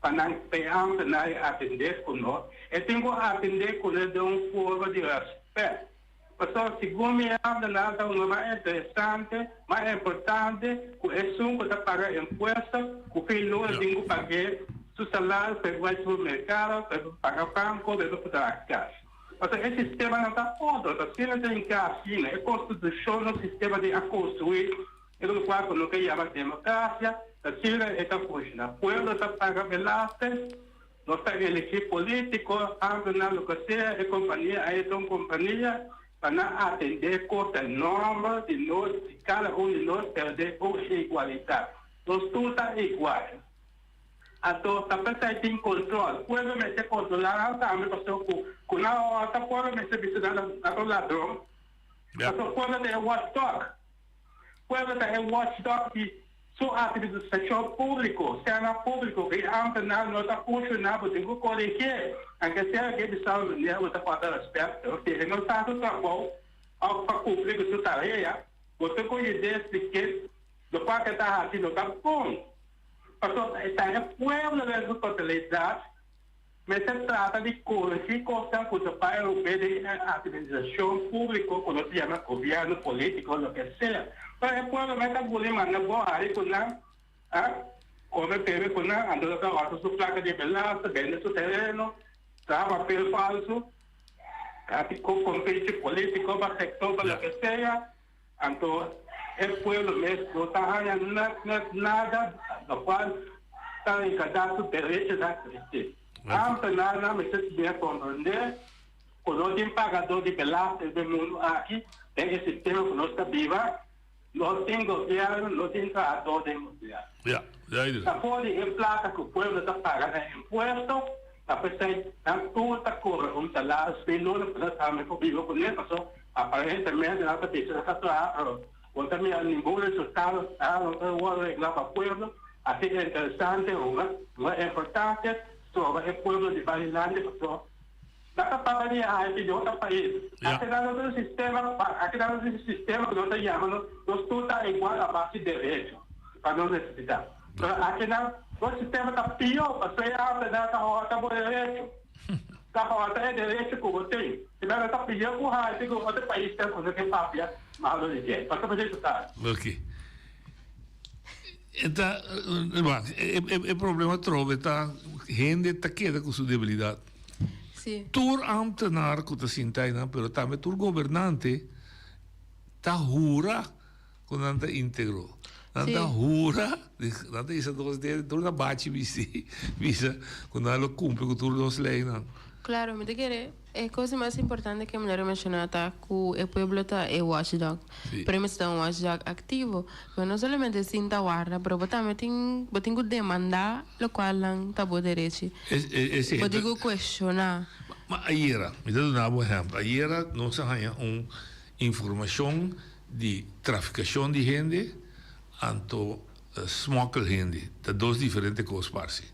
Pa nan pe ambtenaar e atendé ku no, e tin ku atendé kuné den un forma di rèspèt. Pasobra segun mi e ambtenaar ta uno mas interesante, mas importante ku esun ku ta paga impuesto, ku fin luna tin ku pag'é su salario pa e bai supermerkado, pa e por paga banko, pa e por traha kas. Pasobra e sistemanan ta otro, ta asina ta hinká asina. E konstitushon, nos sistema tin a konstruí E lokual ku no ke yama demokrasia, ta asina e ta funshoná. Pueblo ta paga belasting, nos ta eligí polítiko, ámtenar, loke sea, e kompania ei ta un kompania pa nan atendé kos den nòmber di nos, di kada un di nos, pero den un igualidat. Nos tur ta igual. Anto ta p'esei tin kontrol. Pueblo mester kontrolá nan tambe pasobra ku ku nan ora ta pueblo mester bisa nan ta un ladron. Pasobra pueblo ta e watchdog. Pueblo ta e watchdog di su administracion publico, sena publico, cu e ambtenaar no ta funciona, bo tin cu corrigie, aunke sea ke bisa meneer bo ta falta respet, pero si e no sa su trabou of pa cumpli cu su tarea, bo tin cu yud'e explique locual ke ta haci no ta bon. Pasobra ta e pueblo den su totalidad Mester trata di coregi cosnan cu ta bay rubé den e administracion publico cu nos ta yama gobierno, politico, loke sea. Pero e pueblo mes ta guli manda bo hari cu nan, a come bebe cu nan, anto lo ta horta su placa di belasting, bende su tereno, traha papel falso, haci compinche politico pa sector pa loke sea, anto e pueblo mes no ta haya nada locual ta recada su derechonan triste. Ambtenaarnan mester siña comprende cu no tin pagador di belasting den mundo aki. Den e sistema ku nos ta biba, no tin gobièrnu, no tin trahadó den gobièrnu. Ja, duidelijk. Ta for di e plaka ku pueblo ta paga na impuesto, ta p'esei nan tur ta kobra un salaris fin luna pa nan tambe por biba kuné, paso aparentemente nan ta bisa nan ta traha, pero bo ta mira ningun resultado, nada no ta wòrdu reglá pa pueblo. Asina interesante, hunga importante stroba e pueblo di Barilandia paso Nan ta papia di Haiti di otro pais. Aki nan no tin un sistema, aki nan no tin un sistema ku nos ta yama nos, nos tur ta igual a base di derecho pa nos nesesitá. Pero aki nan nos sistema ta pió, pasobra e ámtenar ta hòrta bo derecho. Ta hòrta e derecho ku bo tin. Si nan ta pió ku Haiti ku otro paisnan ku nos tin papia malo di dje. Pasobra esei ta. Oké. E ta, e problema atrobe ta hende ta keda ku su debilidat. Sí. Tur ambtenaar ku ta sinta einan, pero tambe tur gobernante ta hura ku nan ta íntegro. Nan ta hura, nan ta hisa dos dede, tur na bachi bisti, bisa ku nan lo kumpli ku tur nos leinan. Claro, mi ta kere e cosa mas importante ke mi lo menciona ta ku e pueblo ta e watchdog. Sí. Pero e mester ta un watchdog activo. Bo no solamente sinta warda, pero bo tambe tin bo tin ku demanda lokual nan ta bo derechi. Es, es, Bo tin ku kuestioná. Ma ayera, mi ta duna bo ehèmpel, ayera nos a haña un informashon di trafikashon di hende anto smokkel hende. Ta dos diferente kos parse.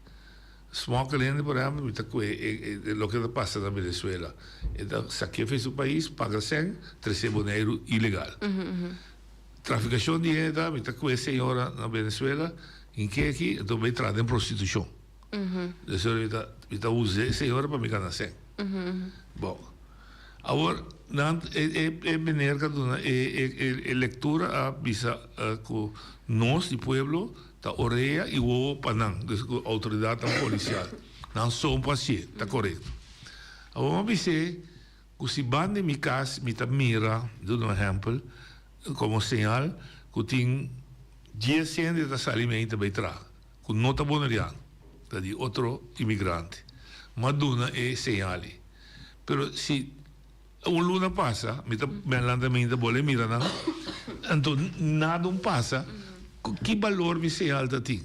Smokkel hende por ehempel mi ta kue e loke ta pasa na Venezuela. E ta saké fe su pais, paga sèn, tresé Boneiru ilegal. Trafikashon di hende ta mi ta kue señora na Venezuela hink'é aki anto bai traha den prostitushon. Des ora mi ta mi ta usa e señora pa mi gana sèn. Bon awor nan e e e meneer ka duna e e e lektura a bisa ku nos di pueblo Ta orea y wowo pa nan, dus cu autoridadnan policial. Nan son por hacié, ta corecto. Awor mi a bis'é cu si ban di mi cas mi ta mira, duna un ehempel, como señal cu tin dies hende ta sali mi ainda bay traha, cu no ta boneriano, ta di otro imigrante. Mi a duna e señal ei. Pero si. Un luna pasa, mi ta ben lanta mi ta bole mira nan, anto nada un pasa, ki balor mi señal ta tin?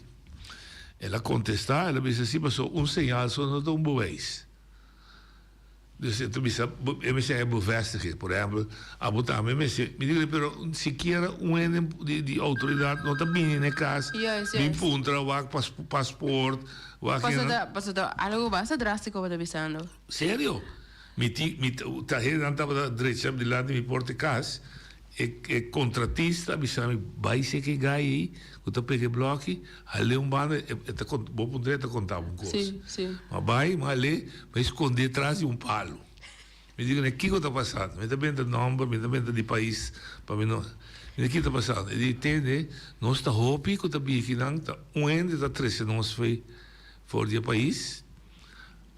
El a contesta, el a bisa si paso un señal so no ta un bewijs. Dus e ta bisa, e mester haya bevestiging, por ehempel, abo tambe mester, mi di pero sikiera un hende di autoridad no ta bini na e cas, bin puntra wak paspoort, wak. Paso ta algo basta drastico bo ta bisando. Serio? Mi ti, mi ta hendenan tabata drecha dilanti mi porta e cas, e e contratista a bisa mi, bai seki e gai ei cu ta pega e bloki, hal'e un banda, e e ta cont, bo puntra e ta conta bo un cos. Sí, sí. Ma bai, mi hal'e, mi sconde tras di un palo. Mi di cune, kico ta pasando? Mi ta benta nomber, mi ta benta di pais, pa mi no, mi di, kico ta pasando? E di, tende, nos ta hopi cu ta biki nan, ta un hende ta trece nos for for di e pais,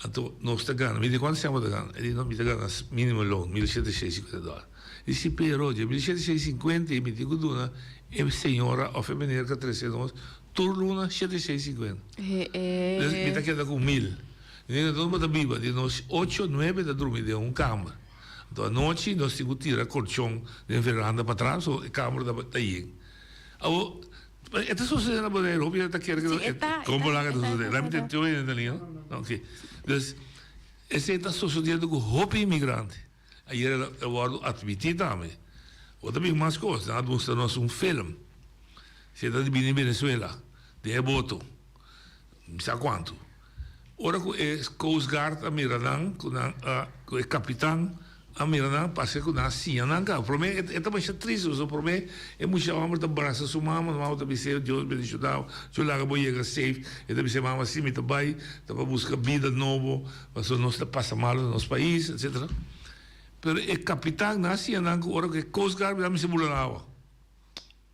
Anto nos ta gana, mi di kuantu sèn bo ta gana? E di no, mi ta gana minimo loon, mil shete shei sinkuenta dòler. E di si, pero dje mil shete shei sinkuenta ei mi tin ku duna e señora òf e meneer ku a trese nos tur luna shete shei sinkuenta. Dus mi ta keda ku mil. Mi di anto bo ta biba? Di nos ocho, nuebe ta drumi den un kamber. Anto anochi nos tin ku tira korchon den veranda patras, so e kamber ta yen. Awor. E ta sosode na Boneiru, hopi hende ta kere ku Sí, e ta, Kon e por laga ta, ta e ta, sosode? e Laat mi ta. te oye hende liña, no? Oké. Dus, esei ta sosodiendo ku hopi imigrante. Ayer el a wòrdu atmití tambe. Bo ta bin mas kos, nan a mustra nos un film. Si e ta di bini Venezuela, den e boto, mi sa kuantu. Ora ku e Coast Guard a mira nan, ku nan a, ku e kapitan a mira nan, parse ku nan a siña nan kaba. Promé e ta masha tristu, pasobra promé e mucha hòmber ta brasa su mama, su mama ta bis'é, Dios bendishoná bo, Dios laga bo yega safe. E ta bis'é, Mama, si mi ta bai, ta pa buska bida nobo, pasobra nos ta pasa malu na nos pais, etsetera. Pero e kapitan, nan a siña nan ku ora ku e Coast Guard mira nan mester bula na awa.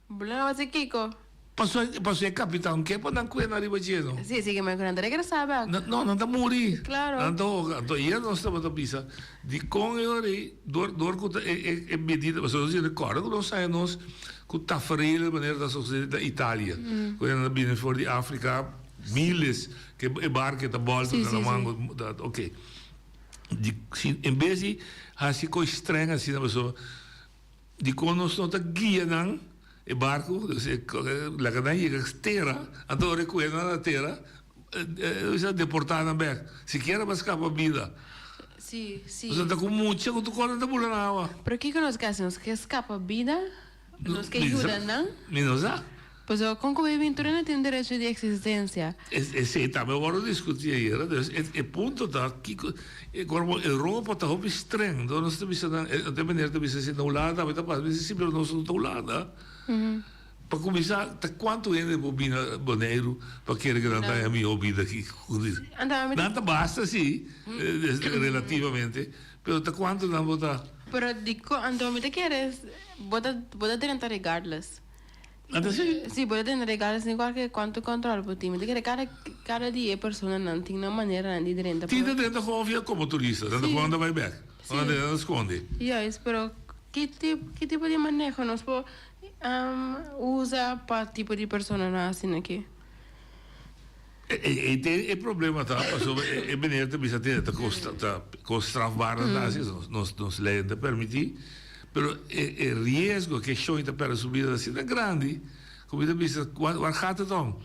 Bula na base kiko? Paso paso e kapitan ke pa nan kue nan riba dje no. Si, si ke men ku nan ta regresá bèk. No, no, nan ta muri. Klaro. Nan ta hoga. Anto ayer nos tabata bisa dikon e ora ei dor dor ku ta e e e medida pasobra nos yende kòrda ku nos haña nos ku tafereel manera ta sosede na Italia. Ku nan ta bini for di Afrika miles ke e barke ta bòlta Si, na si, si. laman oke. Di si en bes di hasi kos strèng asina pasobra. Dikon nos no ta guia nan e barku, laga nan yega tera, anto ora e kuhe nan na tera, bisa deportá nan bèk. Sikiera pa skapa bida. Sí, sí. Pasobra ta ku mucha ku tur kos nan ta bula na awa. Pero kiko nos ke hasi? Nos ke skapa bida? Nos ke yuda nan? Mi no sa. Pasobra kon ku bay bin tur hende tin derecho di eksistensia. Esei tambe a wòrdu diskutí ayera. Dus e punto ta kiko komo Europa ta hopi streng. Enton nos ta bisa nan, e meneer ta bisa si na Hulanda tambe ta pasa. Mi di si pero nos no ta Hulanda. Pa kuminsá ta kuantu hende por bini na Boneiru pa kere ku nan ta haña mihó bida aki. Nan ta basta si relativamente pero ta kuantu nan bo ta. Pero dikon anto mi ta kere bo ta bo ta drenta regardless. Anto si. Si bo ta tene regardless ni kualke kuantu control bo tin. Mi ta kere kada kada di e personanan tin nan maneranan di drenta. Tin ta drenta gewoon via komo turista. Nan ta gewoon ta bai bek. Nan ta drenta skonde. Juist, pero ki tip ki tipo di maneho nos por usa pa tipo di personanan asina aki? E e problema ta pasobra e meneer ta bisa tene ta kos ta kos strafbaar nan ta hasi nos nos ley ta permiti pero e e riesgo ke shon ta perde su bida ta asina grandi ku mi ta bisa waar gaat het om?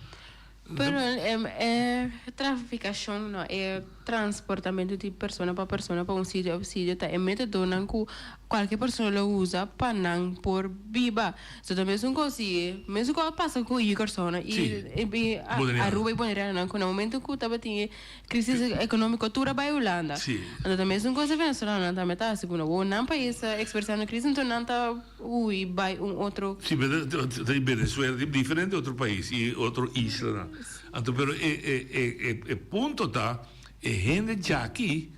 Pero e trafikashon no e transportamento di persona pa persona pa un sitio of sitio ta e metodonan ku kualke persona lo usa pa nan por biba. So ta mesun kos si mesun kos a pasa ku yu Kòrsou i Aruba i Bonerianonan ku na momento ku tabatin e krisis ekonómiko tur a bai Hulanda. Anto ta mesun kos e venezolanonan tambe ta hasi ku nan nan pais ta eksperensiando krisis anto nan ta hui bai un otro. Si pero ta di Venezuela di diferente otro pais i otro islanan. Anto pero e punto ta e hende djaki.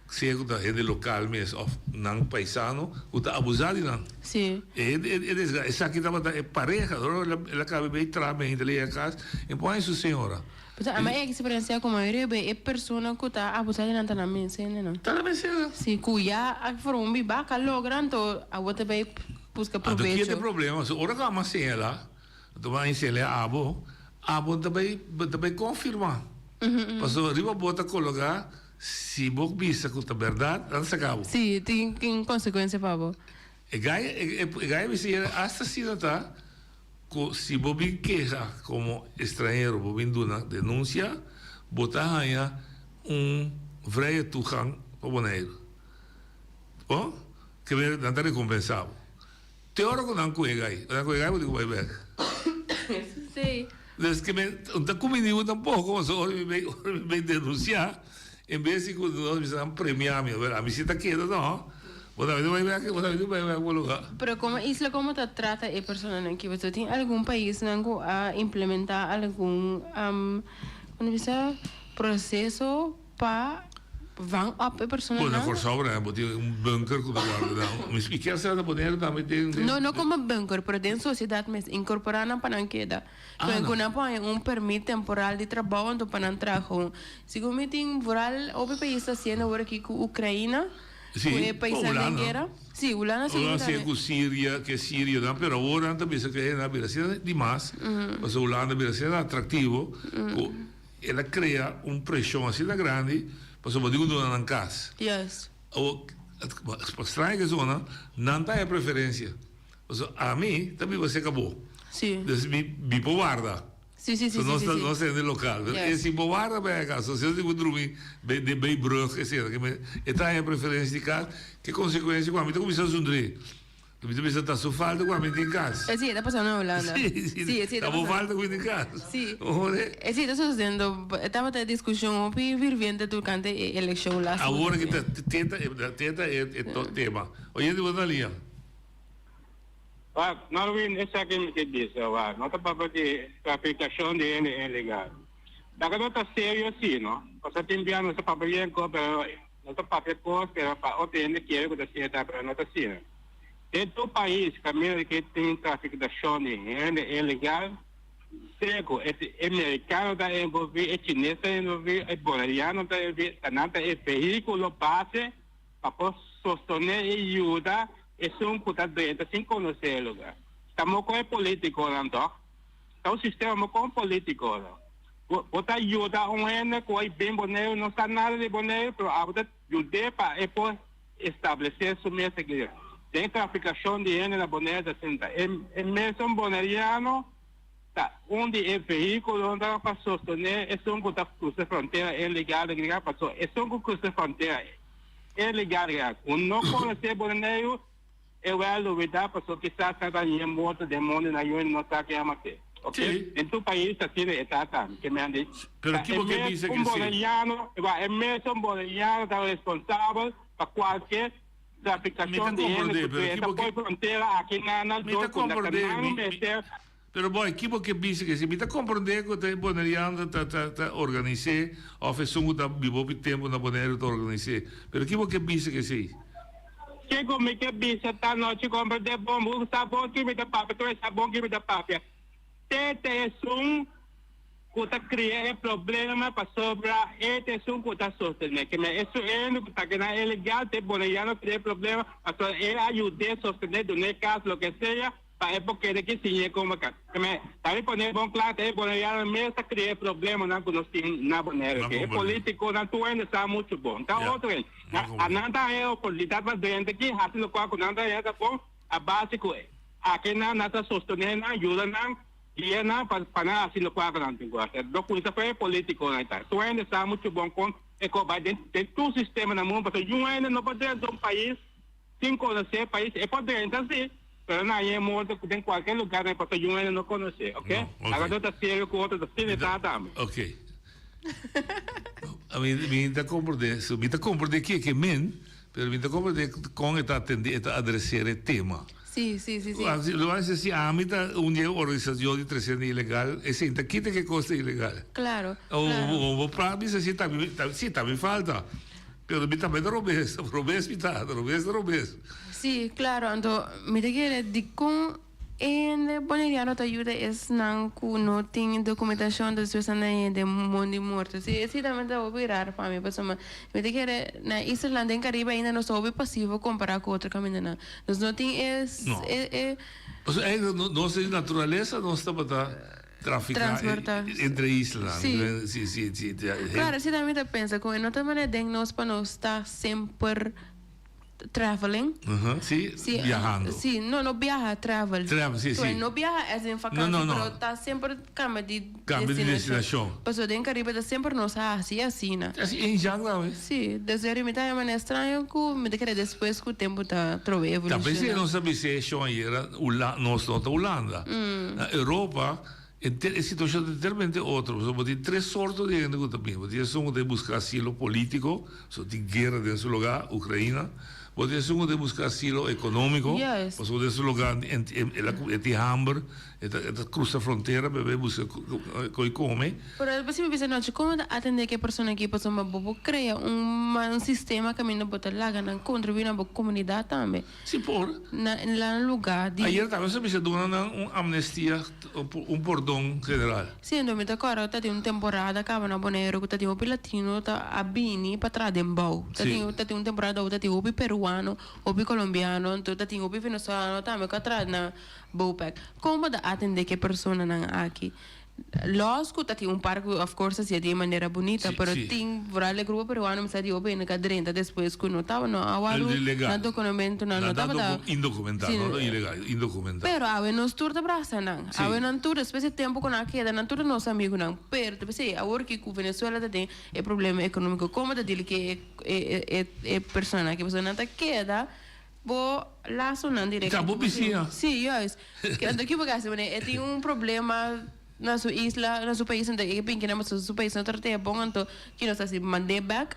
Sea ku ta hende lokal mes òf nan paisano ku ta abusá di nan. Sí. E hende e desgra esaki tabata e pareha ora el a kaba bay traha men hende lei a kas e pon ai su señora. Pasobra ama e eksperensia ku mayoria be e persona ku ta abusá di nan ta nan mes hendenan. Ta nan mes hendenan. Sí, ku ya a forma un bibaka logra anto awor ta bay buska Anto probecho. ki e ta e problema? So ora ku ama señalá anto bo a señalá abo, abo ta bay ta bay konfirmá. Pasobra riba bo ta kologá. Si bo bisa ku ta bèrdat, nan saka bo. Sí, tin tin konsekuensia pa bo. E gai e gai a bisa yera asta asina ta ku si bo bin keha komo estranhero, bo bin duna denunsia, bo ta haña un vrije toegang pa Boneiru. Bon, ke mester nan ta rekompensá bo. Te ora ku nan kohe gai, nan kohe gai bo tin ku bai bèk. Sí. Dus ke men no ta kumini bo tampoko, pasobra ora mi bai ora mi bai denunsiá, en bes di ku nos bisa nan premiá mi, pero ami si ta keda no, bo tambe tin bai bèk, bo tambe tin bai bèk bo lugá. Pero komo isla komo ta trata e personanan aki? Pasobra tin algun paisnan ku a implementá algun, komo ta bisa, proseso Pa van op e personanan. Bo na Kòrsou por ehèmpel tin un bunker ku ta warda nan. Mi kier sa na Boneiru tambe tin. No, no komo bunker, pero den sosiedat mes inkorporá nan pa nan keda. Ah, Ku nan por haña un permit temporal di trabou anto pa nan traha un. Segun mi tin vooral hopi pais ta hasiendo awor aki ku Ukraina, Sí, ku e paisnan den guera. Sí, Hulanda segun mi Hulanda tambe. ku Siria, ku e sirionan, pero awor nan ta bisa ku e nan a bira asina dimas, pasobra Hulanda a bira asina atraktivo ku. El a crea un presion asina grandi pasobra bo tin cu duna nan cas. Yes. Awor, pa straña ke zona, nan ta haya preferencia. Pasobra ami ta biba cerca bo. Si. Dus mi, mi por warda. Si, si, si, So nos si, ta, si. nos ta hende local. Pero Yes. e si bo warda pa haya cas, so si nos tin cu drumi den Baybrug, etcetera, ke men, e ta haya preferencia di cas, ke consecuencia cu ami ta cuminsa zundri. Mi ta bisa ta su falta ku ami tin kas. Esei ta pasando na Hulanda. Sí, sí. Sí, esei Ta ta bo pasando. falta ku mi tin kas. Sí. Ore. Esei ta sucediendo. E tabata e discusion hopi ferviente tocante e eleccion laatste. Awor ki ta teta teta e e tema. Oyente bo ta lia. Wak, Norwin, esaki mi ke bisa, wak, no ta papia di trafikashon di hende ilegal. Laga no ta serio si, no? Pasobra tin bia nos ta papia bien ko, pero No ta papia kos pero pa otro hende kere ku ta asina ta pero no ta asina. Den tur pais kaminda ke tin trafikashon di hende ilegal seku e e merikano ta envolvi, e chines ta envolvi, e boneriano ta envolvi, ta nan ta e vehikulo base pa por sostone i yuda esun ku ta drenta sin konosé e lugar. Ta moko e politikonan tòg? Ta un sistema moko un politikonan. Bo ta yuda un hende ku a bin Boneiru, no sa nada di Boneiru, pero abo ta yud'é pa e por establesé su mes aki. Den trafikashon di hende na Bonaire ta sinta. E e mesun boneriano ta un di e vehíkulonan pa sostené esun ku ta krusa frontera ilegal den Gringa pasobra esun ku krusa frontera ilegal den Gringa ku no konosé Boneiru e wèl lubidá pasobra kisas nan ta hañ'é morto den mondi nan yu no sa ken a mat'é. Ok? Den tur pais asina e ta tambe. Ke men di Pero ta kibo e ke mes bisa un ke si? boneriano, e mesun boneriano ta responsabel pa kualke Mi ta Trafikashon di hende komprendé, ku pero ta kibo poi ke frontera aki na nan Mi ta dor ku na komprendé, nan mi mi mester. Pero boy, kibo ke bisa ke si? Mi ta komprendé ku ta e boneriano ta ta ta organis'é òf esun ku ta biba hopi tempu na Boneiru ta organis'é. Pero kibo ke bisa ke si? Kiko mi ke bisa ta nochi komprendé bon, bo sa bon ki mi ta papia, tur e sa bon ki mi ta papia. Te ta esun. Ku ta kria e problema pasobra e ta esun ku ta sostené. Ke men esun hende ku ta keda ilegal ta e boneriano kria e problema pasobra e a yud'é sostené, dun'é kas, loke sea, pa e por keda aki siñ'é komo ka. Ke men ta mi pone bon kla ta e boneriano mes ta kria e problemanan ku nos tin na Bonaire. Ke e politikonan tur hende sa muchu bon. Ta otro hende. A nan ta haña e oportunidat pa drenta aki hasi lokual ku nan ta haña ta bon a base ku akinan nan ta sostené nan, yuda nan. Guia nan pa pa nan hasi lokual ku nan tin ku hasi. Lo kuminsa for e politikonan ta. Tur hende sa muchu bon kon e ko bai den den tur sistema na mundu pasobra yun hende no por drenta un pais sin konosé e pais. E por drenta si, pero nan haña e morto den kualke lugar nan pasobra yun hende no konosé, oke. Awe no ta serio ku otro ta asina e ta tambe. Oke. Mi mi ta komprendé su mi ta komprendé ke ke men, pero mi ta komprendé kon e ta atendé e ta adreser e tema. Sí, sí, sí, sí. Lo a si ami ta un di e organisacion di trece ilegal, esey ta kita ke cos ta ilegal. Claro, O claro. o bo pra bisa si ta mi ta si ta mi falta, pero mi tambe ta robes, robes mi ta, robes ta robes. Sí, claro, anto mi ta kere dikon e hende boneriano ta yuda esnan ku no tin dokumentacion despues nan ta hende mondi morto. Sí, esei tambe ta hopi raro pa mi pasobra mi ta kere na islanan den Caribe ainda nos ta hopi pasivo kompara ku otro kamindanan. Nos no tin e No. e e. Pasobra eigenlijk no nos den naturalesa nos tabata trafica Transporta. entre islanan. Sí. Sí, sí, sí. Claro, así también ta pensa cu e no ta manera den nos pa nos ta semper traveling. Ujú, sí, Sí, viajando. Sí, no, no viaja, travel. Travel, sí, So, sí. no viaja as in vakantie, No, no, no. pero ta semper cambia di Cambia di destinacion. Pasobra den Caribe ta semper nos a haci asina. Así en Jan tambe. Sí, desde eri mi ta haña manera straño cu mi ta kere despues cu tempo ta trobe Ta evoluciona. p'esei nos ta bisa e shon ayera, Hula, nos no ta Hulanda. Na Europa e e situacion ta enteramente otro, pasobra bo tin tres sorto di hende cu ta bini. Bo tin esun cu ta busca asilo politico, pasobra tin guera den su lugar, Ucraina. Bo tin esun cu ta busca asilo economico, pasobra den su lugar e tin hamber. E ta e ta cruza frontera pa e bay busca coy come. Pero el si mi bisa nochi como ta atende ke persona aki pasobra bo por crea un un sistema caminda bo ta laga nan contribui na bo comunidad tambe. Si por. Na nan lugar di. Ayer tambe sa bisa duna nan un amnestia un pordon general. Si ento mi ta corda ta tin un temporada caba na Boneiru cu ta tin hopi latino ta a bini pa traha den bou. Ta tin ta tin un temporada ta tin hopi peruano hopi colombiano anto ta tin hopi venezolano tambe cu a traha na Bopec. Kon bo ta atendé ku e personanan aki? Lòs ku ta tin un par ku of course hasié di e manera bunita, pero tin vooral e grupo peruano mi sa di hopi hende ku a drenta despues ku no tabata no a wòrdu nan dokumentonan no tabata Indokumentá, no ilegal, indokumentá. Pero awe nos tur ta brasa nan. Awe nan tur despues di tempu ku nan a keda nan tur ta nos amigunan. Pero ta p'esei awor ki ku Venezuela ta den e problema ekonómiko kon bo ta dil ku e e e personanan aki? Pasobra nan ta keda. Bo lasonan directo. Ta bo bisiña. Sí, juist. Anto ki bo ke hasi wanneer e tin un problema na su isla, na su pais, anto e bin kina pasobra su pais no tratea bon, anto ki nos ta hasi? Mand'é bek.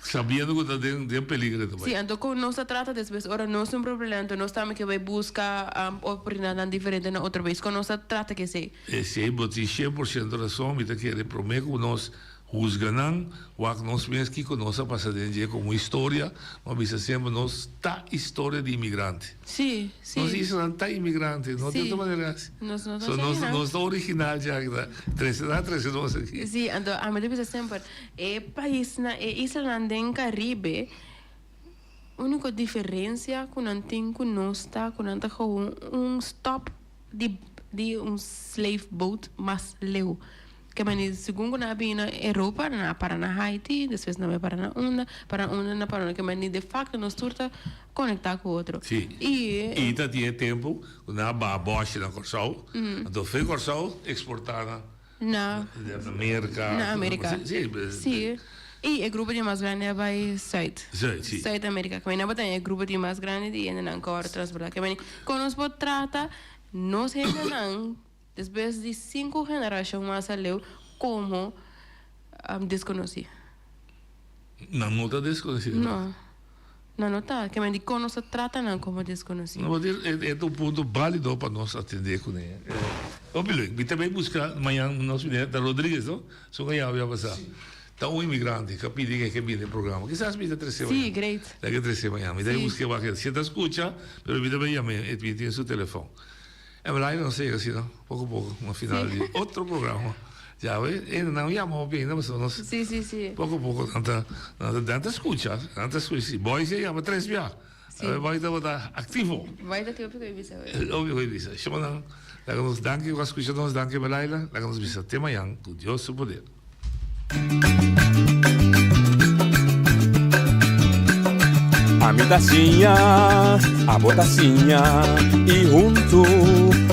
Sabiendo ku ta den den peligro e ta bai. Sí, anto kon nos ta trata despues ora nos tin un problema, anto nos tambe ke bai buska oportunidatnan diferente na otro pais. Kon nos ta trata ku esei? Esei bo tin 100% rason, mi ta kere prome ku nos Huzga nan, wak nos mes kiko nos a pasa den dje komo historia, bo a bisa semper nos ta historia di imigrante. Sí, sí. Nos islanan ta imigrante, no di otro manera asi. Nos no ta So nos original. nos ta original dja aki ta trese nan a trese nos aki. Sí, anto ami ta bisa semper e paisnan e islanan den Caribe unico diferencia cu nan tin cu nos ta cu nan ta gewoon un stop di di un slave boat mas leu. Ke meni segun ku nan a bini na Europa, nan a para na Haiti, despues nan a bai para na unda, para unda, na para unda. Ke meni de facto nos tur ta konektá ku otro. Sí. I. I ta tin e tempu ku nan a baha bòshi na Kòrsou, anto fe Kòrsou eksportá na. Na. Na Merka. Na Amerika. Sí. Sí. I e grupo di mas grandi a bai Zuid. Zuid, sí. Zuid Amerika. Ke meni nan por tin e grupo di mas grandi di hendenan ku a wòrdu transportá. Ke meni kon nos por trata nos hendenan. Despues di sinku generashon mas aleu komo deskonosí. Nan no ta deskonosí. No. Nan no ta. Ke men dikon nos ta trata nan komo deskonosí? No, e ta un punto bálido pa nos atendé kuné. Hopi leuk. Mi ta bai buska mañan nos bini ta Rodriguez no? Su ka yama bia pasá. Ta un imigrante ku a pidi ke bini e programa. Kisas mi ta trese mañan. Sí, great. Ta ke trese mañan. Mi ta bai buska wak. Si e ta skucha, pero mi ta bai yam'é. E tin su telefòn. E belai nos a yega asina poco poco na final di otro programa. Ya we, e nan yama hopi ainda pasobra nos Sí, sí, sí. poco poco nan ta nan ta nan ta scucha, nan ta scucha. Si Boy si a yama tres bia. Sí. Boy tabata activo. Boy ta activo hopi cu e bisa we. Hopi cu e bisa. Shonan, laga nos danki cu a scucha nos, danki Belaila, laga nos bisa te mañan cu Dios su poder. Ami ta siña, abo ta siña y huntu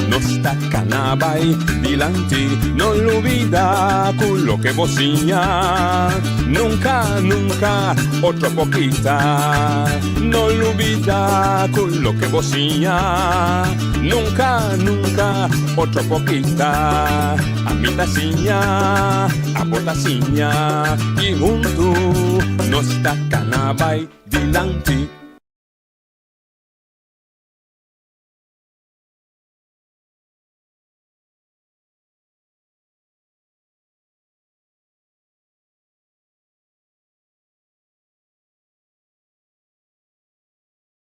nos ta cana bay dilanti. No lubida cu loke bo siña nunca, nunca otro por kita. No lubida cu loke bo siña nunca, nunca otro por kita. Ami ta siña, abo ta siña y huntu nos ta cana bay dilanti.